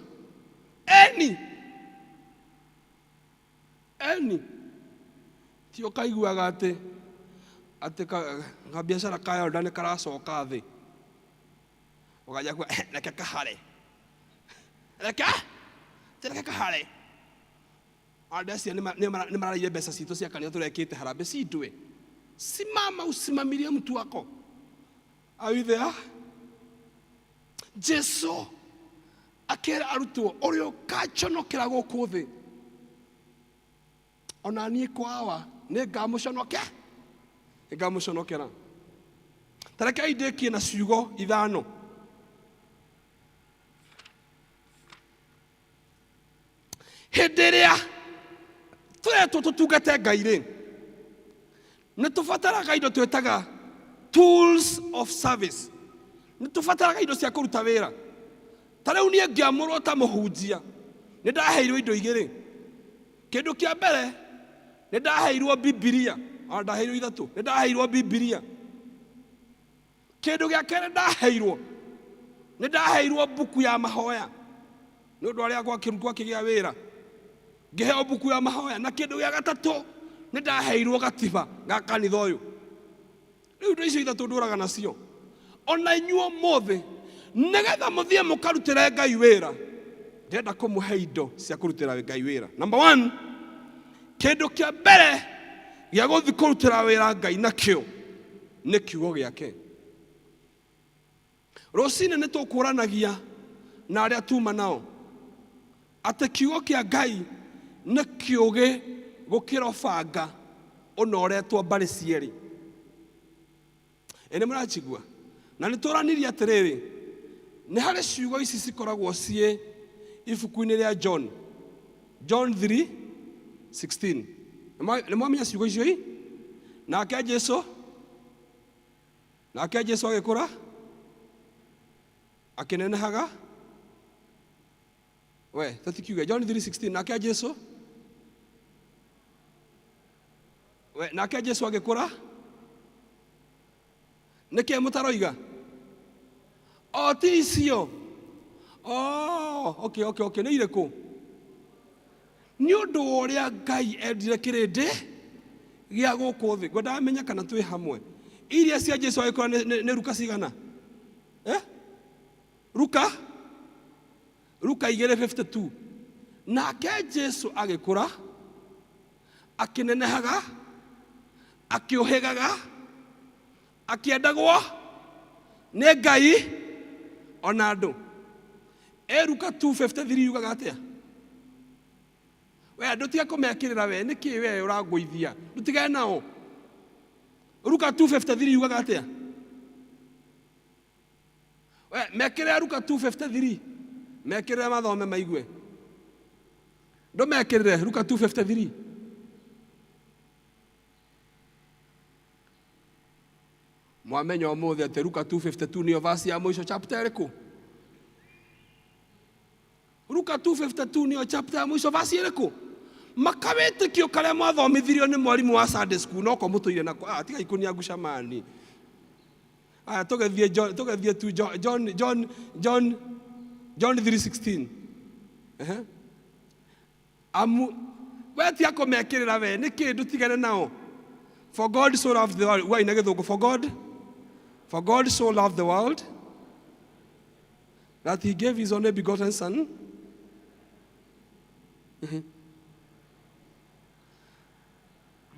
Eni eni ti ũkaiguaga atĩ atĩ kabiacara ka Elda nĩ karacoka thĩ, ũkanjia kuga reke kahare, reke ti reke kahare. Andũ acio nĩ marareire mbeca citũ cia kanitha tũrekĩte harambee cindwe. Simama usimamilie mtu wako. Are you there? Jesu akĩra arutwo, ũrĩa ũkanjonokera gũkũ thĩ, ona niĩ kwawa nĩ ngamũconoke, nĩ ngamũconokera. Ta rekei ndĩkie na ciugo ithano. Hĩndĩ ĩrĩa tũretwo tũtungate Ngai rĩ, nĩ tũbataraga indo twĩtaga tools of service. Nĩ tũbataraga indo cia kũruta wĩra. Ta rĩu niĩ ngĩamũrwo ta mũhunjia, nĩ ndaheirwo indo igĩrĩ. Kĩndũ kĩa mbere, nĩ ndaheirwo Bibilia. Ona ndaheirwo ithatũ. Nĩ ndaheirwo Bibilia. Kĩndũ gĩa kerĩ ndaheirwo, nĩ ndaheirwo mbuku ya mahoya. Nĩ ũndũ arĩa gwakĩgĩa wĩra, ngĩheo mbuku ya mahoya. Na kĩndũ gĩa gatatũ, nĩ ndaheirwo gatiba ga kanitha ũyũ. Rĩu indo icio ithatũ ndũraga nacio. Ona inyuĩ ũmũthĩ, nĩgetha mũthiĩ mũkarutĩre Ngai wĩra, ndĩrenda kũmũhe indo cia kũrutĩra Ngai wĩra. Number one, kĩndũ kĩa mbere gĩa gũthiĩ kũrutĩra wĩra Ngai nakĩo nĩ kiugo gĩake. Rũcinĩ nĩ tũkũranagia na arĩa tuma nao atĩ kiugo kĩa Ngai nĩ kĩũgĩ gũkĩra ũbanga ũnoretwo mbarĩ cierĩ. Ĩ nĩ mũranjigua? Na nĩ tũranirie atĩrĩrĩ, nĩ harĩ ciugo ici cikoragwo ciĩ ibuku-inĩ rĩa John, John 3:16. Nĩ mwamenya ciugo icio i? Nake Jesu, nake Jesu agĩkũra akĩnenehaga. We, tũtikiuge John 3:16. Nake Jesu We, nake Jesu agĩkũra nĩkĩ mũtaroiga o ti icio oh, okay, okay, okay. Nĩ irĩkũ nĩ ũndũ wa ũrĩa Ngai endire kĩrĩndĩ gĩa gũkũ thĩ ngwendaga menye kana twĩ hamwe iria cia Jesu agĩkũra nĩ- nĩ nĩ ruka cigana eh? Ruka Ruka 2:52 nake Jesu agĩkũra akĩnenehaga akĩũhĩgaga akĩendagwo nĩ Ngai ona andũ. Ĩ Ruka 2:53 yugaga atĩa? We ndũtige kũmekĩrĩra we nĩkĩ we ũrangũithia ndũtigane nao. Ruka 2:53 yugaga atĩa? We mekĩrĩra Ruka 2:53 mekĩrĩre mathome maigue ndũmekĩrĩre Ruka 2:53 mwamenya ũmũthĩ atĩ Ruka 2:52 nĩyo verse ya mũico chapter ĩrĩkũ Luka 2:52 nĩyo chapter ya mũico verse ĩrĩkũ makawĩtĩkio karĩa mwathomithirio nĩ mwarimũ wa Sunday school noko mũtũire nako ah, tigai kũniangusha mani aya tũgĩthiĩ John- tũgĩthiĩ tu John John John John John 3:16 Ehe. Amu we tiga kũmekĩrĩra we nĩkĩ ndũtigane nao for God so loved the world ugai na gĩthũngũ for God for God so loved the world that he gave his only begotten son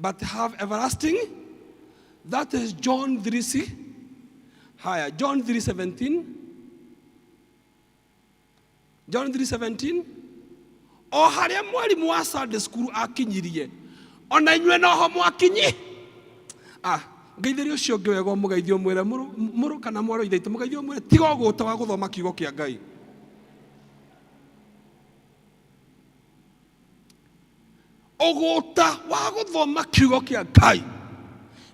but have everlasting that is John 3 haya John 3:17 John 3:17 o harĩa mwarimũ wa Sunday school akinyirie ona inyuĩ noho mwakinyi ah ngeithĩria ũcio ũngĩ wega ũmũgeithie ũmwĩre mũrũ mũrũ kana mwarĩ wa ithe witũ mũgeithie ũmwĩre tiga ũgũta wa gũthoma kiugo kĩa Ngai Ũgũta wa gũthoma kiugo kĩa Ngai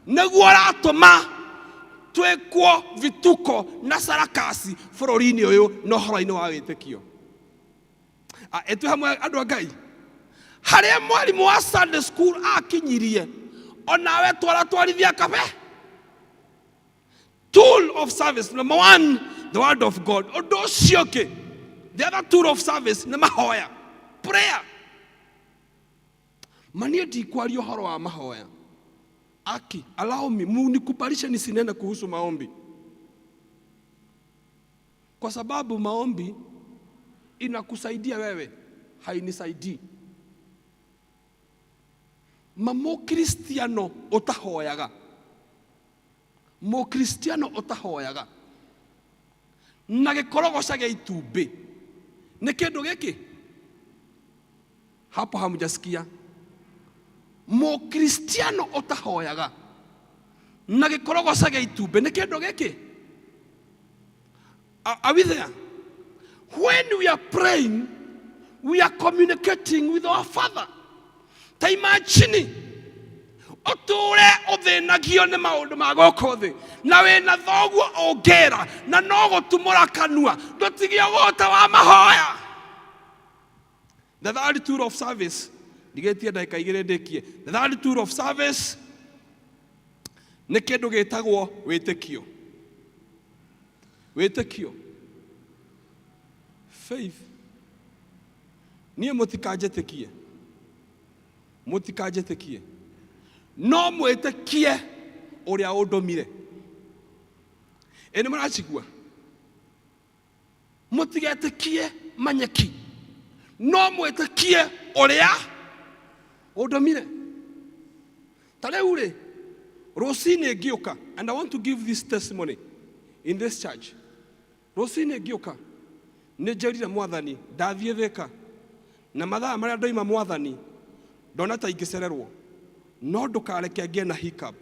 nĩguo ũratũma twĩkwo vituko na sarakasi bũrũri-inĩ ũyũ na ũhoro-inĩ wa wĩtĩkio. Ah, ĩ twĩ hamwe andũ a Ngai harĩa mwarimũ wa Sunday school akinyirie onawe twara twarithia kabe tool of service number one the word of god ũndũ ũcio ũngĩ the other tool of service nĩ mahoya prayer ma niĩ ndikwaria ũhoro wa mahoya aki allow me munikubalishe nisinene kuhusu maombi kwa sababu maombi inakusaidia wewe hainisaidii ma mũkristiano ũtahoyaga Mũkristiano ũtahoyaga na gĩkorogoca gĩa itumbĩ nĩ kĩndũ gĩkĩ hapo hamjasikia. Mũkristiano ũtahoyaga na gĩkorogoca gĩa itumbĩ nĩ kĩndũ gĩkĩ. Are we there? When we are praying, we are communicating with our Father. Ta imagine ũtũre ũthĩnagio nĩ maũndũ ma gũkũ thĩ na wĩna thoguo ũngĩra na no gũtumũra kanua ndũtigie ũgũta wa mahoya. The third tool of service, ndigĩtie ndagĩka igĩrĩ ndĩkie. The third tool of service nĩ kĩndũ gĩtagwo wĩtĩkio. Wĩtĩkio, faith. Niĩ mũtikanjĩtĩkie, mũtikanjĩtĩkie, no mwĩtĩkie ũrĩa ũndũmire. Ĩ nĩ mũracigua? Mũtigetĩkie manyeki, no mwĩtĩkie ũrĩa ũndũmire. Ta rĩu rĩ, rũcinĩ ngĩũka, and I want to give this testimony in this church. Rũcinĩ ngĩũka, nĩ njĩrire Mwathani, ndathiĩ Thĩka, na mathaa marĩa ndoima Mwathani, ndona ta ingĩcererwo, no ndũkareke ngĩe na hiccup,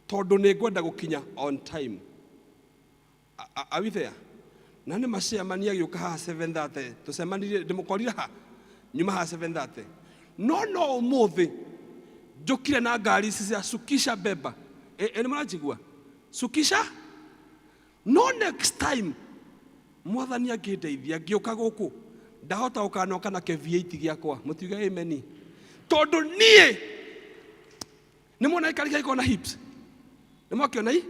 tondũ nĩ ngwenda gũkinya on time. Are we there? Na nĩ macemania agĩũka haha 7:30, tũcemanirie, ndĩmũkorire ha? Nyuma haha 7:30. No no ũmũthĩ, njũkire na ngari ici cia sukisha beba. Ĩ nĩ mũranjigua? Sukisha? No next time, Mwathani angĩndeithia, ngĩũka gũkũ, ndahota gũkanoka na kĩ V8 gĩakwa. Mũtiuge amen. Tondũ niĩ, Nĩ muona gĩkari kĩrĩa gĩkoragwo na hips? Nĩ mwakĩona i?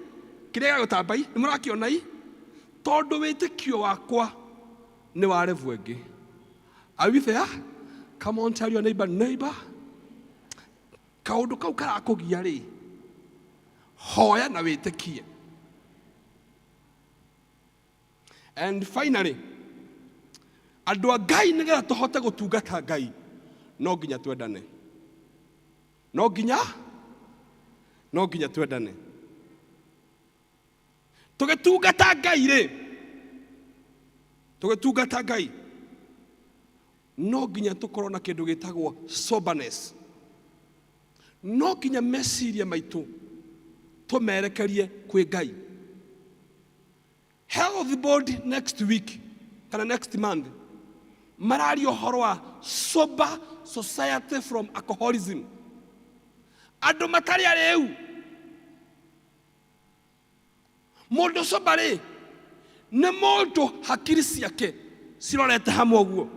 Kĩrĩa gĩa gũtamba i? Nĩ mũrakĩona i? Tondũ wĩtĩkio wakwa nĩ wa level ĩngĩ. Are we there? Come on, tell your neighbor, neighbor. Kaũndũ kau karakũgia rĩ, hoya na wĩtĩkie. And finally, andũ a Ngai nĩgetha tũhote gũtungata Ngai no nginya twendane. No nginya no nginya twendane. Tũgĩtungata Ngai rĩ, tũgĩtungata Ngai no nginya tũkorwo na kĩndũ gĩtagwo soberness. No nginya meciria maitũ tũmerekerie kwĩ Ngai. Health board next week kana next month mararia ũhoro wa sober society from alcoholism. Andũ matarĩ arĩu. Mũndũ sober rĩ nĩ mũndũ hakiri ciake cirorete hamwe ũguo.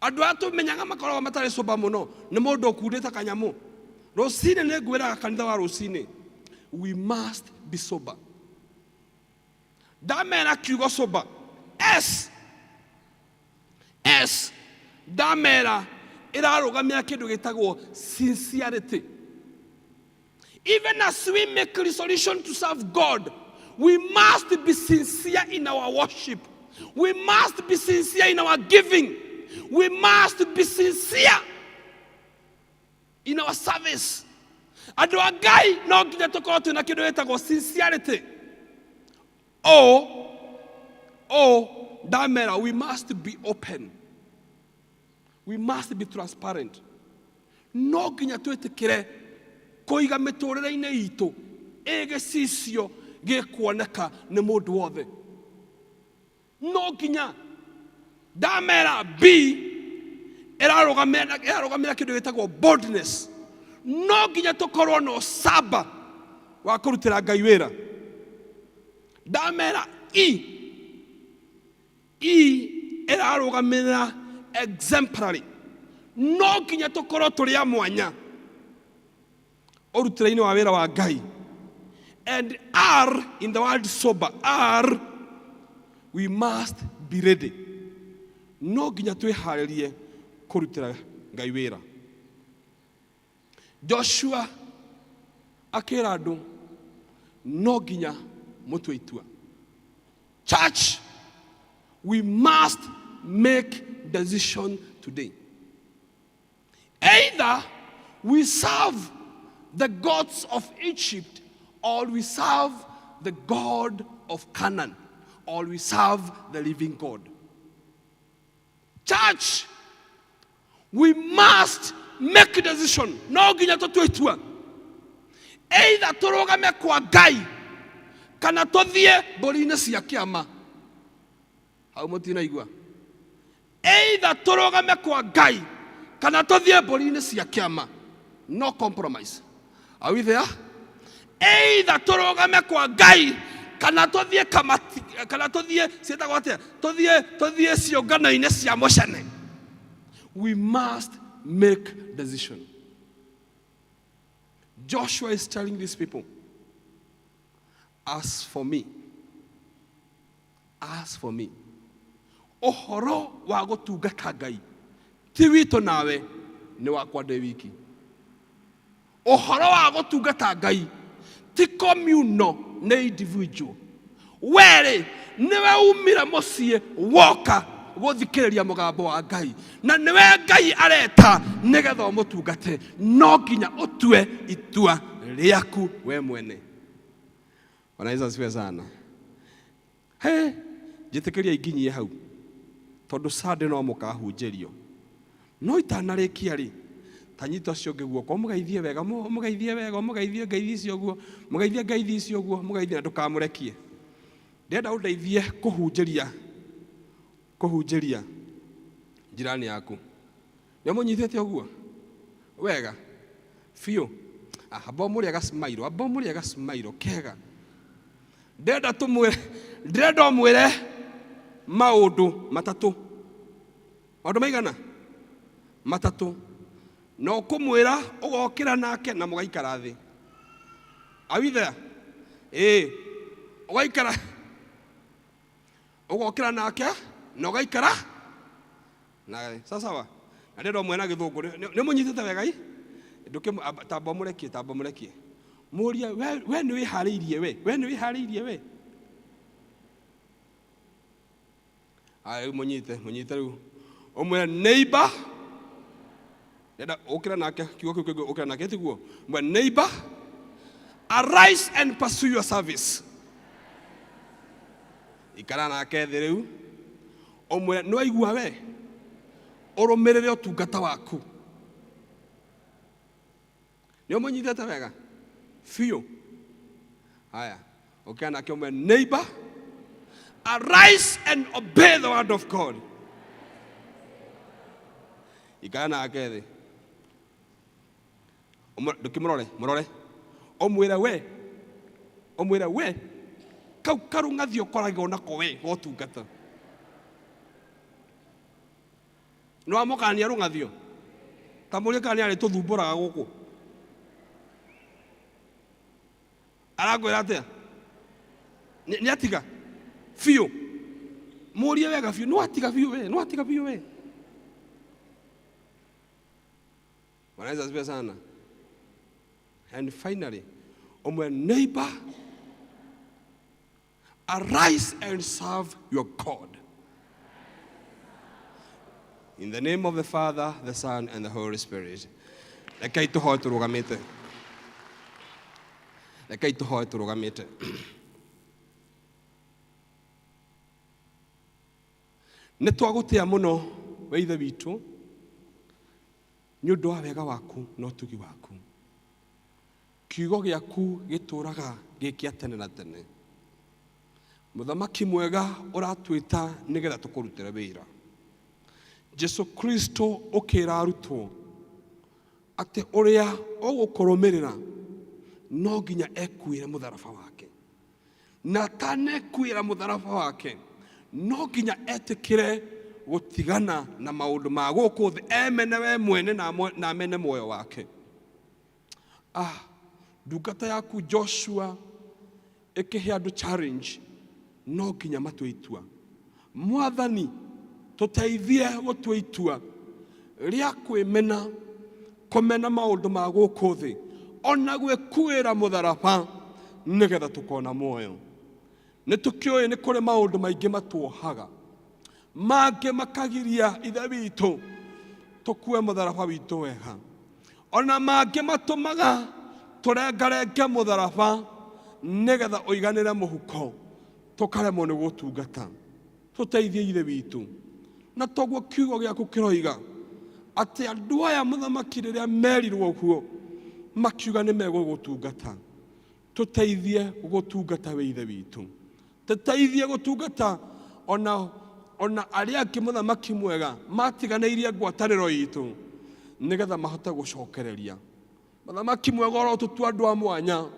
Andũ aya tũmenyaga makoragwo matarĩ sober mũno nĩ mũndũ ũkundĩte kanyamũ. Rũcinĩ nĩ ngwĩraga kanitha wa rũcinĩ, we must be sober. Ndamera kiugo sober, S, S, ndamera ĩrarũgamĩra kĩndũ gĩtagwo sincerity. Even as we make resolution to serve God, we must be sincere in our worship. We must be sincere in our giving. We must be sincere in our service. Andũ a Ngai no nginya tũkorwo twĩna kĩndũ gĩtagwo sincerity. O, O, ndamera, we must be open. We must be transparent. No nginya twĩtĩkĩre kũiga mĩtũrĩre-inĩ itũ ĩ gĩcicio gĩkuoneka nĩ mũndũ wothe. No nginya ndamera B ĩrarũgamĩra ĩrarũgamĩra kĩndũ gĩtagwo boldness. No nginya tũkorwo na ũcamba wa kũrutĩra Ngai wĩra. Ndamera E, E ĩrarũgamĩrĩra exemplary. No nginya tũkorwo tũrĩ a mwanya ũrutĩre-inĩ wa wĩra wa Ngai. And R in the word sober, R, we must be ready. No nginya twĩharĩrie kũrutĩra Ngai wĩra. Joshua akĩra andũ no nginya mũtue itua. Church, we must make decision today. Either we serve the gods of Egypt or we serve the God of Canaan or we serve the living God. Church, we must make a decision. No nginya tũtue itua. Either tũrũgame kwa Ngai kana tũthiĩ mbũri-inĩ cia kĩama. Hau mũtinaigua. Either tũrũgame kwa Ngai kana tũthiĩ mbũri-inĩ cia kĩama. No compromise. Are we there? Either tũrũgame kwa Ngai kana tũthiĩ kamati, kana tũthiĩ ciĩtagwo atĩa? Tũthiĩ tũthiĩ ciũngano-inĩ cia mũcene. We must make decision. Joshua is telling these people, as for me, as for me, ũhoro wa gũtungata Ngai ti witũ nawe, nĩ wakwa ndĩ wiki. Ũhoro wa gũtungata Ngai ti communal, nĩ individual. Werĩ nĩwe umire mũciĩ woka gũthikĩrĩria mũgambo wa Ngai, na nĩwe Ngai areta nĩgetha ũmũtungate. No nginya ũtue itua rĩaku we mwene. Bwana Yesu asifiwe sana. He, njĩtĩkĩria inginyie hau tondũ Sunday no mũkahunjĩrio. No itanarĩkia rĩ, ta nyita ũcio ũngĩ guoko, ũmũgeithie wega, ũmũgeithie wega, ũmũgeithie ngeithi icio ũguo, mũgeithie ngeithi icio ũguo, mũgeithie na ndũkamũrekie. Ndĩrenda ũndeithie kũhunjĩria, kũhunjĩria jirani yaku. Nĩ ũmũnyitĩte ũguo? Wega biũ. Amba ũmũrĩe gacmairo, amba ũmũrĩe gacmairo kega. Ndĩrenda tũmwĩre, ndĩrenda ũmwĩre maũndũ matatũ. Maũndũ maigana? Matatũ. Na ũkũmwĩra ũgokĩra nake na mũgaikara thĩ. Are we there? Ĩĩ, ũgaikara ũgokĩra nake na ũgaikara na sawa sawa. Na ndĩrenda ũmwe na gĩthũngũ nĩ mũnyitĩte wega i ndũkĩ tamba mũrekie tamba mũrekie mũrie we we nĩ wĩharĩirie we we nĩ wĩharĩirie we. Aya rĩu mũnyite mũnyite rĩu ũmwĩre neighbor ndenda ũkĩra nake kiugo kĩu kĩngĩ ũkĩra nake tiguo ũmwĩre neighbor arise and pursue your service. Ikara nake thĩ rĩu ũmwĩre nĩ waigua we ũrũmĩrĩre ũtungata waku. Nĩ ũmũnyitĩte wega biũ. Haya, ũkĩra nake ũmwĩre neighbor arise and obey the word of God. Ikara nake thĩ ndũkĩmũrore mũrore ũmwĩre we ũmwĩre we kau karũng'athio ũkoragwo nako we gotungata nĩ wamũkania rũng'athio ta mũrie kana nĩ arĩtũthumbũraga gũkũ arakwĩra atĩa nĩ atiga biũ mũrie wega biũ nĩ watiga biũ we nĩ watiga biũ we. Bwana Yesu asifiwe sana. And finally, ũmwe neighbor arise and serve your God. In the name of the Father, the Son, and the Holy Spirit. Rekei tũhoe tũrũgamĩte. Rekei tũhoe tũrũgamĩte. Nĩ twagũtĩa mũno we Ithe witũ nĩ ũndũ wa wega waku na ũtugi waku. Kiugo gĩaku gĩtũraga gĩ kĩa tene na tene. Mũthamaki mwega ũratwĩta nĩgetha tũkũrutĩre wĩra. Jesu Kristo ũkĩra arutwo atĩ ũrĩa ũgũkũrũmĩrĩra no nginya ekuĩre mũtharaba wake. Na atanekuĩra mũtharaba wake no nginya etĩkĩre gũtigana na maũndũ ma gũkũ thĩ, emene we mwene na amene muoyo wake. Ah, ndungata yaku Joshua ĩkĩhe andũ challenge no nginya matue itua. Mwathani tũteithie gũtua itua rĩa kwĩmena kũmena maũndũ ma gũkũ thĩ ona gwĩkuĩra mũtharaba nĩgetha tũkona muoyo. Nĩ tũkĩũĩ nĩ kũrĩ maũndũ maingĩ matuohaga mangĩ makagiria Ithe witũ tũkue mũtharaba witũ wega, ona mangĩ matũmaga tũrengarenge mũtharaba nĩgetha ũiganĩre mũhuko tũkaremwo nĩ gũtungata. Tũteithie Ithe witũ, na toguo kiugo gĩaku kĩroiga atĩ andũ aya mũthamaki rĩrĩa merirwo ũguo makiuga nĩ megũgũtungata. Tũteithie gũgũtungata wĩ Ithe witũ, tũteithie gũtungata ona ona arĩa angĩ mũthamaki mwega matiganĩirie ngwatanĩro itũ nĩgetha mahote gũcokereria. Mũthamaki mwega ũrotũtua andũ a mwanya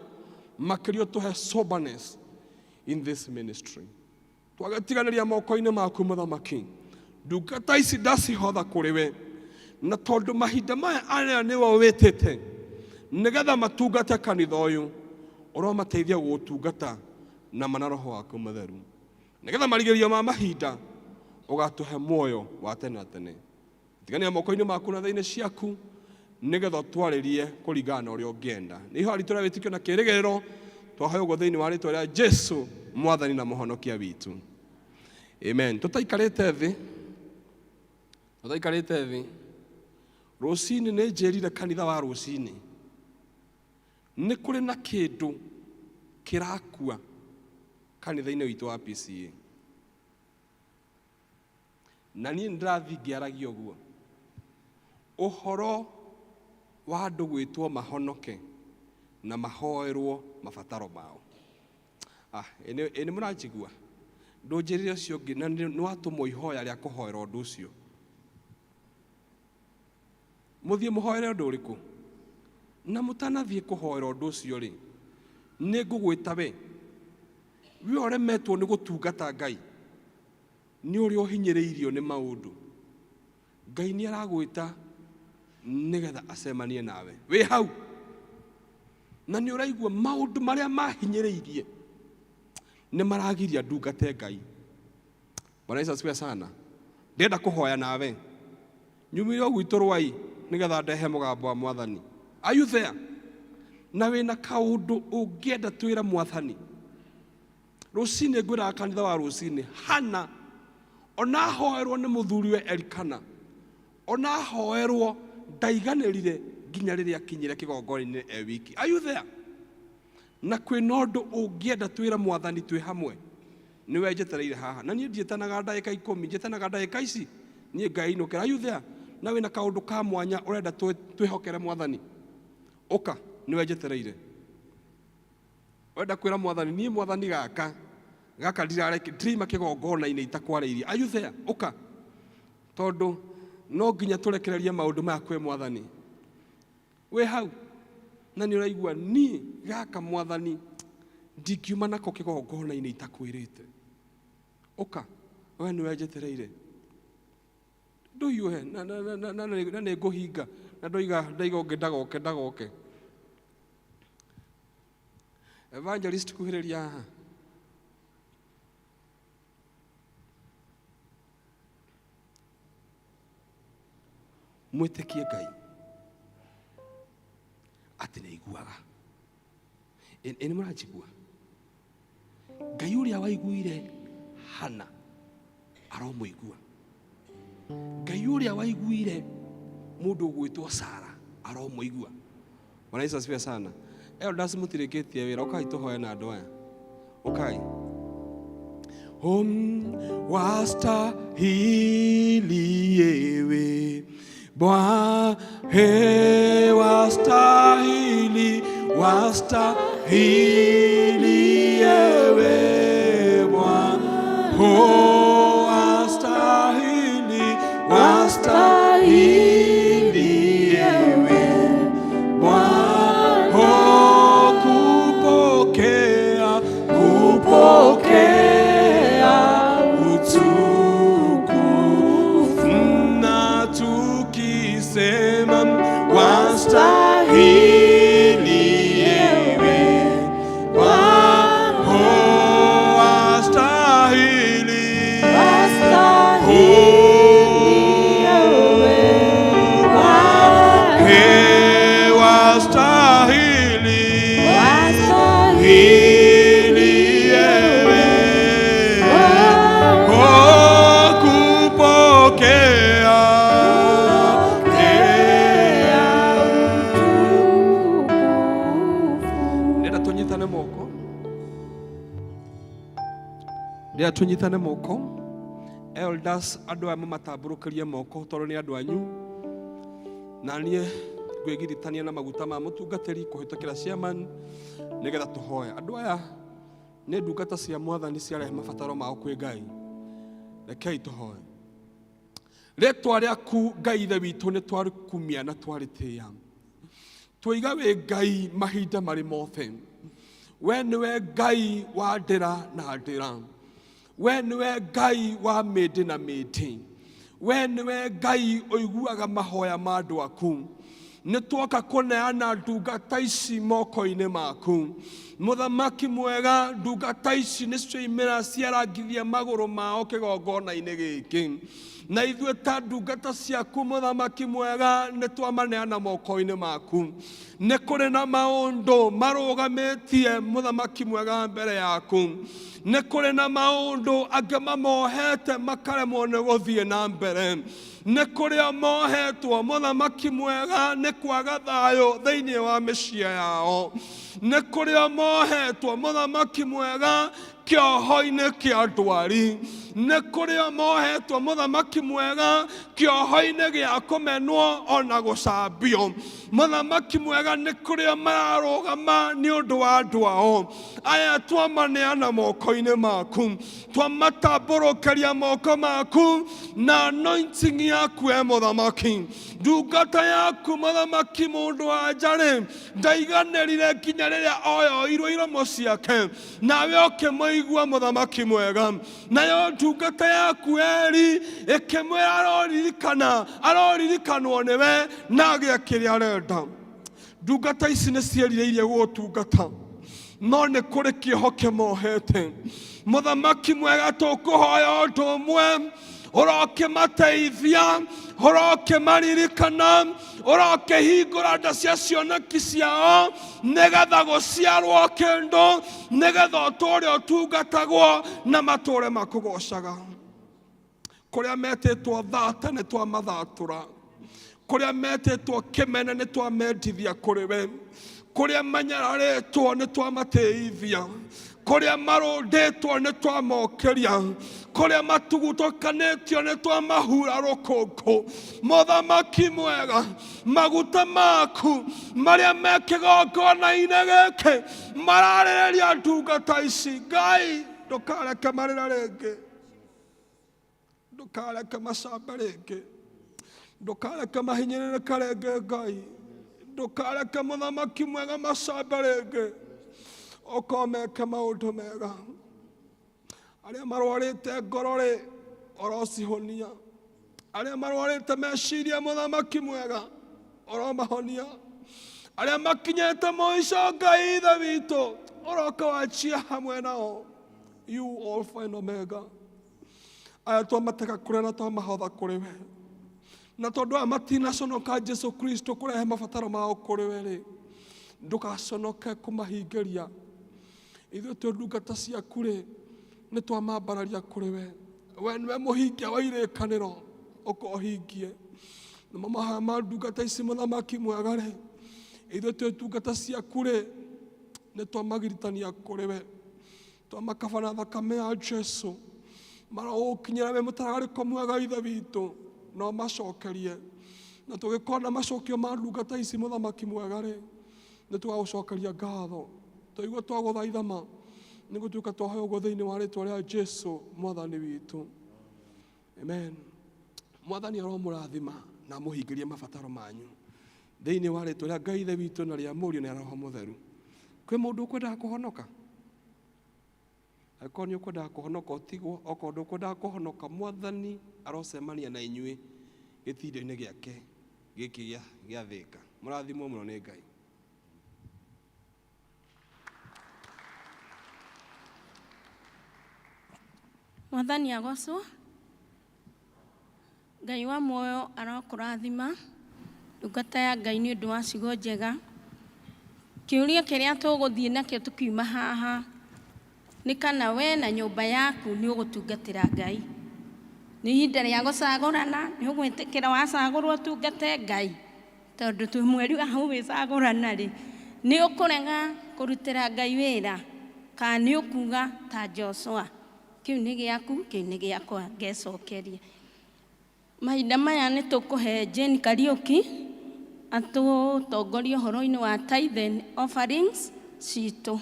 makĩria ũtũhe soberness in this ministry. Twagĩtiganĩria moko-inĩ maku mũthamaki, ndungata ici ndacihotha kũrĩ we, na tondũ mahinda maya arĩa nĩwe wĩtĩte nĩgetha matungate kanitha ũyũ, ũromateithia gũgũtungata na mana roho waku mũtheru, nĩgetha marigĩrĩrio ma mahinda ũgatũhe muoyo wa tene na tene. Tigania moko-inĩ maku na tha-inĩ ciaku nĩgetha ũtwarĩrie kũringana na ũrĩa ũngĩenda. Nĩ ihoya ritũ rĩa wĩtĩkio na kĩĩrĩgĩrĩro twahoya ũguo thĩinĩ wa rĩtwa rĩa Jesu mwathani na mũhonokia witũ. Amen. Tũtaikarĩte thĩ, tũtaikarĩte thĩ, rũcinĩ nĩ njĩrire kanitha wa rũcinĩ nĩ kũrĩ na kĩndũ kĩrakua kanitha-inĩ witũ wa PCA. Na niĩ nĩ ndĩrathiĩ ngĩaragia ũguo ũhoro wa andũ gwĩtwo mahonoke na mahoerwo mabataro mao. Ah, ĩ nĩ mũranjigua? Ndũnjĩrire ũcio ũngĩ na nĩ watũmwo ihoya rĩa kũhoera ũndũ ũcio. Mũthiĩ mũhoere ũndũ ũrĩkũ? Na mũtanathiĩ kũhoera ũndũ ũcio rĩ, nĩ ngũgwĩta we. We ũremetwo nĩ gũtungata Ngai. Nĩ ũrĩa ũhinyĩrĩirio nĩ maũndũ. Ngai nĩ aragwĩta Nĩgetha acemanie nawe. Wĩ hau na nĩ ũraigua maũndũ marĩa mahinyĩrĩirie nĩ maragiria ndungate Ngai. Bwana Yesu asifiwe sana. Ndĩrenda kũhoya nawe nyumire o gwitũ rwai nĩgetha ndehe mũgambo wa mwathani. Are you there? Na wĩna kaũndũ ũngĩenda twĩra mwathani rũcinĩ, ngwĩraga kanitha wa rũcinĩ, Hana ona ahoerwo nĩ mũthuriwe Elikana, ona ahoerwo ndaiganĩrire nginya rĩrĩa akinyire kĩgongona-inĩ e wiki. Are you there? Na kwĩna ũndũ ũngĩenda twĩra mwathani twĩ hamwe, nĩwe njetereire haha, na niĩ ndiĩtanaga ndagĩka 10, njĩtanaga ndagĩka ici niĩ ngainũkĩra. Are you there? Na wĩna kaũndũ ka mwanya ũrenda twĩhokere mwathani, ũka, nĩwe njetereire. Wenda kwĩra mwathani, niĩ mwathani gaka gaka ndirareke ndiraima kĩgongona-inĩ itakwarĩirie. Are you there? Ũka, tondũ no nginya tũrekererie maũndũ maya kwĩ mwathani. Wĩ hau na nĩ ũraigua niĩ gaka mwathani ndingiuma nako kĩgongona-inĩ itakwĩrĩte, ũka, we nĩwe njetereire. Ndũhiũhe na na na na na na nĩ ngũhinga na ndoiga ndaiga ũngĩ ndagoke ndagoke. Evangelist, kuhĩrĩria haha. Mwĩtĩkie Ngai atĩ nĩ aiguaga. Ĩ nĩ mũranjigua? Ngai ũrĩa waiguire Hana aromũigua. Ngai ũrĩa waiguire mũndũ ũgwĩtwo Sara aromũigua. Bwana Yesu asifiwe sana. Elders, mũtirĩkĩtie wĩra, ũkai tũhoe na andũ aya. Ũkai. Wastahili ewe Bwana, he wastahili, wastahili ewe Bwana, oh, wastahili, wastahili ewe Bwana, oh, kupokea, kupokea utukufu, na tukisema wastahili ewe Bwana, oh, wastahili, wastahili ewe Bwana, he wastahili, wastahili ewe, oh, kupokea. Ndĩrenda tũnyitane moko, ndĩrenda tũnyitane moko. Elders, andũ aya mamatambũrũkĩrie moko tondũ nĩ andũ anyu, na niĩ ngwĩgiritania na maguta ma mũtungatĩri kũhĩtũkĩra chairman nĩgetha tũhoe. Andũ aya nĩ ndungata cia mwathani ciarehe mabataro mao kwĩ Ngai. Rekei tũhoe. Rĩtwa rĩaku Ngai Ithe witũ nĩ twarĩkumia na twarĩtĩĩa, tũiga wĩ Ngai mahinda marĩ mothe. We nĩwe Ngai wa ndĩra na ndĩra, we nĩwe Ngai wa mĩndĩ na mĩndĩ, we nĩwe Ngai ũiguaga mahoya ma andũ aku. Nĩ twoka kũneana ndungata ici moko-inĩ maku, mũthamaki mwega. Ndungata ici nĩ cioimĩra ciarangithia magũrũ mao kĩgongona-inĩ gĩkĩ, na ithuĩ ta ndungata ciaku, mũthamaki mwega, nĩ twamaneana moko-inĩ maku. Nĩ kũrĩ na maũndũ marũgamĩtie, mũthamaki mwega, mbere yaku. Nĩ kũrĩ na maũndũ angĩ mamohete makaremwo nĩ gũthiĩ na mbere. Nĩ kũrĩa mohetwo, mũthamaki mwega, nĩ kwaga thayũ thĩinĩ wa mĩciĩ yao. Nĩ kũrĩa mohetwo, mũthamaki mwega, kĩoho-inĩ kĩa ndwari. Nĩ kũrĩa mohetwo, mũthamaki mwega, kĩoho-inĩ gĩa kũmenwo ona gũcambio. Mũthamaki mwega, nĩ kũrĩa mararũgama nĩ ũndũ wa andũ ao aya. Twamaneana moko-inĩ maku, twamatambũrũkĩria moko maku na anointing yaku. E mũthamaki, ndungata yaku mũthamaki mũndũ wa nja-rĩ, ndaiganĩrire nginya rĩrĩa oyoirwo iromo ciake, nawe ũkĩmũigua. Mũthamaki mwega, nayo ndungata yaku Eri ĩkĩmwĩra aroririkana, aroririkanwo nĩwe na agĩe kĩrĩa arenda. Ndungata ici nĩ ciĩrirĩirie gũgũtungata, no nĩ kũrĩ kĩoho kĩmohete. Mũthamaki mwega, tũkũhoya ũndũ ũmwe: ũrokĩmateithia, ũrokĩmaririkana, ũrokĩhingũra nda cia cioneki ciao, nĩgetha gũciarwo kĩndũ, nĩgetha ũtũũre ũtungatagwo na matũũre makũgocaga. Kũrĩa metĩtwo thata nĩ twamathatũra, kũrĩa metĩtwo kĩmene nĩ twamendithia kũrĩ we, kũrĩa manyararĩtwo nĩ twamatĩithia, kũrĩa marũndĩtwo nĩ twamokĩria, kũrĩa matugutũkanĩtio nĩ twamahura rũkũngũ. Mũthamaki mwega, maguta maku marĩa me kĩgongona-inĩ gĩkĩ mararĩrĩria ndungata ici. Ngai, ndũkareke marĩre rĩngĩ, ndũkareke macambe rĩngĩ, ndũkareke mahinyĩrĩrĩke rĩngĩ. Ngai, ndũkareke, mũthamaki mwega, macambe rĩngĩ. Okorwo meke maũndũ mega, arĩa marwarĩte ngoro rĩ, orocihonia; arĩa marwarĩte meciria, mũthamaki mwega, oromahonia; arĩa makinyĩte mũico, Ngai Ithe witũ, ũroka wanjia hamwe nao. You Alpha and Omega, aya twamatega kũrĩa na twamahotha kũrĩ we, na tondũ aya matinaconoka Jesu Kristo kũrehe mabataro mao kũrĩ we rĩ, ndũgaconoke kũmahingĩria. Ithuĩ twĩ ndungata ciaku rĩ, nĩ twamambararia kũrĩ we. We nĩwe mũhingia wa irĩkanĩro, ũkohingie namo mahoya ma ndungata ici. Mũthamaki mwega rĩ, ithuĩ twĩ ndungata ciaku rĩ, nĩ twamagiritania kũrĩ we, twamakabana thakame ya Jesu, marogũkinyĩra wĩ mũtaragarĩko mwega. Ithe witũ, no macokerie, na tũgĩkona macokio ma ndungata ici, mũthamaki mwega rĩ, nĩ tũgagũcokeria ngatho. Twaigua twagũthaithama nĩ gũtuĩka twahoya ũguo thĩinĩ wa rĩtwa rĩa Jesu mwathani witũ, amen. Mwathani aromũrathima na amũhingĩrie mabataro manyu thĩinĩ wa rĩtwa rĩa Ngai Ithe witũ na rĩa Mũriũ na rĩa Roho Mũtheru. Kwĩ mũndũ ũkwendaga kũhonoka? Angĩkorwo nĩ ũkwendaga kũhonoka, ũtigwo. Okorwo ndũkwendaga kũhonoka, mwathani arocemania na inyuĩ gĩtindo-inĩ gĩake gĩkĩ gĩa Thĩka. Mũrathimwo mũno nĩ Ngai. Mwathani agocwo. Ngai wa muoyo arokũrathima, ndungata ya Ngai, nĩ ũndũ wa ciugo njega. Kĩũria kĩrĩa tũgũthiĩ nakĩo tũkiuma haha nĩ kana we na nyũmba yaku nĩ ũgũtungatĩra Ngai. Nĩ ihinda rĩa gũcagũrana. Nĩ ũgwĩtĩkĩra wacagũrwo ũtungate Ngai, tondũ twĩ mweri wa gwĩcagũrana rĩ, nĩ ũkũrega kũrutĩra Ngai wĩra, kana nĩ ũkuga ta Joshua? Kĩu nĩ gĩaku, kĩu nĩ gĩakwa, ngecokeria. Mahinda maya nĩ tũkũhe Jane Kariũki atũtongorie ũhoro-inĩ wa tithe and offerings citũ.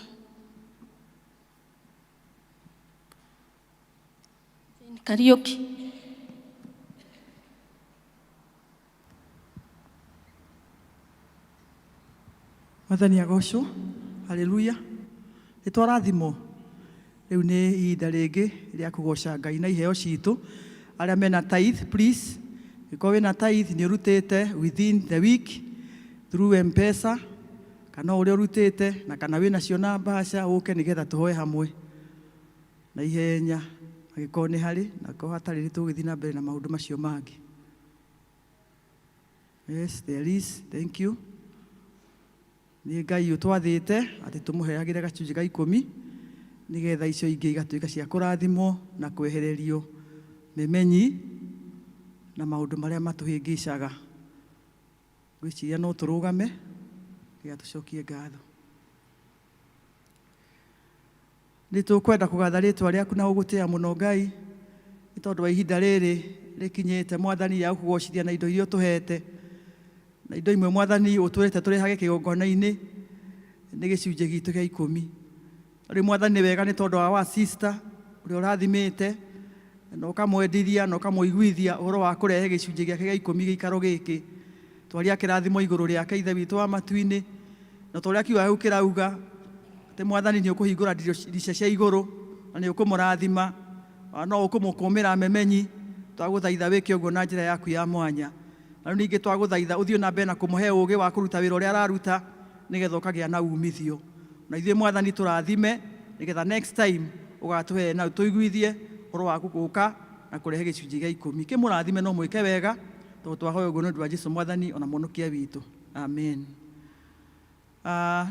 Jane Kariũki. Mwathani agocwo. Haleluya. Nĩ twarathimwo. Rĩu nĩ ihinda rĩngĩ rĩa kũgoca Ngai na iheo citũ. Arĩa mena tithe, please, angĩkorwo wĩna tithe nĩ ũrutĩte within the week through M-Pesa kana o ũrĩa ũrutĩte, na kana wĩnacio na mbaca, ũke nĩgetha tũhoe hamwe na ihenya, angĩkorwo nĩ harĩ, na angĩkorwo hatarĩ nĩ tũgũgĩthiĩ na mbere na maũndũ macio mangĩ. Yes, there is. Thank you. Nĩ Ngai ũtwathĩte atĩ tũmũheagĩre gacunjĩ ga 10, nĩgetha icio ingĩ igatuĩka cia kũrathimwo na kwehererio mĩmenyi na maũndũ marĩa matũhĩngĩcaga. Ngwĩciria no tũrũgame nĩgetha tũcokie ngatho. Nĩ tũkwenda kũgatha rĩtwa rĩaku na gũgũtĩa mũno, Ngai, nĩ tondũ wa ihinda rĩrĩ rĩkinyĩte, Mwathani, rĩa gũkũgocithia na indo iria ũtũhete. Na indo imwe Mwathani ũtũrĩte tũrehage kĩgongona-inĩ nĩ gĩcunjĩ gitũ gĩa ikũmi. Rĩu Mwathani nĩ wega nĩ tondũ wa wa sister ũrĩa ũrathimĩte na ũkamwendithia na ũkamũiguithia ũhoro wa kũrehe gĩcunjĩ gĩake gĩa ikũmi gĩikaro gĩkĩ. Twaria kĩrathimo igũrũ rĩake Ithe witũ wa matu-inĩ, na ta ũrĩa kiugo gĩaku kĩrauga atĩ Mwathani nĩ ũkũhingũra ndirica cia igũrũ na nĩ ũkũmũrathima, ona no ũkũmũkũmĩra memenyi. Twagũthaitha wĩke ũguo na njĩra yaku ya mwanya. Na rĩu ningĩ twagũthaitha ũthiĩ na mbere na kũmũhe ũũgĩ wa kũruta wĩra ũrĩa araruta nĩgetha ũkagĩa na umithio. Na ithuĩ Mwathani tũrathime nĩgetha next time ũgatũhe na ũtũiguithie ũhoro waku gũka na kũrehe gĩcunjĩ gĩa ikũmi. Kĩmũrathime no mwĩke wega tondũ twahoya ũguo nĩ ũndũ wa Jesu Mwathani ona Mũhonokia witũ. Amen.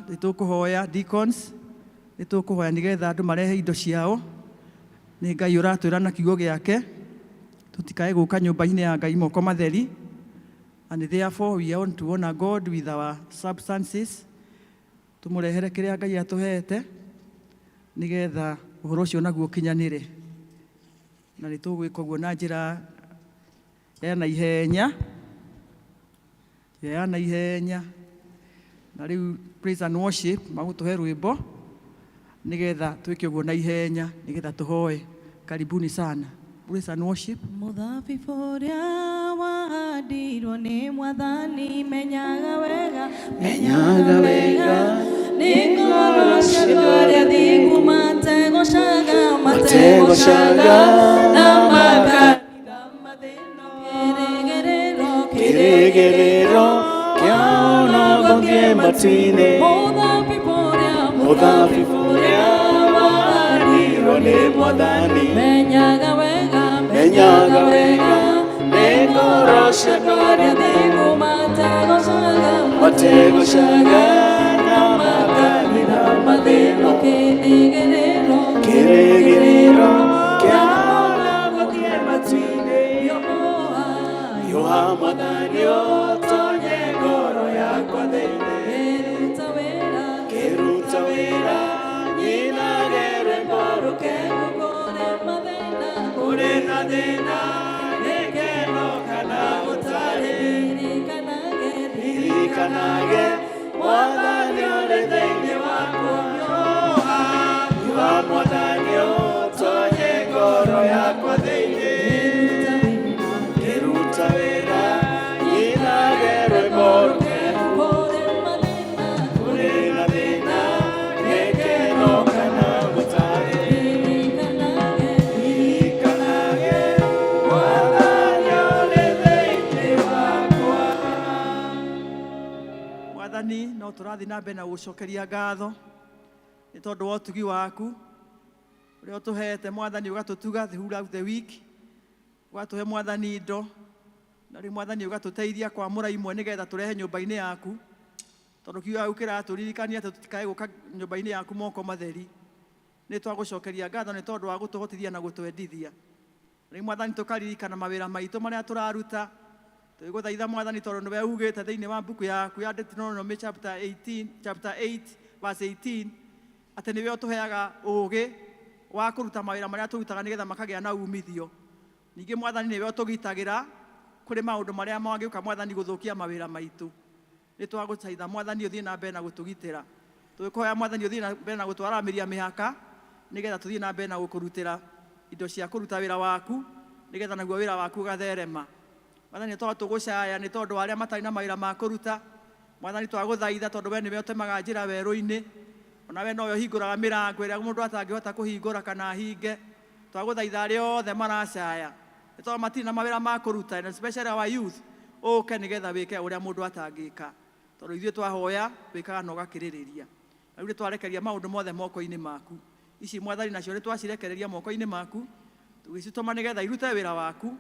Nĩ tũkũhoya deacons, nĩ tũkũhoya nĩgetha andũ marehe indo ciao. Nĩ Ngai ũratwĩra na kiugo gĩake tũtikae gũka nyũmba-inĩ ya Ngai moko matheri. And therefore we want to honor God with our substances. Tũmũrehere kĩrĩa Ngai atũhete nĩgetha ũhoro ũcio naguo ũkinyanĩre. Na nĩ tũgwĩka ũguo na njĩra ya naihenya. Njĩra ya naihenya. Na rĩu praise and worship magũtũhe rwĩmbo nĩgetha twĩke ũguo na ihenya nĩgetha tũhoe. Karibuni sana. Praise and worship. Mũthabibũ ũrĩa wahandirwo nĩ Mwathani, menyaga wega, Menyaga wega, nĩ ngoro cia andũ arĩa athingu mategocaga, Mategocaga, na makanitha mathĩna. Kĩrĩgĩrĩro, Kĩrĩgĩrĩro kĩao no gũthiĩ matu-inĩ. Mũthabibũ ũrĩa, Mũthabibũ ũrĩa wahandirwo nĩ Mwathani, menyaga wega, menyaga wega, nĩ ngoro cia andũ arĩa athingu mategocaga, mategocaga na makanitha mathĩna. Kĩrĩgĩrĩro, Kĩrĩgĩrĩro kĩao no gũthiĩ matu-inĩ. Hiũha Mwathani ũtonye ngoro yakwa thĩinĩ. Kĩruta wĩra, Kĩruta wĩra, nyinage rwĩmbo rũkengu kũrĩ mathĩna, kũrĩ na thĩna, gĩkeno kana gũtarĩ. Ririkanage, Ririkanage, Mwathani ũrĩ thĩinĩ wakwa. Hiũha Mwathani ũtonye ngoro yakwa thĩinĩ. Kĩruta wĩra, nyinage rwĩmbo rũkengu kũrĩ mathĩna, kũrĩ na thĩna, gĩkeno kana gũtarĩ. Ririkanage, Ririkanage, Mwathani ũrĩ thĩinĩ wakwa. Mwathani no tũrathiĩ na mbere na gũcokeria ngatho nĩ tondũ wa ũtugi waku ũrĩa ũtũhete Mwathani, ũgatũtuga throughout the week, ũgatũhe Mwathani indo, na rĩu Mwathani ũgatũteithia kwamũra imwe nĩgetha tũrehe nyũmba-inĩ yaku, tondũ kiugo gĩaku kĩratũririkania atĩ tũtikae gũka nyũmba-inĩ yaku moko matheri. Nĩ twagũcokeria ngatho nĩ tondũ wa gũtũhotithia na gũtwendithia. Rĩu Mwathani tũkaririkana mawĩra maitũ marĩa tũraruta, tũgĩgũthaitha Mwathani tondũ nĩwe ugĩte thĩinĩ wa mbuku yaku ya Deuteronomy chapter 18, chapter 8 verse 18 atĩ nĩwe ũtũheaga ũũgĩ wa kũruta mawĩra marĩa tũrutaga nĩgetha makagĩa na umithio. Ningĩ Mwathani nĩwe ũtũgitagĩra kũrĩ maũndũ marĩa mangĩũka Mwathani gũthũkia mawĩra maitũ. Nĩ twagũthaitha Mwathani ũthiĩ na mbere na gũtũgitĩra. Tũgĩkũhoya Mwathani ũthiĩ na mbere na gũtwaramĩria mĩhaka nĩgetha tũthiĩ na mbere na gũkũrutĩra indo cia kũruta wĩra waku nĩgetha naguo wĩra waku ũgatherema. Mwathani nĩ tondũ tũgũcaya nĩ tondũ wa arĩa matarĩ na mawĩra ma kũruta. Mwathani twagũthaitha tondũ we nĩwe ũtemaga njĩra werũ-inĩ, ona we nowe ũhingũraga mĩrango ĩrĩa mũndũ atangĩhota kũhingũra kana ahinge. Twagũthaitha arĩa othe maracaya nĩ tondũ matirĩ na mawĩra ma kũruta, and especially our youth, ũke nĩgetha wĩke ũrĩa mũndũ atangĩka, tondũ ithuĩ twahoya wĩkaga na ũgakĩrĩrĩria. Na rĩu nĩ twarekeria maũndũ mothe moko-inĩ maku. Ici Mwathani nacio nĩ twacirekereria moko-inĩ maku, tũgĩcitũma nĩgetha irute wĩra waku,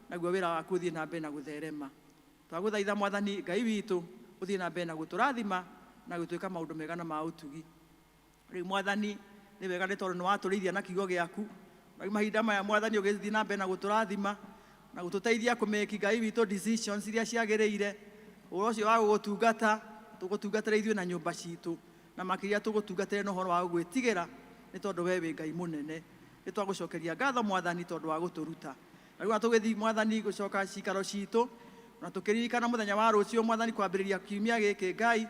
naguo wĩra waku ũthiĩ na mbere na gũtherema. Twagũthaitha Mwathani Ngai witũ ũthiĩ na mbere na gũtũrathima na gũtwĩka maũndũ mega na ma ũtugi. Rĩu Mwathani nĩ wega nĩ tondũ nĩ watũrĩithia na kiugo gĩaku. Na rĩu mahinda maya Mwathani ũgĩthiĩ na mbere na gũtũrathima na gũtũteithia kũmake Ngai witũ decisions iria ciagĩrĩire. Ũhoro ũcio wa gũgũtungata tũgũtungatĩre ithuĩ na nyũmba citũ, na makĩria tũgũtungatĩre na ũhoro wa gũgwĩtigĩra nĩ tondũ we wĩ Ngai mũnene. Nĩ twagũcokeria ngatho Mwathani tondũ wa gũtũruta. Na rĩu ona tũgĩthiĩ Mwathani gũcoka cikaro citũ, Ona tũkĩririkana mũthenya wa rũciũ Mwathani kwambĩrĩria kiumia gĩkĩ Ngai,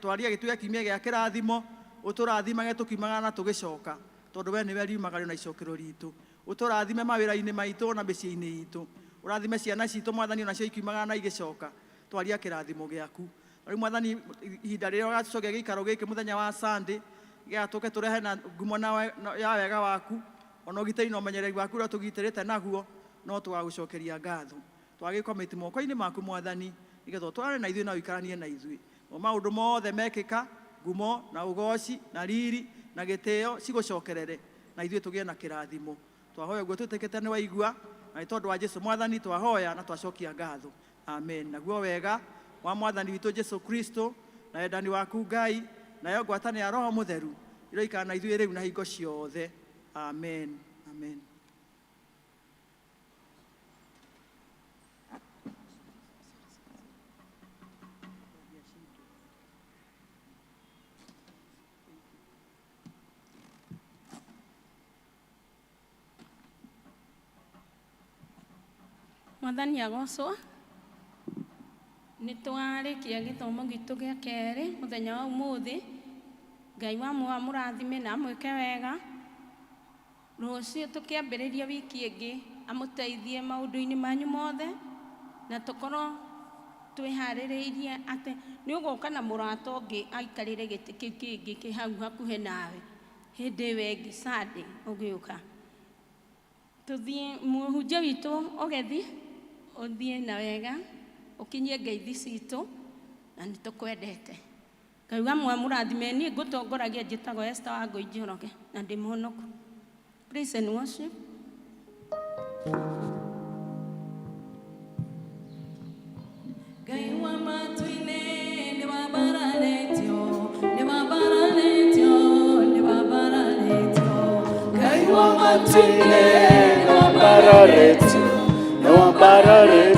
twaria gĩtuĩke kiumia gĩa kĩrathimo, ũtũrathimage tũkiumagara na tũgĩcoka, tondũ we nĩwe riumagario na icokero ritũ. Ũtũrathime mawĩra-inĩ maitũ na mĩciĩ-inĩ itũ. Ũrathime ciana citũ Mwathani onacio ikiumagara na igĩcoka, twaria kĩrathimo gĩaku. Rĩu Mwathani ihinda rĩrĩa ũgatucokia gĩikaro gĩkĩ mũthenya wa Sunday, gĩgatũke tũrehe na ngumo na ya wega waku, ona ũgitĩri na ũmenyereri waku ũrĩa tũgitĩrĩte naguo, no tũgagũcokeria ngatho. Twagĩkomĩti moko-inĩ maku Mwathani, nĩgetha ũtwarane na ithuĩ na ũikaranie na ithuĩ. O maũndũ mothe mekĩka, ngumo na ũgoci na riri na gĩtĩo cigũcokerere, na ithuĩ tũgĩe na kĩrathimo. Twahoya ũguo twĩtĩkĩte nĩ waigua, na nĩ tondũ wa Jesu Mwathani twahoya na twacokia ngatho. Amen. Naguo wega wa Mwathani witũ Jesu Kristo na wendani waku Ngai nayo ngwatanĩro ya Roho Mũtheru iroikara na ithuĩ rĩu na hingo ciothe. Amen. Amen. Mwathani agocwo. Nĩ twarĩkia gĩthomo gitũ gĩa kerĩ mũthenya wa ũmũthĩ. Ngai wa muoyo amũrathime na amwĩke wega. Rũciũ tũkĩambĩrĩria wiki ĩngĩ amũteithie maũndũ-inĩ manyu mothe, na tũkorwo twĩharĩrĩirie atĩ nĩ ũgũka na mũrata ũngĩ aikarĩre gĩtĩ kĩu kĩngĩ kĩ hau hakuhĩ nawe hĩndĩ ĩyo ĩngĩ Sunday ũgĩũka. Tũthiĩ mũhunjia witũ ũgethi, ũthiĩ na wega, ũkinyie ngeithi citũ, na nĩ tũkwendete. Ngai wa muoyo amũrathime. Niĩ ngũtongoragia njĩtagwo Esther Wangũi Njoroge na ndĩ mũhonoku. Praise and worship. Ngai wa matu-inĩ nĩwambararĩtio, nĩwambararĩtio, nĩwambararĩtio. Ngai wa matu-inĩ nĩwambararĩtio, nĩwambararĩtio.